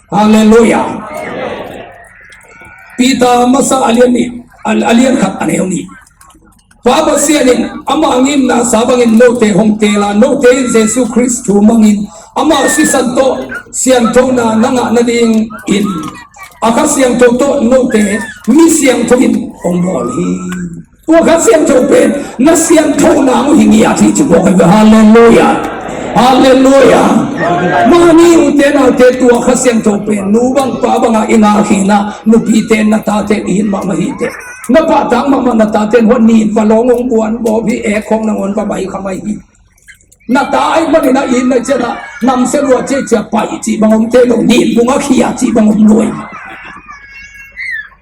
Halleluiah. Peter masa a lian nih, a, a lian khat a neu nih. Pa Pasian in ama ngimna sa bangin note hong teel a, note in Jesu Khrist thu mangin ama sisan tawh sianthona na ngah nadingin a Kha Siangtho tawh note mi siangtho in hong bawl hi. Tua Kha Siangtho pen na siangtho nang uh hi ngiat hi ci mawk ahi ve. Halleluiah. Halleluiah. Mah ni, ute naute, tua Kha Siangtho pen nu bang pa banga i ngak hi na, nupite na tate i hih mahmah hi teh. Na pahtak mahmah na tate in hua nin va lawng hong buan bawp hi, ek khawng nangawn va bai kha mai hi. Na ta ahih manin a it na ciangin a namsia lua ciacia paih cih bang om teh lo, nin bung a khia cih bang om lo hi.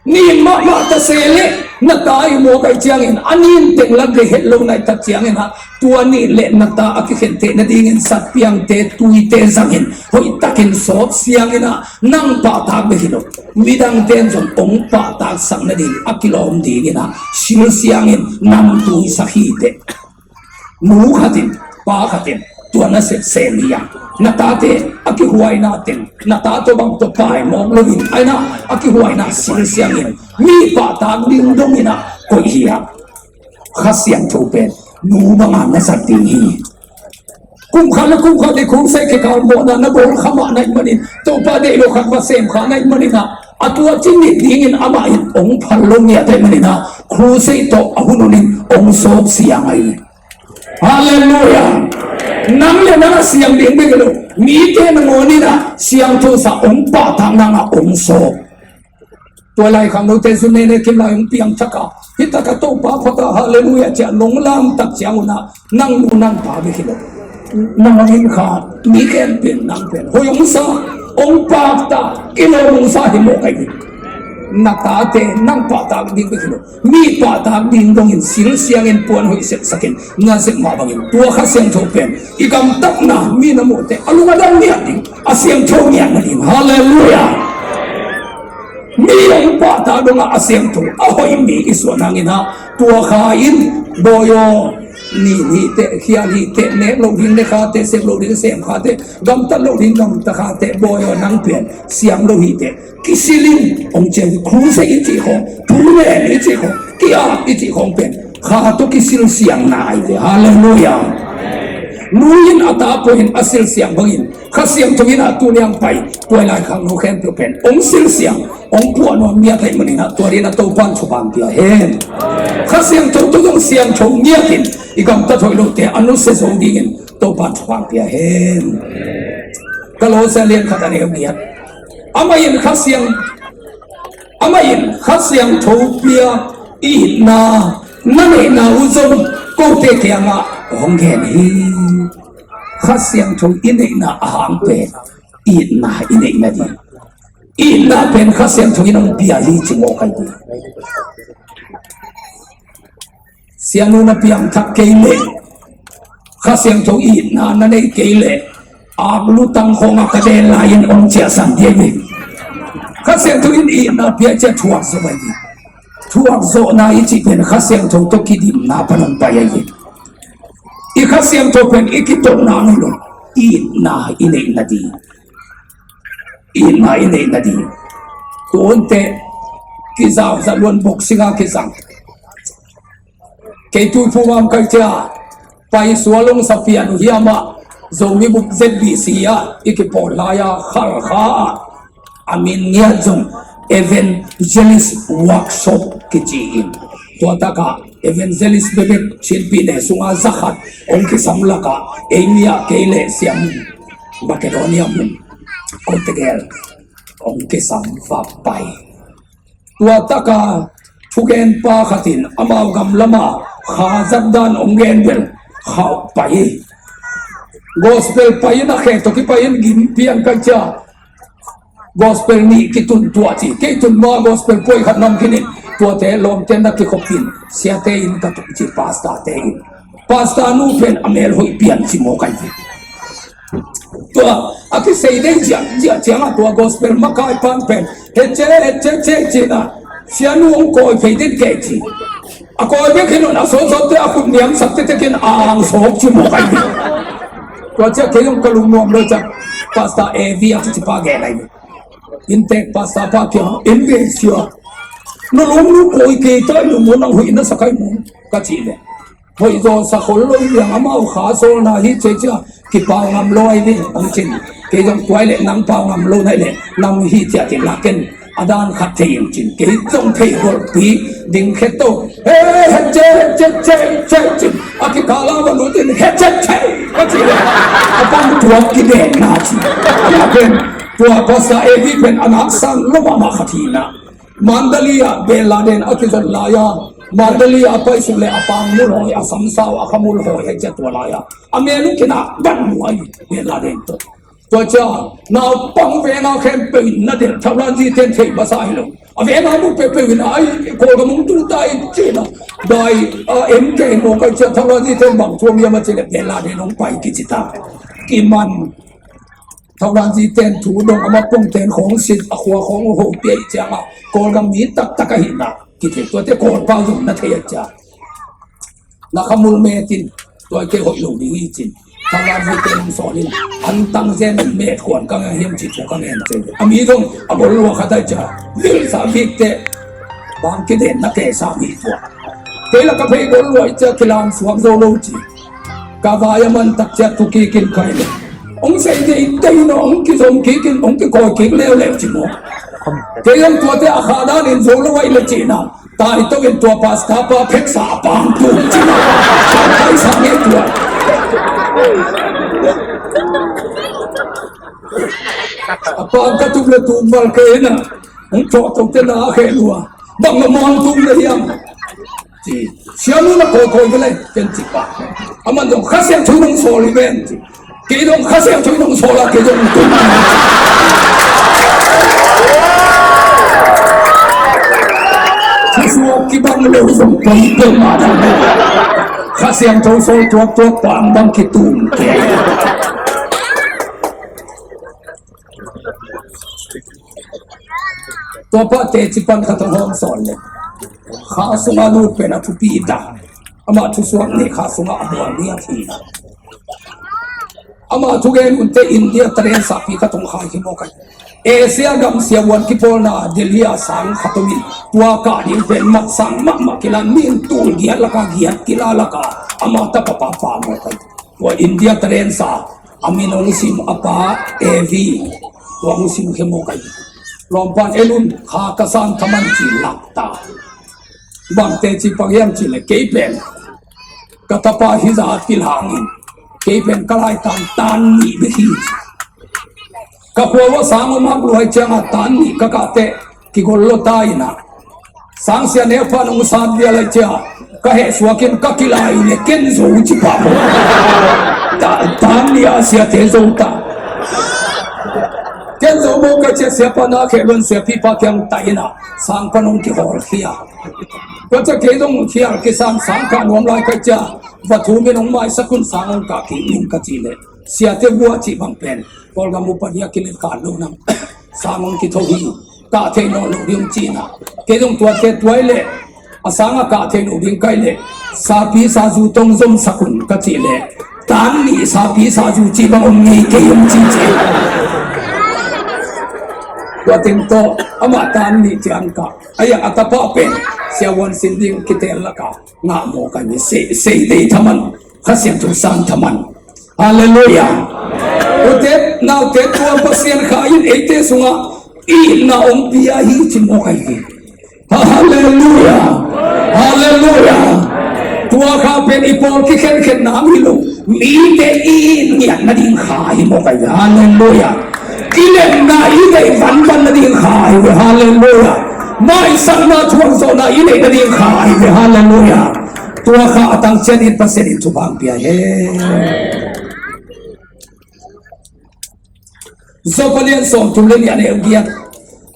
Nin mahmah ta se leh na ta ahih mawk ahih ciangin a nin teng lat le het lo na hih tak ciangin a tua nin le na ta a kikhenteh nadingin satpiangte, tuite zangin hoihtakin sawpsiangin a nang pahtak bek hi lo, midangte in zong hong pahtaksak nading a kilawm dingin a silsiangin namtui sak hi teh. Nu khat in, pa khat in tua nasep sem hi a, na tate a kihuaina teng na ta tawh bang tawh pai mawk loin, aina a kihuaina silsiangin mi pahtak ding dongin a koih hi a. Kha Siangtho pen nu banga na zat ding hi. Kum khat le kum khat i crusade kikal mawhna na bawl kha mah na hih manin, Topa deih lo khat va sem kha na hih manin a, a tua ci mit dingin amah in hong phal lo ngiat ahih manin a, crusade tawh a hun hunin hong sawpsiang ahi. Halleluiah. Nang le nang a siang ding bek hi lo, mite nangawn in a siangthosa hong pahtak nang a hong sawp. Tua lai khangnote zun nene kim lai hong piang thak a, hih tak a Topa phat a, halleluiah ci a nong lam tak ciang un a, nang nu nang pa bek hi lo, nang in kha, mi khempeuh in nang pen hoih hong sa, hong pahtak, kilawm hong sa hi mawk ahi. Na tate nang pahtak ding bek hi lo, mi pahtak ding dongin silsiangin puan hoih sepsakin na zep mah bangin tua Kha Siangtho pen i gamtatna mi na muh teh a lung a dang ngiat ding, a siangtho ngiat nading. Halleluiah. Mi hong pahtak dongah a siangtho a hoih mi i suah nangin a, tua Kha in, bawi aw, nin hi teh, khial hi teh, nek loh ding ne kha teh, sep loh ding sem kha teh, gamtat loh ding gamta kha teh, bawi aw, nang pen siang lo hi teh. Kisil in hong ciah hi, crusade i cih khawng, thu ngen i cih khawng, ki-ap i cih khawng pen Kha tawh kisilsiangna ahi ve. Halleluiah. Nu in a ta pua in a silsiang bangin Kha Siangtho in a tuniang pai, tua lai khangno khempeuh pen hong silsiang, hong puah nuam ngiat ahih manin a, tua dingin a Topa'n thupha pia hen. Kha Siangtho tawh zong siangtho ngiatin i gamtat hoih lote a nusia zo dingin Topa'n thupha pia hen. Kolose lian khat a neu ngiat. Amah in Kha Siang, Mah in Kha Siangtho pia i itna na neihna uh zong kote kiangah hong gen hi. Kha Siangtho i neihna a hang pen i itna i neihna ding. I itna pen Kha Siangtho in hong pia hi ci mawk ahi ding. Sianu na piangthak kei leh, Kha Siangtho itna na nei kei leh, ak lutang khawngah ka den lai-in hong ciahsan ding hi. Kha Siangtho in itna pia ciah thuak zo ahi hi. Thuak zawhna i cih pen Kha Siangtho tawh kidimna pan hong pai ahi hi. I Kha Siangtho pen i kitotna hi lo, itna i neihna ding. Itna i neihna ding. Tuante kizau za luan boxing a kizang. Kei Tuiphum ah kai cia, Pai Sual hong sapian uh hiam ah, Zomi Bup Z B C ah i kipawl lai-a Khalkha ah, a min ngiat zong Evangelist Workshop kici in. Tua takah Evangelist bebek Chin Pyine sungah zakhat hong kisam lakah, ei mi ah kei leh Siam Macedonia mun kote gel hong kisam vak pai. Tua taka thugenpa khat in amau gam lamah kha zat dan hong gen bel khauh pai hi. Gospel pai in a khe tawh kipai in gim pian kai cia. Gospel nih kitun tuah ci. Kei tun ma gospel puai khat nam khin in, tuate lawmte na kikhop in, siate in ka tuk ci, pastor te in. Pastor nu pen a mel hoih pian ci mawk ahi hi. Tua a kisei dei ziahziah ciangah tua gospel makai pan pen hece hece ce cina, sianu hong kawi phei den kei ci. A kawi bek hi lo in a sawtsawtte a khut niamsak tektek in a angsawk ci mawk ahi hi. Tua ciah kei zong ka lungnuam lo ciah, Pastor A V a kici pa gen ahi hi. Inntek pastor pa kiang in ve sia, na lawm nu kawi kei ta, i lungmuang nang hoih na sa kai mu, ka cih leh, hoih zaw sa khol lo liang, amau kha sawlna hi ci ciah kipau ngam lo ahi ve hong cin. Kei zong tua leh nang pau ngam lo na hih leh nang hi ciah ci lak in a dan khat thei in cin. Kei zong thei golhpi ding khet to. He, he, ce, ce, ce, ce, cin. A kikal a va lut in he, ce, ce, ka cih leh a pan tuak kidenna cin. Tua pen tua Pastor A V pen a nak sang lo mahmah khat hi na. Mandalay ah Bin Laden a kizon lai-a, Mandalay ah a paisuk leh a pang mulhawi, a samsau a kha mulhawi hi ciah tua lai-a a mel uh kinak ban muai Bin Laden tawh. Tua ciah naupang venga khempeuh in na delh, thaulanzi ten thei masa hi lo. A venga mu peuhpeuh in ai Kawlgam hong tuta in cina dai a M K mawk ai ciah thaulanzi ten bang thuam hiam a cih leh Bin Laden hong pai kici ta. Kiman. Thaulanzi ten thu dong, a mapung ten khawng sit, a khua khawng uh ho piai ciangah Kawlgam mi taktak ahihna kithei, tuate Kawlpau zong na thei a ciah. Na khamul met in tua kei hoih lo ding hi cin. Thaulanzi ten hong sawl in an tang zen met kuan ka ngai hiam ci thu ka ngen cei. A mi zong a gol lua khat a ciah vilsa vikte bang kiden na kei sa mi tua. Kei la ka phei gol lua i ciah kilam suak zo lo ci. Ka vai a man tak ciah tu kik in kai le. Hong sei dei dei no, hong kizom kik in, hong kikawi kik leuleu ci maw. Kei hong tuate a kha dan in zo lo ai le cihna. Tai to in tua pastor pa pheksa a pang tu ci maw. Kai sa nge tua. A pang ka tuk le tu mal kei na. Hong tua to te na a khe lua. Bang na mawng tung le hiam. Ci, sianu na kawikawi ve lei, ken ci pah. Aman zong Kha Siangtho in hong sawl hi ven ci. Kei zong Kha Siangtho in hong sawl a, kei zong tung. Kha suak kibang lo zong kei peuhmah dang. Kha Siangtho sawl tuaktuak pah bang kitung kei. Tua pa teci pan khat hong hawm sawn le. Kha sungah lut pen a thupi ta. Amah thusuak nih kha sungah a bual ni a thi. Amah thugen hunte India taren sapi khat hong khai hi mawk ai. Asia gam siavuan kipawlna Delhi a sang khat om in. Tua kah ding pen mat sang mahmah kila, min tul giat laka giat kila laka. Amah tapa pa pa mawk ai. Tua India taren sa a min hong sim a pa Evi, tua hong sim khe mawk ai. Lawmpan elun kha ka san thaman ci lakta. Bangte ci pang hiam ci le kei pen ka tapa hizat kilhangin kei pen ka laitan tan nih bek hi. Ka khua ua sang om hak luai cianga tan nih ka kahte Kigol lo ta in ah, sangsia neu pan hong sat dia lai cia, ka heh suakin ka kilai le ken zo ci pah maw. Ta, tan ni a siate zo ta. Ken zo maw ka cia, siapa na kheh luan siapipa kiang ta in ah, sang pan hong kihawl khia. Ka cia kei zong khial kisam sang kah nuam lai ka cia, va thum in hong maisak un sang hong kah kik ning ka ci leh, siate vua cih bang pen Kawlgam upa dia kilet khan lo nang. Sang hong kitho hi. Kah thei nawn lo ding ci na. Kei zong tuate tuai leh, a sang a kah thei lo ding kai leh, sapi sazu tong zomsak un ka ci leh, tan nih sapi sazu ci bang om ngei kei om ci ci. Tua teng tawh amah tan nih ciang kah. A iang a tapa pen siavuan sin ding kitel laka ngah mawk a hi. Sei, sei dei thaman, Kha Siangtho sang thaman. Halleluiah. Ute naute, tua Pasian Kha in eite sungah itna hong pia hi ci mawk a hi. Halleluiah. Halleluiah. Tua Kha pen i pawl kikhenkhenna hi lo, mite i it ngiat nading Kha hi mawk a hi. Halleluiah. I lemna i deih vanvan nading Kha hi ve. Halleluiah. Maisakna thuakzawhna i neih nading Kha hi ve. Halleluiah. Tua Kha a tang cianin Pasian in thupha hong pia hen. Job a lian sawmthum le nih a neu giat.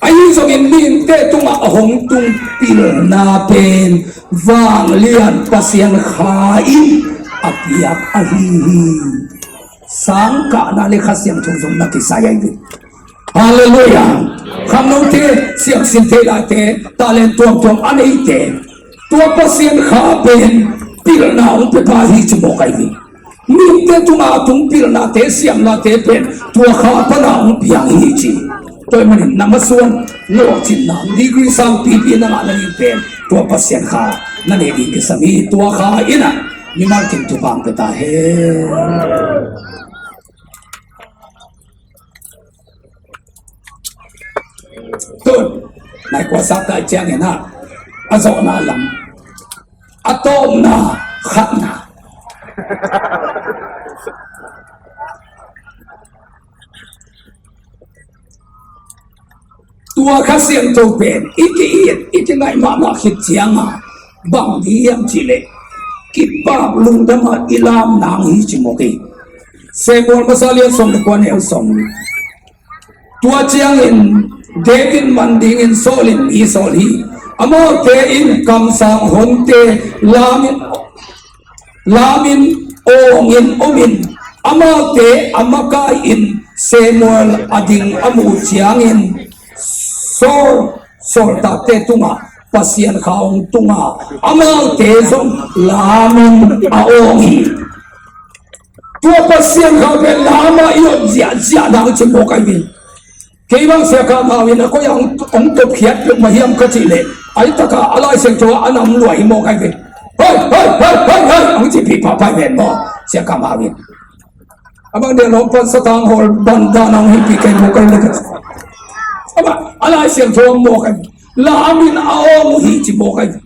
Ahi zongin mihingte tungah a hong tung pilna pen vanglian Pasian Kha in a piak ahi hi. Sang kahna le Kha Siangtho zong na kisai ahi hi. Halleluiah. Khangnote, siamsin thei laite, talent tuamtuam a neite, tua Pasian Kha pen pilna hong pia pa hi ci mawk ahi hi. Mihingte tungah a tung pilnate, siamnate pen tua Kha pana hong piang hi ci. Tua ahih manin na masuan lawhcinna, degree sangpipi na ngah nading pen tua Pasian Kha na nei ding kisam hi. Tua Kha in ah mimal kim thupha hong pia ta hen. Tun, nai kua sa kai ciangin ah, a zawhna lam, a tawpna, khatna. Tua Kha Siangtho pen i ki-it, i kingaih mahmah khit cianga bang ding hiam cih leh, kipak lungdam a i lam nang hi ci mawk hi. Samuel masa lian sawm le kua, neu sawm. Tua ciangin David man dingin Saul in mi sawl hi. Amaute in kamsang hongte lamin, lamin awngin omin, amaute a makai-in Samuel a ding a muh ciangin Saul, sawltakte tungah Pasian Kha hong tunga, amaute zong lamin a awng hi. Tua Pasian Kha pen lamah i ot ziahziah dang ci mawk ahi ve. Kei bang Sia Kam Hau in a koi ah hong, hong topkhiat peuhmah hiam ka cih leh, a hi takah a Lai Siangtho ah a nam lua hi mawk ahi ve. Hei, hei, hei, hei, hei, hong ci pih pahpah hi ven maw, Sia Kam Hau in. A bang dia lawm pan satang hawl ban dan hong hi pih kei mawk ahi ve. A bang a Lai Siangtho ah mawk ahi ve. Lamin a awng uh hi ci mawk ahi ve.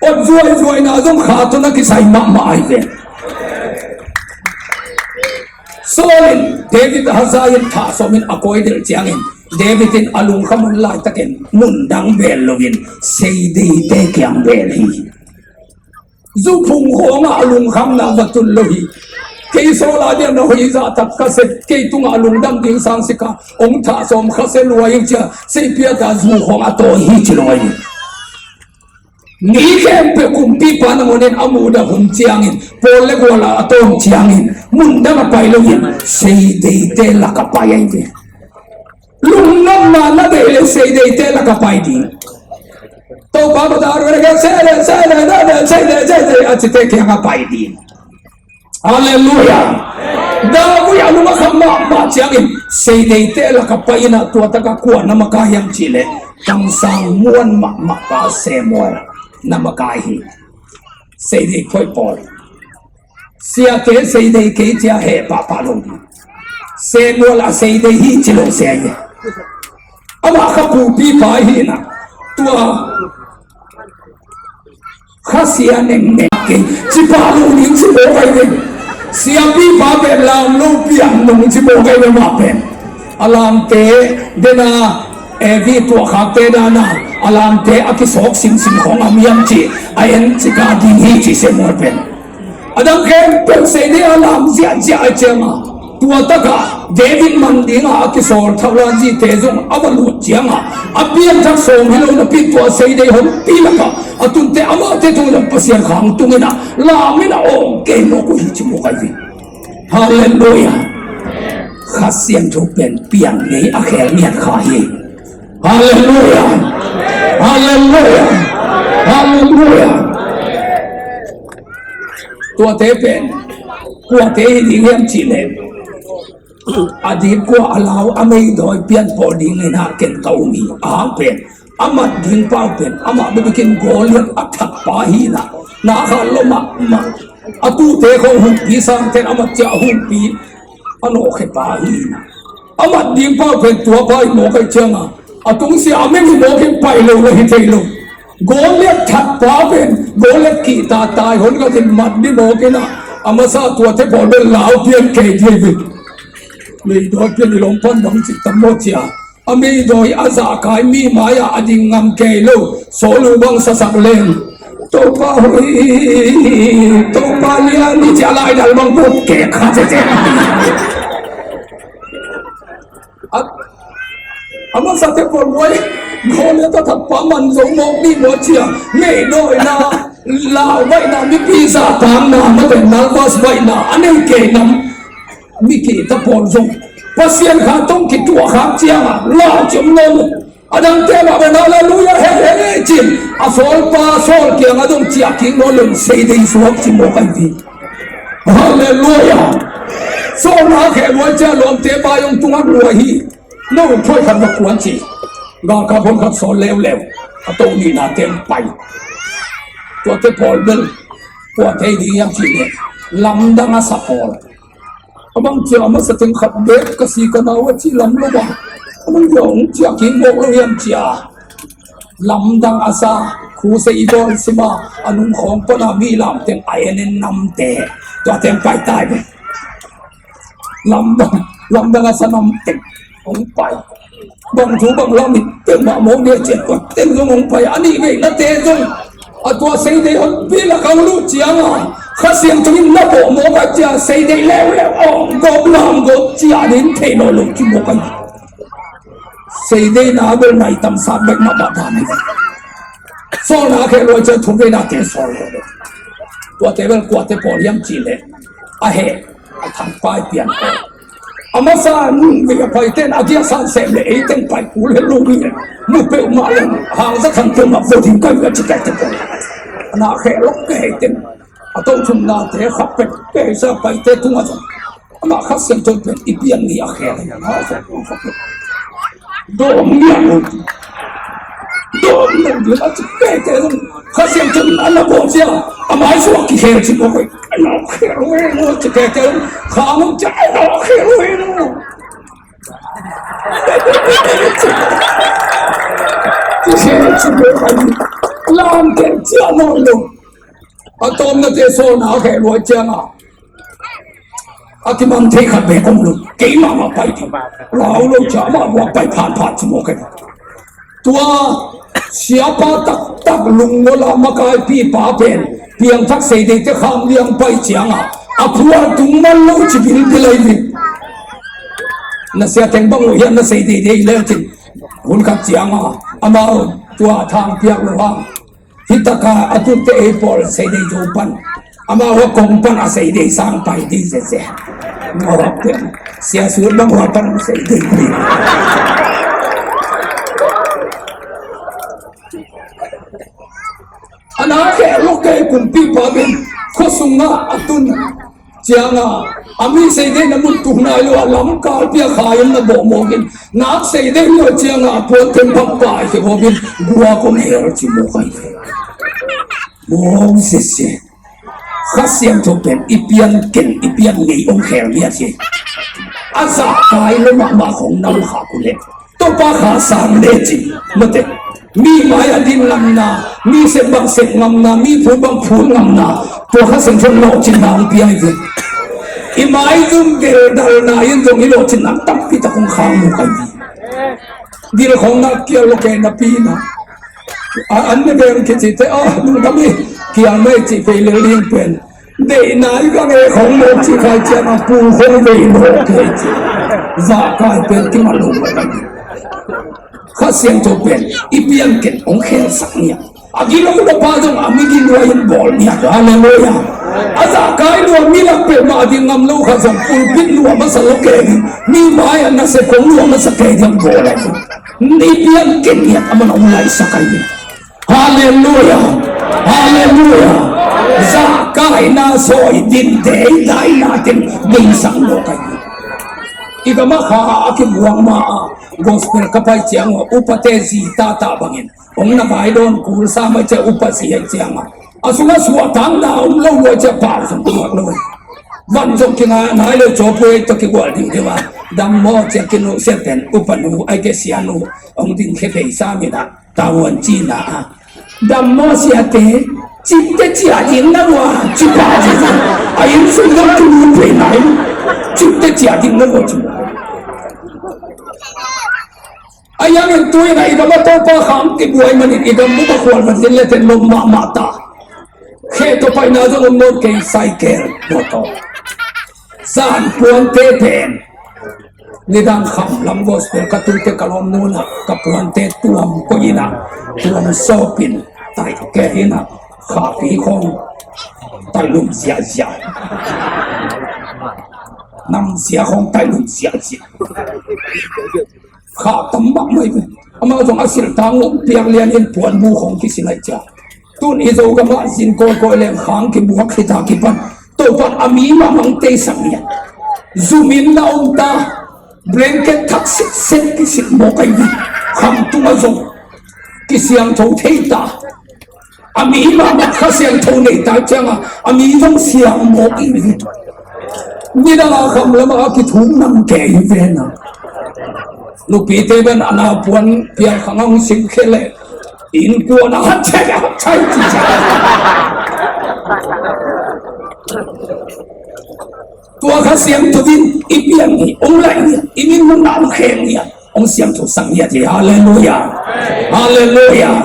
Ot zuaizuaina zong Kha tawh na kisai mahmah ahi ve. Saul in David a haza in thah sawmin a kawi delh ciangin David in a lungkham hun laitakin mun dang bel loin seideite kiang bel hi. Zu phung khawngah a lungkhamna va tun lo hi. Kei Saul a diam na hoih zahtak ka se, kei tungah a lungdam ding sang sika hong thah sawm kha se lua ing cia, seipiata zu khawng a tawi hi ci lo ahi. Mi khempeuh kumpipa nangawnin a mudah hun ciangin, pawl le gual a tawm ciangin, mun dang a pai loin seideite lak a pai ahi ve. Lungdamna na deih le seideite lak a pai ding. Topa mata rua le seide, seide, seide, seide, seide a cite kiang a pai ding. Halleluiah. David a lung a kham mahmah ciangin seideite lak a pai in ah, tua takah kua na makai hiam cih leh, kamsang muan mahmah pa Samuel na makai hi. Seidei khoih pawl, siate seidei kei cia heh pahpah lo ding. Samuel a seidei hi ci lo se ahi. Amah kha pupipa hi in ah, tua kha sia nengneng kei ci pah lo ding ci mawk ahi ve. Siapipa pen lam lo piang nung ci mawk ahi ve mah pen. A lamte dena Evi tuahkhakte dana a lamte a kisawk simsim khong a miam ci a en cika ding hi ci Samuel pen. A dang khempeuh sei dei a lam ziahziah a cianga tua taka David man dinga a kisawl thaulan zite zong a va lut cianga a piangthak sawm hi lo napi tua sei dei honpi laka a tunte amahte tung zong Pasian khang tungina lamina awm kei mawk uh hi ci mawk ahi. Halleluiah. Kha Siangtho pen piang ngei a khel ngiat kha hi. Halleluiah. Halleluiah. Halleluiah. Tuate pen kuate hi ding hiam cihleh a dip kua a lau a meidawi pian pawl dingin a ken ka um hi. A hang pen a mat ding pau pen amah bebekin Goliat a thatpa hina na kha lo mahmah. A tute khong humpi sangten a mat cia a humpi a nawhkhepa hina a mat ding pau pen tuapa hi mawk ahi cianga a tungsia a meng hi mawkin pai lo na hi thei lo. Goliat thatpa pen Goliat kihta tai hon katin mat ni mawkina a masa tuate pawl bel lau pian kei dih hi. Meidawi pian i lawmpan bang cih tam maw cia a meidawi a zahkai mi mai-ah a ding ngam kei lo. Saul uh bang sasak leng Topa hoih, Topa lian ni cia laidal bang buk kek kha cece. A masa te pawl buai Goliat a thatpa man zo mawk ni maw cia meidawina lau baihna mipi zahtakna mate nervous baihna a nei kei nam. Mi kihta pawl zong Pasian kha tong kituah khak cianga lau ciam nawn uh. A dangte mah pen halleluiah he he cin a sawlpa sawl kianga dong ciah kik nawn lo sei dei suak ci mawk ahi hi. Halleluiah. Sawlna kheh luai cia lawmte bai hong tungak luai hi. No hong phuai khat va kuan ci. Galkap hon khat sawl leuleu a to nihna teng pai. Tuate pawl bel kuate hi ding hiam cihleh lamdang a sa pawl. A bang cia a masa teng khat bek ka si ka nau a ci lam lo bang a bang cia hong cia kik mawk lo hiam cia. Lamdang a sa khuse i bawl sima a nung khawng pana mi lam teng a en en namte tua teng pai tai ve. Lamdang lamdang a sa namte hong pai. Bang thu bang lam in teng mah mawk dia cian kua teng zong hong pai a nih veina te zong a tua sei dei hon pi la kau luh cianga Kha Siangtho in na bawh mawk a cia sei dei leuleu awng gawp lam gawp cia din thei nawn lo ci mawk a. Sei dei na bel nai tam sat bek mah bah dan hi. Sawlna kheh luai cia thum veina te sawl leuleu. Tuate bel kuate pawl hiam cihleh a heh a thangpai pian ko. A masa nung vei a paiten a giahsan sem le ei teng pai kul he lo hi. Mu peuhmah le hangza khan peuhmah vo ding kai a ci kai te ko. A na kheh lok ke hei teng a to thumnate kha pek ke sa paite tunga zong amah Kha Siangtho pen i pian ni a khel hi. Dawm ngiat uh. Dawm ngiat uh a ci keke zong Kha Siangtho in a na bawh cia a maisuak kikhel ci mawk uh. A na khel uh e maw ci keke zong khang uh cia a na khel uh e maw. Kikhel ci mawk uh. Lam keng cia nawn lo. A tawmnate sawlna a kheh luai cianga a kimang thei khat bek om lo. Keimah mah pai thei lau lo cia mah mah pai phanphan ci mawk e. Tua siapa taktak lungngol a makaipipa pen piangthak sei deite kham liang pai cianga a phual tung man lo ci bilbil ahi ve. Na sia teng bang uh hian na sei deidei leu cin hun khat cianga amau tua thang piak lo hang. Hi taka a tutte ei pawl sei dei zo pan amau a kong pan a sei dei sang pai ding zeze. Ngawk pen sia sut bang hua pan sei dei ding. A na kheh lok kei kumpipa bin khuasunga a tun cianga a mi sei dei na mun tuk nai lo a lamkal pia khai in na bawh mawkin nak sei dei lo cianga a puan tem bang pai ke hawbin gua kong hel ci mawk ai. Mawk sese. Kha Siangtho pen i pian ken i pian ngei ong khel miat hi. A zah kai lo mahmah khong nam kha ku le Topa kha sang le cin mate. Mi mai a din ngamna, mi sep bang sep ngamna, mi phut bang phut ngamna, tua Kha Siangtho lawhcinna hong pia hi ve. I mai zum geldalna in zong i lawhcinna tampi tak hong khang mu kai hi. Dil khong na kial lo kei napi na. A, an ne veng kici te, a, lungdam hi, kial mai ci pei lel ding pen. Deihna i ka nge khong mawk ci khai ciang a pul khong vei mawk kei ci. Zahkai pen kimal lo mawk a ni. Kha Siangtho pen i pianken hong khelsak ni a. A gilo lo pa zong a mi gilo in bawl ni a. Halleluiah. A zahkai lo a mi lak peuhmah a ding ngam lo kha zong pulpit lo a masa lo kei ding. Mi mai a na se khong lo a masa kei ding bawl a ni. I pianken ni a man hong laisak a ni. Halleluiah. Halleluiah. Zahkaina sawi din dei daina tin deisak lo ka hi. I gam a kha a kibuang ma a gospel ka pai ciang a upate zi tata bangin hong na vai dawn kul sa mai cia upa zi ai ciang a a sung a suah tang na om lo lo cia pau zong tuak lo. Van zong kingai nai lo caw pui to kigual ding ding a dam maw cia kinu sia pen upa nu ai ke sia nu hong ding khe pei sa mi na. Tavuan cina a dam maw siate cipte cia ding na lua cipa ci a inn sung dong tu nun pei nai cipte cia ding na lua ci. A yang in tu in a i gam a Topa khang kibuai manin i gam mu ka khual manin le ten lom mahmah ta. Khe to paina zong om non kei cycle motor. Zan puante pen nidang kham lam gospel ka tuite ka lawm nuna ka puante tuam ko ina tuam sopin tai ke ina khapi khong tai lum ziahziah. Nam ziah khong tai lum ziahziah. Kha tam mah mai ve. Amau zong a silh tang lom piak lian in puan bu khong kisil ai cia. Tun i Zogam ah zin kawikawi leng khang kibuak khita kipan Topan a mi mamang teisak lian. Zumin na om ta. Blanket thak sitset kisilh mawk ai ve. Kham tungah zong kisiangtho thei ta. A mi mahmah Kha Siangtho nei ta ciangah a mi zong siang mawk i hi. Nidang a kham lamah a kithum nam ke hi ve na. Nupite ban a na puan piang khang a hong sim khe leh innkuan a hat chai a hat chai ci cia. Tua Kha Siangtho in i piang hi, hong laih hi, i min hong na hong kheng hi. Hong siangtho sang hi a ti. Halleluiah. Halleluiah.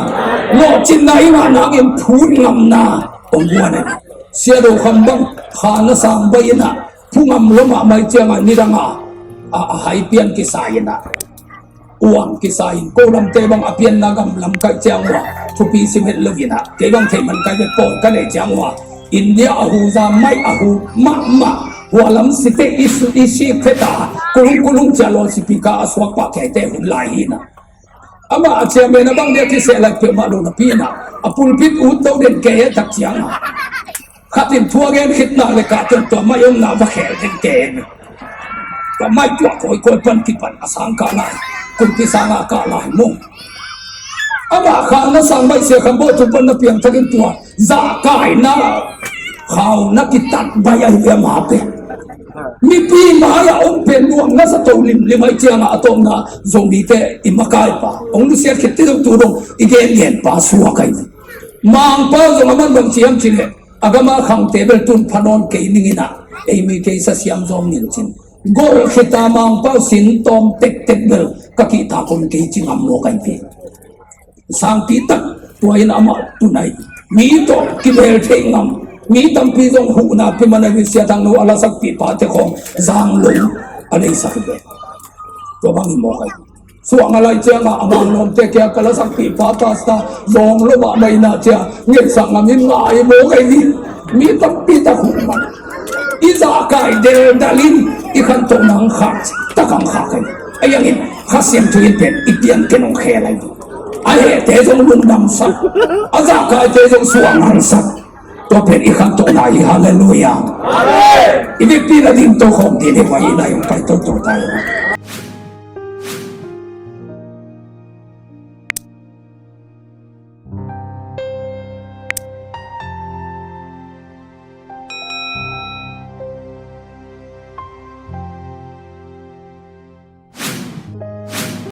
Lawhcinna i ngah nangin phut ngamna hong guan a ni. Sia Do Kham bang kha na sang bai in a phu ngam lo mahmah ciangah nidang a a hai pian kisa in a uang kisa in ko lamte bang a pianna gam lam kaih ciang ua thupi sim het lo in a kei bang thei man kai vet pawl ka nei ciang ua India a hu za mai a hu mahmah hua lam site i sik pheta kulung kulung cia lawn sipika a suak pah keite hun lai hi na. Amah a chairman a bang dia kiseh lai peuhmah lo napi na a pulpit ut do den ke he tak ciang a khatin thu a gen khitna le kah teng tua mai omna va khel den ke he. Tua mai tuah kawikawi pan kipan a sang kah lai kumpi sang a kah lai mung. Amah khang na sang mai sia kham bawh tung pan na piang thakin tua zahkaina khau na kitat bai ahi ve ama pen. Mipi mai a om pen nuam na sa to limlim ai ciangah a tawpna Zomite i makaipa hong nusiat khit ti dong tu dong i gen ngenpa suak ahi. Mangpa zong a man bang ciam ci leh a gama khangte bel tun pha nawn kei ninginah ei mi kei sa siam zawng nin cin. Golh khita Mangpa sin tawm tektek bel ka kihtak om kei ci ngam mawk ahi ve. Sangpi tak tua in amah tunai mi tawh kibel thei ngam mi tampi zong huhna pi man a sia thang no a lasakpih pate khawng zang lo a leisak hi ve. Tua bang hi mawk ahi. Suang a lai ciangah a mang nawmte kia ka lasakpih pa pasta zawng lo mah mai na cia ngensak ngam in ngai mawk ahi. Mi tampi tak huh man i zahkai deldal in i khantohna ang khak tak ang khak ahi. A yangin Kha Siangtho in pen i pianken hong khel ahi. A hehte zong lungdamsak a zahkaite zong suang hansak. Tua pen i khantohna hi. Halleluiah. I vekpi na ding to khawm din hi vai i lai hong pai toto tai.